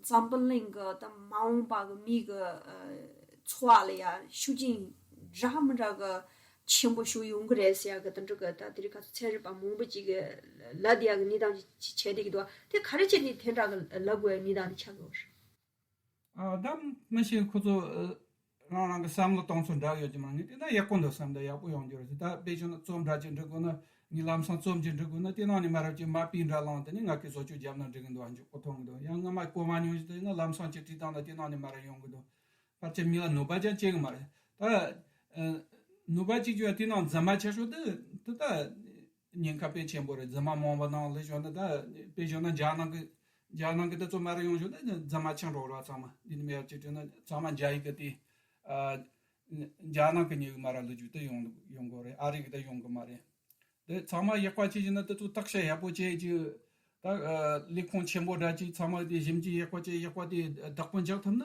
འཛམ་བུ་གླིང་གི་ད་མ་འོངས་པ་གི་མི་གི་ཨ་འཚོ་བ་ལ་ཡ་ཤུགས་རྐྱེན་འདྲ་མི་འདྲ་གི་ཆེན་པོ་ཞིག་ཡོང་གི་རེད་ཟེར་ཡ་གི་དེ་འདྲ་གི་ད་དེ་རིང་ཁ་སང་ཚན་རིག་པ་མང་པོ་ཅིག་གི་ལབ་བསྡད་ཡ་གི་གནས་སྟངས་ཅིག་བྱས་བསྡད་ཀྱི་འདུག་དེ་ག་རེ་བྱས་ནས་དེ་འདྲ་གི་ལབ་དགོས་ཡ་གནས་སྟངས་དེ་ཆགས་ཀྱི་ཡོད་རེད། ཨ་ད་མི་ཤེས། ཁོ་ཚོ་ཨ་རང་རང་གི་བསམ་བློ་གཏོང་ཚུལ་འདྲ་ཡོད་ཀྱི་མ་རེད། དེ་ན་ཡག་པོ་འདུག་བསམ། ད་ཡག་པོ་ཡོང་རྒྱུ་རེད། ད་དཔེ་བཞག་ན་རྩོམ་འདྲ་ཅིག་འབྲི་དགོས་ན། ངས་ལམ་སང་རྩོམ་ཅིག་འབྲི་དགོས་ན་དེ་ནང་ནས་མར་ཅིག་མ་པི་འདྲ་བླངས། དེ་ནས་ང་གིས་བཟོ་བཅོས་བརྒྱབ་ན་འགྲིག་གི་འདུག་ཨ་མཆོག་གོ་མཐོང་གི་འདུག་ཡང་སྔ་མ་གོ་མ་མྱོང་ཞིག་དེ་ན་ལམ་སང་ཅིག་བྲིས་བཏང་ན་དེ་ནང་ནས་མར་ཡོང་གི་འདུག་ཕལ་ཆེར་མི་ལ་གནོད་པ་ཅང་བྱེད་གི་མ་རེད། ད་ཨ་གནོད་པ་ཅིག་བྱུང་ཡ་དེ་ནང་རྫུན་མ་ཆེ་ཤོས་དེ་དེ་ད་ཉེན་ཁ་དཔེ་ཆེན་པོ་རེད། རྫུན་མ་མང་བ་ནང་ལས་བྱུང་ན། ད་དཔེ་བྱུང་ན་རྒྱ་ནག་གི་རྒྱ་ནག་གི་དེ་ཚོ་མར་ཡོང་བྱུང་ན་རྫུན་མ་ཆང་འགྲོ་ར། ཚང་མ་འདི་ནི་མེད་ཅིག་བྲིས་ན་ཚང་མ་རྒྱ་ཡིག་གི་དེ་ཨ་རྒྱ་ནག་གི་ཉེ་གི་མར་ལོ་རྒྱུས་དེ་ཡོང་ཡོང་གི་རེད། ཨ་རི་གི་དེ་ཡོང་གི་མ་རེད། དེ་ཚང་མ་ཡག་པ་བྱེད་ཀྱི་ན་དེ་ཚོ་བརྟག་དཔྱད་ཡག་པོ་བྱེད་ཀྱི། ད་ཨ་ལས་ཁུངས་ཆེན་པོ་འདྲ་ཅིག་ཚང་མ་དེ་ཞིབ་འཇུག་ཡག་པོ་བྱེད། ཡག་པ་དེ་བདག་པོ་འཇོག་ཐུབ་ན་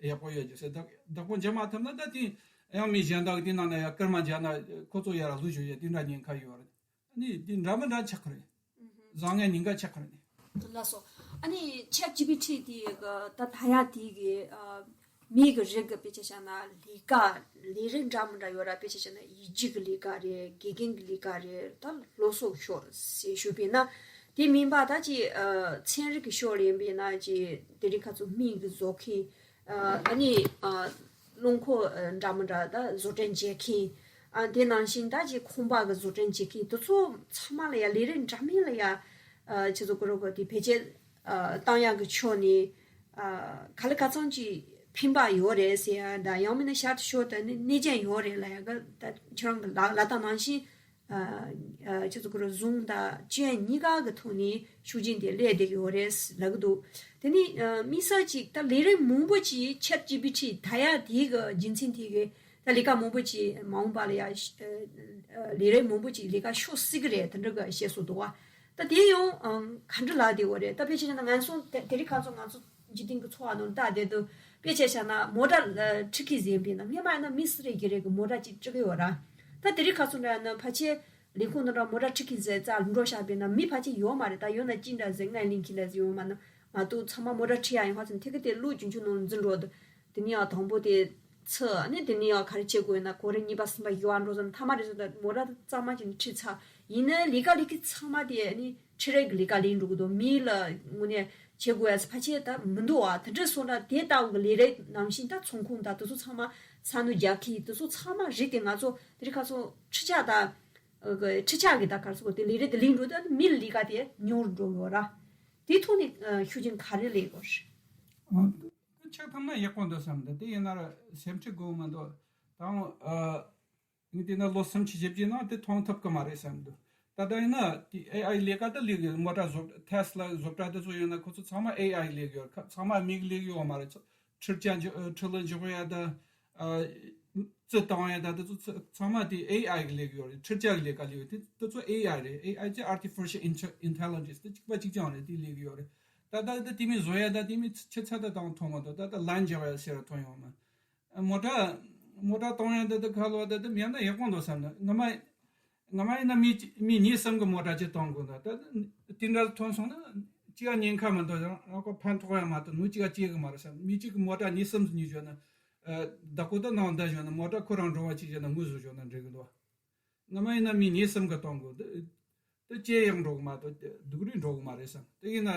ཡག་པོ་ཡོད་ཀྱི་ཟེར། བདག་བདག་པོ་འཇོག་མ་ཐུབ་ན་ད་དེ་ཡང་མི་གཞན་དག་དེ་ནང་ན་ཡང་སྐར་མ་བརྒྱབ་ན་ཁོ་ཚོ་ཡར་ལུས་ཞུ་ཡ་དེ་འདྲ་ཉེན་ཁ་ཡོད་རེད། ཨ་ནི་དེ་འདྲ་མི་འདྲ་ཆགས་ཀྱི་རེད། བཟང་ངན་ཉེན་ཁ་ཆགས་ཀྱི་རེད། ལགས་སོ། ཨ་ནི་ཆེཊ་ཇི་པི་ཊི་དེ་གི་ད་ད་ཡ་དེ་གི་ཨ་མི་གི་རིགས་གི་དཔེ་ཆ་བཞག་ན་ལས་ཀ་ལས་རིགས་འདྲ་མི་འདྲ་ཡོད་ར། དཔེ་ཆ་བཞག་ན་ཡིག་རྒྱུགས་གི་ལས་ཀ་རེད། དགེ་རྒན་གི་ལས་ཀ་རེད། ད་སློབ་གསོ་ཕྱོགས་ཟེར་ཞུས་པས་ན། དེ་མིན་པ་ད་ཅི་ཨ་ཚན་རིག་གི་ཕྱོགས་ལ་ཡིན་པས་ན་ཅི་དེ་རིང་ཁ་སང་སྨན་གི་བཟོ་མཁན། ཨ་ནི་ཨ་རླངས་འཁོར་ཨ་འདྲ་མི་འདྲ་ད་བཟོ་སྐྲུན་བྱེད་མཁན། ཨ་དེ་ནང་བཞིན་ད་ཅིག་ཁང་པ་གི་བཟོ་སྐྲུན་བྱེད་མཁན་དེ་ཚོ་ཚང་མ་ལ་ཡ་ལས་རིགས་འདྲ་མིན་ལ་ཡ་ཨ་ཁྱེད་ཚོ་གི་རོགས་གི་དེ་བེད་སྤྱོད་ཨ་བཏང་ཡག་གི་ཕྱོགས་ནས་ཨ་ག་ལེ་ག་ཚང་ཅིག་ཕན་པ་ཡོད་རེད་ཟེར་ཡ། ད་ཡང་མིན་ན་ཤར་དུ་ཤོར་ད་ནི་གནོད་སྐྱོན་ཡོད་རེད་ལ་ཡ། ག་ད་ཁྱེད་རང་གི་ལག་ལག་བསྟར་ནང་བཞིན། ཨ་ཨ་ཁྱེད་ཚོ་ཁོ་རང་བཟུང་དང་སྐྱོན་གཉིས་ཀ་གི་ཐོག་ནས་ཤུགས་རྐྱེན་དེ་སླེབས་བསྡད་ཡོད་རེད་ལབ་ཀྱི་འདུག་དེ་ནི་ཨ་དམིགས་བསལ་ཅིག་ད་ལས་རིགས་མང་པོ་ཅིག་ཆེཊ་ཇི་པི་ཊི་ད་ཡ་དེ་གི་རྒྱུ་མཚན་དེ་གི་ད་ལས་ཀ་མང་པོ་ཅིག་མ་འོངས་པ་ལ་ཡ་ཨ་ཨ་ལས་རིགས་མང་པོ་ཅིག་ལས་ཀ་ཤོར་སྲིད་ཀྱི་རེད། དེ་འདྲ་གི་བཤད་སྲོལ་འདུག་བ། ད་དེ་ཡང་ཨང་ག་འདྲ་ལབ་བསྡད་ཡོད་རེད། ད་དཔེ་བྱས་ན་ང་ཚོ་དེ་དེ་རིང་ཁ་སང་ང་ཚོ་འཇིག་རྟེན་གྱི་འཚོ་བ་ནང་ལྟ་བསྡད་དུས་དཔེ་ཆ་བཞག་ན་མོ་ཊ་ཨ་ཁྲིད་མཁན་ཟེར་བས་ན་སྔོན་མ་ཡིན་ན་མི་སུ་རེ་གི་རེ་གི་མོ་ཊ་ཅིག་ཁྲིད་ཀྱི་ཡོད་ར། ད་དེ་རིང་ཁ་སང་འདྲ་ཡིན་ན་ཕལ་ཆེར་ལས་ཁུངས་དང་འདྲ་མོ་ཊ་ཁྲིད་མཁན་ཟེར་རྩ་འགྲོ་བཞག་པས་ན་མི་ཕལ་ཆེར་ཡོད་མ་རེད། ད་ཡོད་ན་ཅི་འདྲ་ཟེར་ངས་ལེན་མཁན་ལ་ཟེར་ཡོད་མ་ན་མ་གཏོགས་ཚང་མ་མོ་ཊ་ཁྲིད་ཡ་ཡོང་ཧ་ཚང་ཐད་ཀ་དེ་ལོ་རྒྱུན་ཆུ་ནང་འཛུལ་འགྲོ་འདུག་དེ་ནས་ཡང་དང་པོ་དེ་ཚུད། ཨ་ནི་དེ་ནས་ཡང་ག་རེ་བྱེད་དགོས་ཡིན་ན་གོ་རེ་གཉིས་པ་གསུམ་པ་ཡོད་འགྲོ་ཙམ་མཐའ་མ་རེ་ཟེར་ད་མོ་ཊ་གཙང་མ་ཅིག་ཁྲིད་ཚར། ཡིན་ན་ལས་ཀ་ལས་ཀྱི་ཚང་མ་དེ་ནི་ཁྲི་རལ་གྱི་ལས་ཀ་ལས་འགྲོ་གི་འདུག་མི་ལ་དངོས་གནས་བྱེད་དགོས་ཡ་ཕལ་ཆེར་ད་མི་འདུག་ཨ། དེ་འདྲ་སོང་ན་དེ་ལྟ་བུ་གི་ལས་རིགས་ནང་བཞིན་ད་ཚོང་ཁང་ད་དེ་ཚོ་ཚང་མ་ས་ནུ་རྒྱག་གི་དེ་ཚོ་ཚང་མ་རིགས་དེ་ང་ཚོ་དེ་རིང་ཁ་སང་ཁྲི་ཆག་ད་ཁྲི་ཆག་གི་ད་ག་རེ་ཟེར་དགོས་དེ་ལས་རིགས་དེ་ལས་འགྲོ་དུས་མི་ལ་ལས་ཀ་དེ་ཉུང་རུ་འགྲོ་གི་ཡོད་ར། དེ་ཐོག་ནས་ཤུགས་རྐྱེན་ག་རེ་སླེབས་དགོས་རེད། ཆགས་ཐུབ་ན་ཡག་པོ་འདུག་བསམ་འདུག་དེ་ཡིན་ན་ར་སེམས་ཁྲལ་དགོས་མི་འདུག་ད་ངས་དེ་ན་ལོ་སུམ་ཅུ་བཞི་བཅུའི་ནང་དེ་མཐོང་ཐུབ་ཀྱི་མ་རེད་བསམ་འདུག་ད་ལྟ་ཡིན་ན་དེ་ཨེ་ཨའི་ལས་ཀ་དེ་ལས་ཀྱི་མོ་ཊ་བཟོ་ཊེ་སི་ལ་བཟོ་གྲྭ་དེ་ཚོ་ཡིན་ན་ཁོ་ཚོ་ཚང་མ་ཨེ་ཨའི་ལས་ཀྱི་ཡོད་རེད། ཚང་མ་མིག་ལས་ཀྱི་ཡོད་མ་རེད། ཁྲི་ལྕགས་འཇོག་ཁྲི་ལ་འཇོག་ཡ་དང་རྩི་བཏང་ཡ་དང་དེ་ཚོ་ཚང་མ་དེ་ཨེ་ཨའི་གི་ལས་ཀྱི་ཡོད་རེད། ཁྲི་ལྕགས་ཀྱི་ལས་ཀ་ལས་ཡོད་དེ་དེ་ཚོ་ཨེ་ཨའི་རེད། ཨེ་ཨའི་ཅེ་artificial intelligence དེ་གཅིག་པ་གཅིག་རྐྱང་རེད། དེ་ལས་ཀྱི་ཡོད་རེད། ད་ལྟ་དེ་དེ་མི་བཟོ་ཡ་དང་དེ་མི་ཆུ་ཚད་དང་མཐོང་མ་ཐུབ། ད་ལྟ་ལན་འཇོག་ཡ་ཟེར་བ་ཐོན་ཡོང་ན། མོ་ཊ་མོ་ཊ་གཏོང་ཡ་འདི་དུ་ཁ་ལོ་བ་འདི་དུ་མེད་ན་ཡག་པོ་འདུག་བསམ་ན། ང་མ་ང་མ་ཡིན་ན་མི་གཅིག་མི་གཉིས་གསུམ་གི་མོ་ཊ་ཅིག་གཏོང་དགོས་འདུག་ད་དེ་འདྲ་ཐོན་སོང་ན་གཅིག་ག་ཉེན་ཁ་མི་འདུག་ཡང་ཁོ་ཕན་ཐོགས་ཡ་མ་གཏོགས་ནུས་གཅིག་ག་སྐྱེ་གི་མ་རེད་བསམ། མི་གཅིག་གི་མོ་ཊ་གཉིས་གསུམ་ཉོས་བྱས་ན་བདག་པོ་དུ་ནང་བསྡད་བྱས་ན་མོ་ཊ་ཁོ་རང་འགྲོ་བ་གཅིག་བྱས་ན་དངུལ་བཟོ་བྱས་ན་འགྲིག་གི་འདུག་ང་མ་ཡིན་ན་མི་གཉིས་གསུམ་ག་གཏོང་དགོས། དེ་དེ་སྐྱེ་ཡག་འགྲོ་གི་མ་གཏོགས་སྡུག་རུས་འགྲོ་གི་མ་རེད་བསམ། དེ་ཡིན་ན་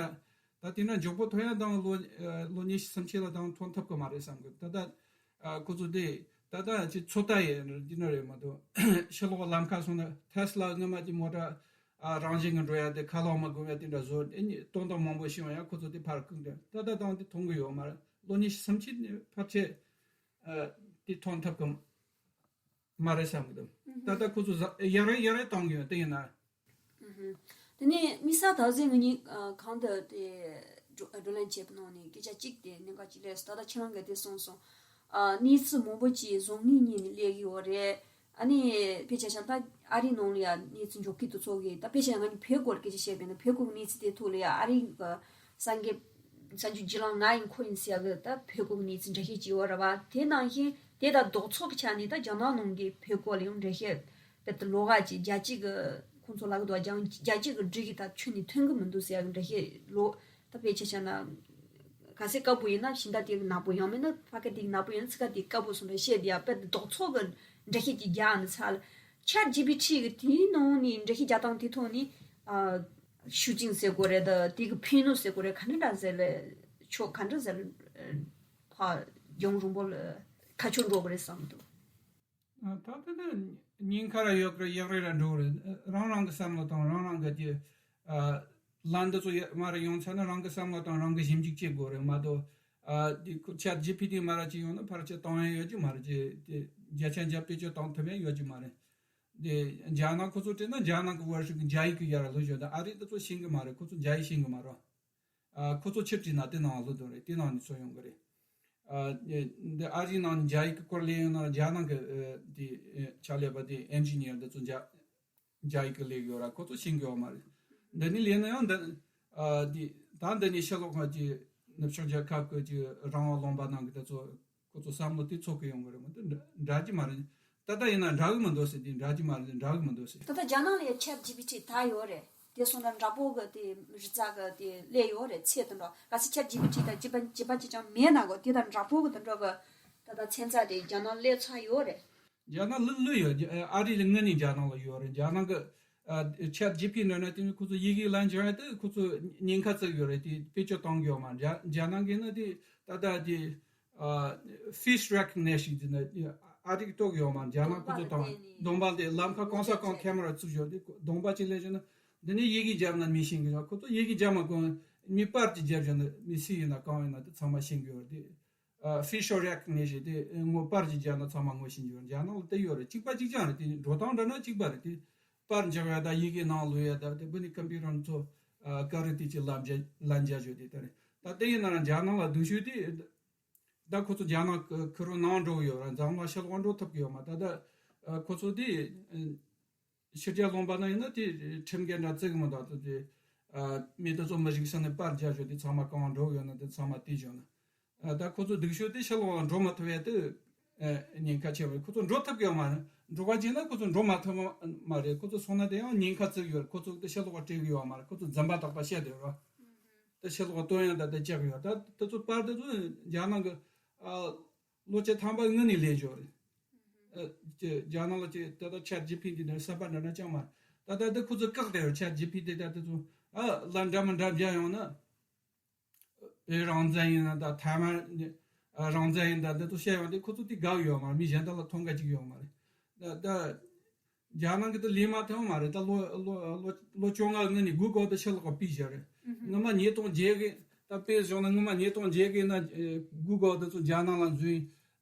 ད་དེ་འདྲ་མགྱོགས་པོ་ཐོན་ཡ་དང་ལོ་ལོ་ཉི་ཤུ་སུམ་ཅུ་ལ་དང་ཐོན་ཐུབ་གི་མ་རེད་བསམ་གི། ད་ལྟ་ཁོ་ཚོ་དེ་ད་ལྟ་ཅི་ཚོད་ལྟ་ཡས་འདི་འདྲ་རེད་མ་གཏོགས་ཕྱི་ལོགས་ལམ་ཁ་སོང་ན་ཊེ་སི་ལ་སྔོན་མ་གྱི་མོ་ཊ་རང་བཞིན་གྱི་འགྲོ་ཡ་དེ་ཁ་ལོག་མ་དགོས་ཡ་དེ་འདྲ་བཟོ་དེ་གཉིས་སྟོང་སྟོང་མང་པོ་ཤེས་ཡ། ཁོ་ཚོ་དེ་ཕར་བསྐུར་འདྲ་ད་ལྟ་དང་དེ་མཐོང་གི་ཡོད་མ་རེད། ལོ་ཉི་ཤུ་སུམ་ཅུ་ནས་ཕལ་ཆེར་དེ་ཐོན་ཐུབ་གི་མ་རེད་བསམ་གི་འདུག་ད་ལྟ་ཁོ་ཚོ་ཡག་རེད་ཡག་རེད་གཏོང་གི་ཡོད། དེ་ཡིན་ན། དེ་ནས་དམིགས་བསལ་ད་གཟོད་ང་གཉིས་གང་དུ་དེ་བགྲོ་བགྲོ་གླེང་བྱས་པའི་ནང་ནས་སྐད་ཆ་གཅིག་དེ་གནད་འགག་གཅིག་སླེབས་སོང་། ད་ལྟ་ཁྱེད་རང་གིས་དེ་གསུངས་སོང་། གནས་ཚུལ་མང་པོ་ཅིག་བཟང་ངན་གཉིས་ནས་སླེབས་ཀྱི་ཡོད་རེད། ཨ་ནི་དཔེ་ཆ་བཞག་ན་ད་ཨ་རིའི་ནང་ལ་ཡང་གནས་ཚུལ་མགྱོགས་ཁུལ་དུ་ཚོགས་ཀྱི། ད་དཔེ་ཆ་ཡང་ང་གཉིས་བོད་སྐོར་སྐད་ཆ་བཤད་པ་ཡིན་ན་བོད་སྐོར་གྱི་གནས་ཚུལ་དེ་ཐོག་ལ་ཡང་ཨ་རིའི་གི་གསར་འགོད་གསར་འགོད་བརྒྱུད་ལམ་ང་ཡིན་ཁོ་ཡིན་ཟེར་ཡ་གི་ད་བོད་སྐོར་གྱི་གནས་ཚུལ་འདྲ་བཤད་ཅིག་ཡོད་རེད་བ། དེ་ནང་བཞིན་དེ་དང་ལྡོག་ཕྱོགས་ཀྱི་ཆ་ནས་ད་རྒྱ་ནག་ནང་གི་བོད་སྐོར་ལ་ཡང་འགྲེལ་བཤད་དཔེ་ད་ལོགས་ཀ་ཅིག་རྒྱལ་སྤྱི་གི་ཁོང་ཚོ་ལབ་ཀྱི་འདུག་རྒྱ་རྒྱལ་སྤྱི་གི་སྒྲིག་གཞི་དང་ཁྱོན་ནས་མཐུན་གྱི་མི་འདུག་ཟེར་ཡ་གི་འགྲེལ་བཤད་ལོགས་ད་དཔེ་ཆ་བཞག་ན། གལ་སྲིད་དཀར་པོ་ཡིན་ན་ཕྱི་ཟླ་དེ་གི་ནག་པོ། ཡང་མིན་ན་ཕ་གི་དེ་གི་ནག་པོ་ཡིན་ན་ཕྱི་ཟླ་དེ་གི་དཀར་པོ་སོང་རེད་བཤད་དེ་ཡ་དཔེ་ལྡོག་ཕྱོགས་གི་འགྲེལ་བཤད་ཅིག་རྒྱག་ནི་ཚ་ལ། ཆེ་ཊི་ཇི་པི་ཊི་གི་དེའི་ནང་ནས་འགྲེལ་བཤད་རྒྱག་སྟངས་དེ་ཐོག་ནས་ཨ་ཤུགས་རྐྱེན་ཟེར་དགོས་རེད། ད་དེ་གི་ཕན་ནུས་ཟེར་དགོས་རེད། ག་འདྲ་འདྲ་ཟེར་ལ་ཕྱོགས་ག་འདྲ་ཟེར་ལ་ཕ་རྒྱང་རིང་པོ་ལ་ཁ་ཕྱོགས་འགྲོ་གི་རེད་བསམ་འདུག་ད་ལྟ་ནི་ཉེན་ཁ་ར་ཡོད་གི་རེད། ཡག་རེད་ར་འགྲོ་གི་རེད། རང་རང་གི་བསམ་བློ་དང་རང་རང་གི་དེ་ལན་འདི་ཚོ་ཡ་མར་ཡོང་ཚར་ན་རང་གི་བསམ་བློ་དང་རང་གི་ཞིབ་འཇུག་བྱེད་དགོས་རེད་མ་གཏོགས། ཨ་དེ་ཁོ་ཆེ་ཊི་ཇི་པི་ཊི་མར་ཅིག་ཡོང་ན་ཕར་ཅིག་གཏོང་ཡ་ཡོད་ཀྱི་མ་རེད། ཅེ་དེ་བརྒྱ་ཆ་བརྒྱ་བེད་སྤྱོད་གཏོང་ཐུབ་ཡ་ཡོད་ཀྱི་མ་རེད། དེ་རྒྱ་ནག་ཁོ་ཚོ་དྲན་ན་རྒྱ་ནག་གི་བར་ཞིག་གི་རྒྱ་ཡིག་གི་ཡར་ལོ་བརྗོད་དང་ཨ་རི་དེ་ཚོ་ཤེས་གི་མ་རེད། ཁོ་ཚོ་རྒྱ་ཡིག་ཤེས་གི་མ་རེད། ཨ་ཁོ་ཚོ་ཕྱིར་བྲིས་ན་དེ་ནང་ལོ་དོན་རེད། དེ་ནང་ནས་ཚོ་ཡོང་གི་རེད། ཨ་འདི་ཨ་རིའི་ནང་ནས་རྒྱ་ཡིག་གི་སྐོར་ལས་ཡོད་ན་རྒྱ་ནག་གི་ཨ་དེ་ཨ་ཕྱག་ལས་པ་དེ་ཨེན་ཇི་ནི་ཡར་འདི་ཚོ་རྒྱ་རྒྱ་ཡིག་གི་ལས་ཡོད་ར། ཁོ་ཚོ་ཤེས་གི་ཡོད་མ་རེད། འདི་ནས་ལས་ན་ཡང་འདི་ཨ་དེ་ད་འདི་ནས་ཕྱི་ལོགས་ང་ཅིག་ནུབ་ཕྱོགས་རྒྱལ་ཁབ་ཀྱི་ཅིག་རང་དབང་ལུང་པ་ནང་གི་དེ་ཚོ་ཁོ་ཚོ་བསམ་བློ་དེ་ཚོགས་གི་ཡོང་གི་རེད་མོད། དེ་འདྲ་འདྲ་གི་མ་རེད། ད་ལྟ་ཡིན་ན་འདྲ་གི་མི་འདུག་ཟེར། དེ་འདྲ་གི་མ་རེད། འདྲ་གི་མི་འདུག་ཟེར། ད་ལྟ་རྒྱ་ནག་ལ་ཡ་ཆེ་ཊི་ཇི་པི་ཊི་ད་ཡོད་རེད། དེ་སོང་ན་འདྲ་པོ་གི་དེ་རི་རྩ་གི་དེ་སླེབས་ཡོད་རེད། ཚད་དེ་འདྲ་གལ་སྲིད་ཆེ་ཊི་ཇི་པི་ཊི་ད་ཅི་པ་ཅི་པ་ཅི་ཅང་མེད་ན་གོ་དེ་དང་འདྲ་པོ་གི་དེ་འདྲ་གི་ད་ལྟ་ཚན་རྩལ་དེ་རྒྱ་ནག་སླེབས་ཚར་ཡོད་རེད། རྒྱ་ནག་ལ་ལོས་ཡོད། ཨ་རི་ལ་དངོས་གནས་རྒྱ་ནག་ལ་ཡོད་རེད། རྒྱ་ནག་གི་ཆེ་ཊི་ཇི་པི་ཊི་འདྲ་ན་དེ་ནི་ཁོ་ཚོ་ཡི་གེ་ལན་འཇོག་ཡ་དེ་ཁོ་ཚོ་ཉེན་ཁ་བརྩི་གི་ཡོད་རེད། དེ་བེད་སྤྱོད་གཏོང་གི་ཡོད་མ་རེད། རྒྱ་རྒྱ་ནག་གི་ནི་དེ་ད་ལྟ་དེ། ཨ་face recognition དེ་ནི་ཨ་རིག་གཏོགས་ཡོད་མ་རེད། རྒྱ་ནག་ཁོ་ཚོ་དང་གདོང་པ་དེ་ལམ་ཁ་གང་ས་གང་ཁེ་མ་ར་བཙུགས་ཡོད་དེ། གདོང་པ་ཅིག་ལས་བྱུང་ན་འདི་ནི་ཡི་གེ་བརྒྱབ་ན་མི་ཤེས་གི་ཡོད། ཁོ་ཚོ་ཡི་གེ་བརྒྱབ་མ་དགོས། མི་པར་ཅིག་བརྒྱབ་བྱུང་ན་མི་སུ་ཡིན་ན་གང་ཡིན་ན་དེ་ཚང་མ་ཤེས་གི་ཡོད་རེད། དེ་ཨ་facial recognition དེ་ངོ་པར་ཅིག་བརྒྱབ་ན་ཚང་མ་ངོ་ཤེས་གི་ཡོད་རེད། རྒྱ་ནག་ལ་དེ་ཡོད་རེད། གཅིག་པ་གཅིག་རྐྱང་རེད། དེ་འགྲོ་སྟངས་འདྲ་ན་གཅིག་པ་རེད། དེ་པར་འཇོག་ཡ་དང་ཡི་གེ་ནང་བླུག་ཡ་དང་དེ་བུ་ནི་ཀམ་པུ་ཊར་ཚོ་ཨ་ག་རེ་དེ་ཅིག་ལན་འཇལ་ལན་འཇལ་བྱོས་དེ་ད་རེད། ད་དེ་ཡིན་ན་རང་རྒྱ་ནག་ལ་སྡུག་ཤོས་དེ། ད་ཁོ་ཚོ་རྒྱ་ནག་གི་ཁུ་རུ་ནང་འགྲོ་གི་ཡོད་ར། འཛམ་གླིང་ཕྱི་ལོགས་འགྲོ་ཐུབ་ཀྱི་ཡོད་མ་རེད། ད་ལྟ་ཁོ་ཚོ་དེ་ཕྱི་རྒྱལ་ལུང་པ་ན་ཡིན་ན་དེ་ཁྲིམས་འགལ་འདྲ་བརྩི་གི་མི་འདུག་ད་དེ་མི་དེ་ཚོ་མི་རིགས་ས་ནས་པར་རྒྱག་ཞོར་དེ་ཚང་མ་གང་འགྲོ་གི་ཡོད་ན་དེ་ཚང་མ་དེ་བྱུང་ན། ད་ཁོ་ཚོ་སྡུག་ཤོས་དེ་ཕྱི་ལོགས་འགྲོ་མ་ཐུབ་ཡ་དེ་ཉེན་ཁ་ཆེ་བ་རེད། ཁོ་ཚོ་འགྲོ་ཐུབ་ཀྱི་ཡོད་མ་རེད། འགྲོ་བ་བྱས་ན་ཁོ་ཚོ་འགྲོ་མ་ཐུབ་མ་རེད། ཁོ་ཚོ་སོང་ན་དེ་ཡང་ཉེན་ཁ་བརྩི་གི་ཡོད་རེད། ཁོ་ཚོ་དེ་ཕྱི་ལོགས་སྤྲད་གི་ཡོད་མ་རེད། ཁོ་ཚོ་འཛིན་པ་དག་པ་བཤད་དེ་ཡོད་ར། དེ་ཕྱི་ལོགས་སྟོན་ཡ་ད་ལྟ་བཅག་ཡོད། ད་དེ་ཚོ་པར་དེ་ཚོ་རྒྱ་ནག་གི་ཨ་ལོ་བཅུ་ཐམ་པ་སྔོན་ནས་ལས་འཇོག་རེད། ཨ་ཅེ་རྒྱ་ནག་ལ་ཅེ་ད་ལྟ་ཆེ་ཊི་ཇི་པི་ཊི་འདི་འདྲ་གསར་པ་འདྲ་འདྲ་ཅང་མ་ ད་ལྟ་འདི་ཁོ་ཚོ་བཀག་བསྡད་ཡོད། ཆེ་ཇི་པི་ཊི་ད་དེ་ཚོ་ཨ་ལ་འདྲ་མི་འདྲ་བརྒྱབ་ཡོང་ན། བོད་རང་བཙན་ཡིན་ན་ད་ཐའེ་ཝན་རང་བཙན་ཡིན་ད་འདི་ཚོ་བཤད་ཡོང་དུས་ཁོ་ཚོ་དེ་དགའ་ཡོད་མ་རེད། མི་གཞན་དག་ལ་མཐོང་ག་ཅིག་ཡོད་མ་རེད། ད་ད་རྒྱ་ནག་གི་དེ་ལས་མ་ཐོན་མ་རེད། ད་ལོ་ལོ་ལོ་ལོ་བཅོ་ལྔ་སྔོན་ནས་Google་དེ་ཕྱི་ལོགས་ཕུད་བཞག་རེད། སྔོན་མ་ཉིས་སྟོང་བརྒྱད་གི་ད་དཔེ་བཞག་ན་སྔོན་མ་ཉིས་སྟོང་བརྒྱད་གི་ན་Google་དེ་ཚོ་རྒྱ་ནག་ལ་འཛུལ།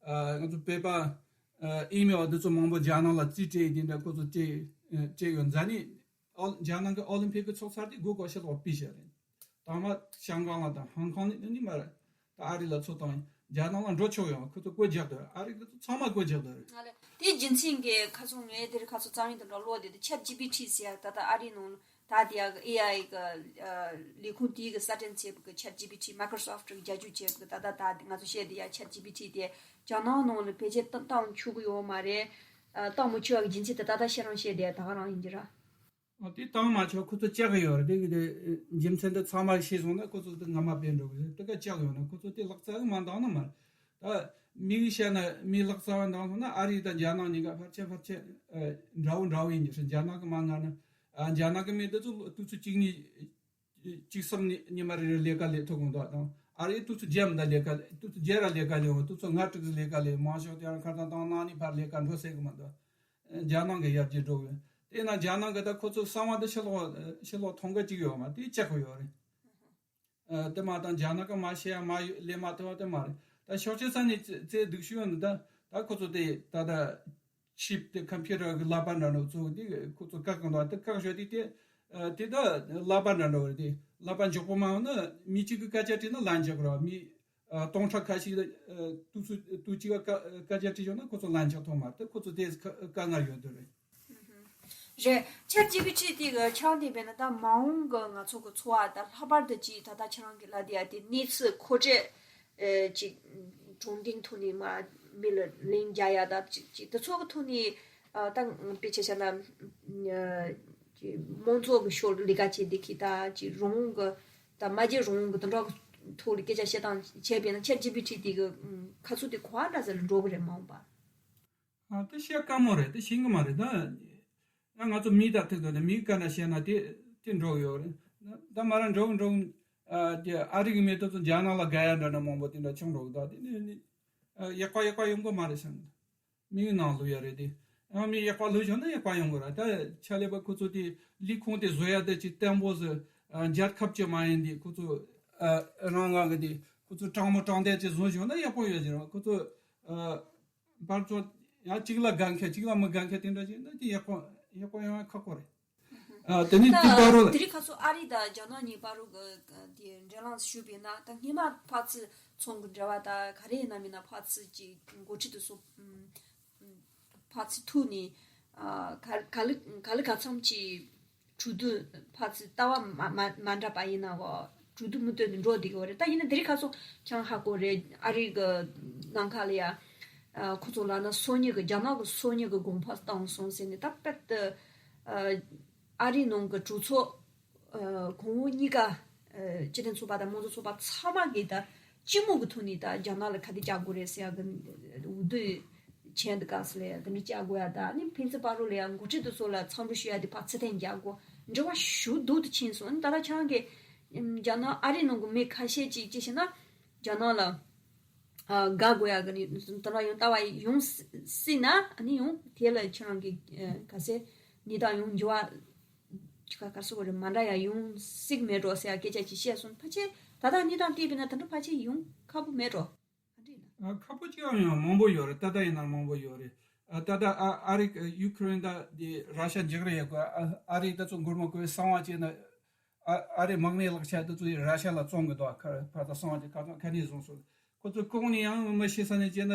ང་ཚོ་བོད་པ་ཨི་མེལ་དེ་ཚོ་མང་པོ་རྒྱ་ནག་ལ་རྩིས་སྤྲད་དེ་འདྲ་ཁོ་ཚོ་སྤྲད་སྤྲད་ཡོད། འཛམ་གླིང་ཨོ་རྒྱ་ནག་གི་ཨོ་ལིམ་ཕིག་གི་ཚོགས་ཚར་དེ་Google་ཕྱི་ལོགས་ཕུད་བཞག་རེད། དང་མ་ཤང་ཀང་ལ་དང་ཧང་ཀང་ནི་ནི་མ་རེད། ད་ཨ་རི་ལ་ཚུར་བཏང་ཡིན། རྒྱ་ནག་ལ་འགྲོ་ཆོག་ཡོང་ཁོ་ཚོ་བཀོད་རྒྱག་འདུག་ཨ་རི་གི་ཚོ་ཚང་མ་བཀོད་རྒྱག་འདུག་རེད། ང་ལ་དེའི་རྒྱུ་མཚན་གྱིས་ཁ་སང་ངས་དེར་ཁ་སང་རྩ་བའི་དུ་འགྲོ་ལོག་དེ་དུ་ཆེ་ཇི་པི་ཊི་ཟེར་ཡ་ད་ལྟ་ཨ་རི་ནང་ད་དེ་ཡ་གི་ཨེ་ཨའི་གི་ལས་ཁུངས་དེའི་གི་སྲ་བརྟན་བྱས་པ་གི་ཆེ་ཇི་པི་ཊི་Microsoft་གི་རྒྱ་སྒྱུར་བྱས་པ་གི་ད་ལྟ་ད་ང་ཚོ་བཤད་དེ་ཡ་ཆེ་ཇི་པི་ཊི་དེ་རྒྱ་ནག་ནང་ལ་བེད་སྤྱོད་བཏང་བཏང་ཆོག་གི་ཡོད་མ་རེད། བཏང་མི་ཆོག་གི་རྒྱུ་མཚན་དེ་ད་ལྟ་ཤེད་རང་བཤད་དེ་ད་ག་རང་ཡིན་གྱི་ར། ཨ་དེ་བཏང་མ་ཆོག་ཁོ་ཚོ་བཅག་གི་ཡོད་རེད། དེ་གི་དེ་རྒྱུ་མཚན་དེ་ཚང་མ་ཤེས་སོང་ན་ཁོ་ཚོ་དེ་ངོ་མ་སྤེལ་འགྲོ་གི་རེད། དེ་ག་བཅག་ཡོད་ན་ཁོ་ཚོ་དེ་ལག་རྩལ་གི་མ་འདང་ན་མ་རེད། ད་མི་གི་བཤད་ན་མི་ལག་རྩལ་བ་འདང་སོང་ན་ཨ་རི་དང་རྒྱ་ནག་གཉིས་ཀ་ཕལ་ཆེར་ཕལ་ཆེར་འདྲ་བོ་འདྲ་བོ་ཡིན་གྱི་རེད། རྒྱ་ནག་གི་མ་ང་ན་རྒྱ་ནག་གི་མི་དེ་ཚོ་དུས་ཚོད་གཅིག་གཉིས་གཅིག་གསུམ་ཉི་མ་རེ་རེ་ལས་ཀ་ལས་ཐུབ་གི་འདུག་དང་ཨ་རི་དུས་ཚོད་བརྒྱད་མི་འདའ་ལས་ཀ་དུས་ཚོད་བརྒྱད་ར་ལས་ཀ་ལས་འོང་དུས་ཚོད་ལྔ་དྲུག་ལས་ཀ་ལས་མང་ཤོས་དེ་རང་ཁ་སང་དང་གནངས་ཉིན་ཕར་ལས་ཀ་འགྲོ་སྲིད་གི་མི་འདུག་རྒྱ་ནག་གི་ཡར་རྒྱས་འགྲོ་གི་དེ་ན་རྒྱ་ནག་གི་ད་ཁོ་ཚོ་གསང་བ་འདི་ཕྱི་ལོགས་ཕྱི་ལོགས་མཐོང་གི་ཅིག་ཡོད་མ་དེ་བཅག་གི་ཡོད་རེད། དེ་མ་དང་རྒྱ་ནག་གི་མ་ཤེས་ཡ་མ་ལས་མ་ཐུབ་པ་དེ་མ་རེད། ད་ཤོག་ཆེ་ས་ནས་རྩེ་སྡུག་ཤོས་ནི་ད་ད་ཁོ་ཚོ་དེ་ད་ད། ཆིབ་དེ་ཁམ་ཕིའུ་ཊར་གི་ཀླད་པ་འདྲ་འདྲ་ཚོ་དེ་ཁོ་ཚོ་བཀག་གི་འདུག་དེ་བཀག་ཞོར་དེ་དེ་དེ་ད་ཀླད་པ་འདྲ་འདྲ་རེད། དེ་ཀླད་པ་མགྱོགས་པོ་མ་ཡོང་ན་མི་གཅིག་གི་སྐད་ཆ་དྲིས་ན་ལན་རྒྱག་ར། མི་སྟོང་ཕྲག་ཁ་ཤས་དུས་ཚོད་དུས་གཅིག་ག་སྐད་ཆ་དྲིས་ཡོང་ན་ཁོ་ཚོ་ལན་རྒྱག་ཐུབ་མ་རེད། ཁོ་ཚོ་དེ་དཀའ་ངལ་ཡོད་དེ་རེད། རེད། ཆེ་ཇི་པི་ཊི་དེ་གི་ཆང་དེ་བས་ན་ད་མ་འོངས་གི་ང་ཚོ་གི་འཚོ་བ་ད་ལྷག་པར་དུ་ཅིག་ད་ལྟ་ཁྱེད་རང་གི་ལ་དེ་ཡ་དེ་གནས་ཚུལ་མཁོ་སྤྲོད་ཅིག་གྲོང་སྡེའི་ཐོག་ནས་མ་མི་ལ་ལན་རྒྱག་ཡ་ད་ཅིག་ཅིག་དེ་ཚོ་གི་ཐོག་ནས་ད་དཔེ་ཆ་བཞག་ན་ཅིག་མང་ཚོགས་གི་ཕྱོགས་ལས་ཀ་བྱེད་བསྡད་མཁན་ད་ཅིག་རང་དབང་གི་ད་མ་བརྗེད་རང་དབང་གི་དེ་འདྲ་གི་ཐོག་ལ་སྐད་ཆ་བཤད་སྟངས་བྱས་པས་ན་ཆེ་ཇི་པི་ཊི་དེ་གི་ཁ་ཚུགས་དེ་གོ་བ་འདྲ་ཟེར་ལ་འགྲོ་གི་རེད་མ་འོངས་པ། ཨ་དེ་བཤད་དཀའ་མོ་རེད། དེ་ཤེས་གི་མ་རེད་ད། ང་ང་ཚོ་མི་དང་ཐུག་དོན་ནི་མིའི་བཀའ་ན་བཤད་ན་དེ་དེ་འགྲོ་གི་ཡོད་རེད། ད་མ་ར་འགྲོ་གི་འགྲོ་གི་ཨ་དེ་ཨ་རི་གི་མི་དེ་ཚོ་རྒྱ་ནག་ལ་དགའ་ཡ་འདྲ་འདྲ་མང་པོ་དེ་འདྲ་བྱུང་འགྲོ་གི་ད། དེ་ནི་ནི་ཡག་པ་ཡག་པ་ཡོང་གི་མ་རེད་བསམ། མིའི་ནང་ལུས་ཡ་རེད་དེ། ཡང་མི་ཡག་པ་ལུས་བྱུང་ན་ཡག་པ་ཡོང་གི་རེད། ད་ཆ་ལས་པ་ཁོ་ཚོ་དེ་ལས་ཁུངས་དེ་བཟོ་ཡ་དེ་ཅིག་བརྟན་པོ་ཟེར་རྒྱལ་ཁབ་ཀྱི་མ་ཡིན་དེ་ཁོ་ཚོ་རང་དབང་གི་དེ་ཁོ་ཚོ་དྲང་མོ་དྲང་བདེན་ཅིག་བཟོ་བྱུང་ན་ཡག་པོ་ཡོད་ཀྱི་རེད། ཁོ་ཚོ། བར་ཚོ་ཡང་གཅིག་ལ་དགའ་མཁན་གཅིག་ལ་མི་དགའ་མཁན་དེ་འདྲ་ཞིག་ན་དེ་ཡག་པོ་ཡག་པོ་ཡོང་ཡ་ཁག་པོ་རེད། ཨ་དེ་ནི་དེ་བར་རོ་ད་དེ་རིང་ཁ་སང་ཨ་རི་དང་རྒྱ་ནག་གཉིས་བར་རོ་གི་དེ་འབྲེལ་ལམ་ཞུས་པས་ན་ད་སྔས་མ་ཕར་ཚུར་ཚོང་གི་འབྲེལ་བ་ད་ག་རེ་ཡིན་ན་མིན་ན་ཕར་ཚུར་གྱི་འགོ་ཁྲིད་དེ་ཚོ་ཕར་ཚུར་ཐུག་ནས་ག་ག་ལེ་ག་ལེ་ག་ཚམ་གྱི་གྲོས་བསྡུར་ཕར་ཚུར་ལྟ་བ་མ་མ་མ་འདྲ་པ་ཡིན་ན་གོ་གྲོས་བསྡུར་མུ་མཐུད་ནས་འགྲོ་བསྡད་ཀྱི་ཡོད་རེད། ད་ཡིན་ན་འདི་རིང་ཁ་སང་ཁྱེད་རང་ཧ་གོ་རེད། ཨ་རི་གི་ནང་ཁ་ལ་ཡ་ཁོ་ཚོ་ལབ་ན་སོ་ཉི་གི་རྒྱ་ནག་གི་སོ་ཉི་གི་དགོངས་པ་བཏང་སོང་ཟེར་ནས་ད་དཔེར་དུ་ཨ་རི་ནང་གི་གྲོས་ཚོགས་གོང་འོག་གཉིས་ཀ་སྤྱི་མཐུན་ཚོགས་པ་དང་དམངས་གཙོ་ཚོགས་པ་ཚང་མ་གིས་ད་སྤྱི་མོས་ཀྱི་ཐོག་ནས་ད་རྒྱ་ནག་ལ་ག་དེ་རྒྱག་དགོས་རེད་ཟེར་ཡ་གི་འོས་བསྡུ་བྱས་འདུག་ག་ཟེར་ལ་ཡ་དེ་འདྲ་བྱ་དགོས་ཡ། ད་ནི་ཕན་ཚུན་བར་རོ་ལ་ཡ་འགོ་ཁྲིད་དེ་ཚོ་ལ་འཚམས་འདྲི་ཞུ་ཡ་དེ་ཕར་ཚུར་ཐེངས་རྒྱག་དགོས་འབྲེལ་བ་ཞུ་སྡུག་ཏུ་ཕྱིན་སོང་། ད་ལྟ་ཁྱེད་རང་གི་རྒྱ་ནག་ཨ་རི་ནང་གི་མི་ཁ་ཤས་ཅིག་ཅི་ཞེ་ན་རྒྱ་ནག་ལ་དགའ་དགོས་ཡ་གི་ནི་ད་ལྟ་ཡང་ལྟ་བ་ཡོང་སྲིད་ན་ནི་ཡང་དེ་ལ་ཁྱེད་རང་གི་ག་ཟེ་ནི་ད་ཡང་འགྱུར་བ་ཁ་ཁ་སོ་གོ་རེ་མ་འདྲ་ཡ་ཡོང་སྲིད་མེད་འགྲོ་ཟེར་ཡ་སྐད་ཆ་ཅིག་བཤད་སོང་། ཕལ་ཆེར་ད་ལྟ་གནས་སྟངས་བལྟས་པས་ན་ད་ལྟ་ཕལ་ཆེར་ཡོང་ཁག་པོ་མེད་འགྲོ། ག་འདྲ་ཡིན་ན། ཨ་ཁག་པོ་ཅིག་ཡང་ཡང་མང་པོ་ཡོད་རེད། ད་ལྟ་ཡིན་ན་མང་པོ་ཡོད་རེད། ཨ་ད་ལྟ་ཨ་ཨ་རི་ཡུ་ཁུ་རེན་དང་དེ་ར་ཤ་འཇིགས་རེད་ཡོད་གི། ཨ་ཨ་རི་ད་ཚོ་མགོ་མ་ཀོའི་གསང་བ་བྱས་ན་ཨ་ཨ་རི་དམག་མིའི་ལག་ཆ་ད་ཚོ་ར་ཤ་ལ་བཙོང་གི་འདུག་ཁ་ཕར་ད་གསང་བ་བྱས་ཁ་ཚང་ཁ་ནས་བཟུང་སོང་། ཁོ་ཚོ་གོང་ནས་ཡང་མི་ཤེས་ས་ནས་བྱས་ན་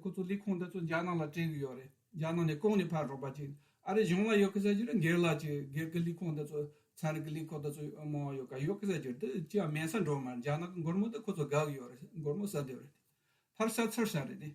ཁོ་ཚོ་ལས་ཁུངས་ད་ཚོ་རྒྱ་ནག་ལ་སྤྲད་གི་ཡོད་རེད། རྒྱ་ནག་ནས་གོང་ནས་ཕར་རོགས་པ་བྱས། ཨ་རི་གཞུང་ལ་ཡོད་གི་ཟེར་གྱི་རེད། སྒེར་ལ་ཅིག་སྒེར་གི་ལས་ཁུངས་ད་ཚོ་ཚན་རིག་གི་ལས་ཁུངས་ད་ཚོ་མང་བ་ཡོད་ག་ཡོད་གི་ཟེར་གྱི་རེད། དེ་ཅི་ཡང་མེད་ས་འགྲོ་མ་རེད། རྒྱ་ནག་གི་སྒོར་མོ་ད་ཁོ་ཚོ་དགའ་གི་ཡོད་རེད། སྒོར་མོ་ཟ་བདེ་བ་རེད། ཚར་ས་ཚར་ས་རེད་དེ།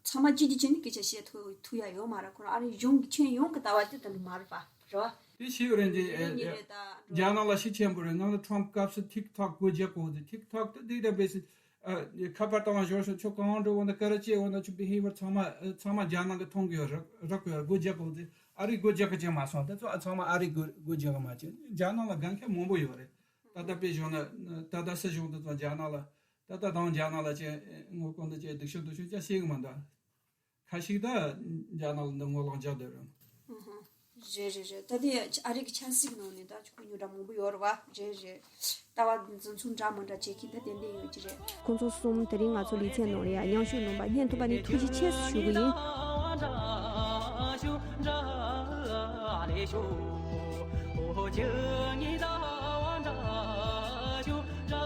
ཚང་མ་གཅིག་གིས་གཅིག་ནས་སྐད་ཆ་བཤད་ཐུབ་ཐུབ་ཡ་ཡོད་མ་རེད། ཁོ་རང་ཨ་རིའི་གཞུང་གི་ཁྱོན་ཡོངས་ཀྱི་ལྟ་བ་དེ་དེ་འདྲ་མ་རེད་པ། རེད་བ། དེ་ཤེས་ཡོད་རེད་འདི། དེ་ནི་རེད་ད། རྒྱ་ནག་ལ་ཤུགས་ཆེན་པོ་རེད། ནང་ལ་ཁྲོམ་སྐབས་སུ་ཐིག་ཐོག་སྒོ་རྒྱག་དགོས་ཟེར། ཐིག་ཐོག་དེ་ཌེ་ཊ་བེ་སི་ཁ་པར་བཏང་བ་བཞག་ཤོག་ཁྱོད་གང་འགྲོ་འོང་ན་ག་རེ་བྱེད་འོང་ན་ཁྱོད་བི་ཧེ་ཝར་ཚང་མ་ཚང་མ་རྒྱ་ནག་གི་མཐོང་གི་ཡོད་རག་གི་ཡོད། སྒོ་རྒྱག་དགོས་ཟེར། ཨ་རི་སྒོ་རྒྱག་གི་ཅིག་མ་སོང་། དེ་ཚོ་ཨ་ཚང་མ་ཨ་རི་སྒོ་སྒོ་རྒྱག་གི་མ་བྱེད། རྒྱ་ནག་ལ་དགའ་མཁན་མང་པོ་ཡོད་རེད། ད་ལྟ་དཔེ་བཞག་ན་ད་ལྟ་སྲིད་གཞུང་དེ་ཚོ་རྒྱ་ནག་ལ། ད་ལྟ་དང་རྒྱ་ནག་ལ་ཅིག་ངོ་རྐང་འདི་ཅིག་སྡུག་ཤོས་སྡུག་ཤོས་ཅིག་བཤད་གི་མ་འདུག་ཁ་ཤས་ད་རྒྱ་ནག་ལ་འདི་ངོ་ལོག་རྒྱག་བསྡད་རེད། ཨུ་ཧུ། རེད་རེད་རེད། ད་དེ་ཨ་རི་གི་ཆབ་སྲིད་ནང་ནས་ད་ཆོས་ཉོ་གྲྭ་མང་པོ་ཡོད་རེད་བ། རེད་རེད། ལྟ་བ་འཛིན་ཚུལ་འདྲ་མི་འདྲ་བྱེད་མཁན་ད་ཏན་ཏན་ཡོད་ཀྱི་རེད། ཁོང་ཚོ་གསུམ་དེ་རིང་ང་ཚོ་ལེ་ཚན་ནང་ལ་ཡང་མཉམ་ཞུགས་གནང་པ་སྙན་ཐོ་པ་ནས་ཐུགས་རྗེ་ཆེ་ཞུ་གི་ཡིན།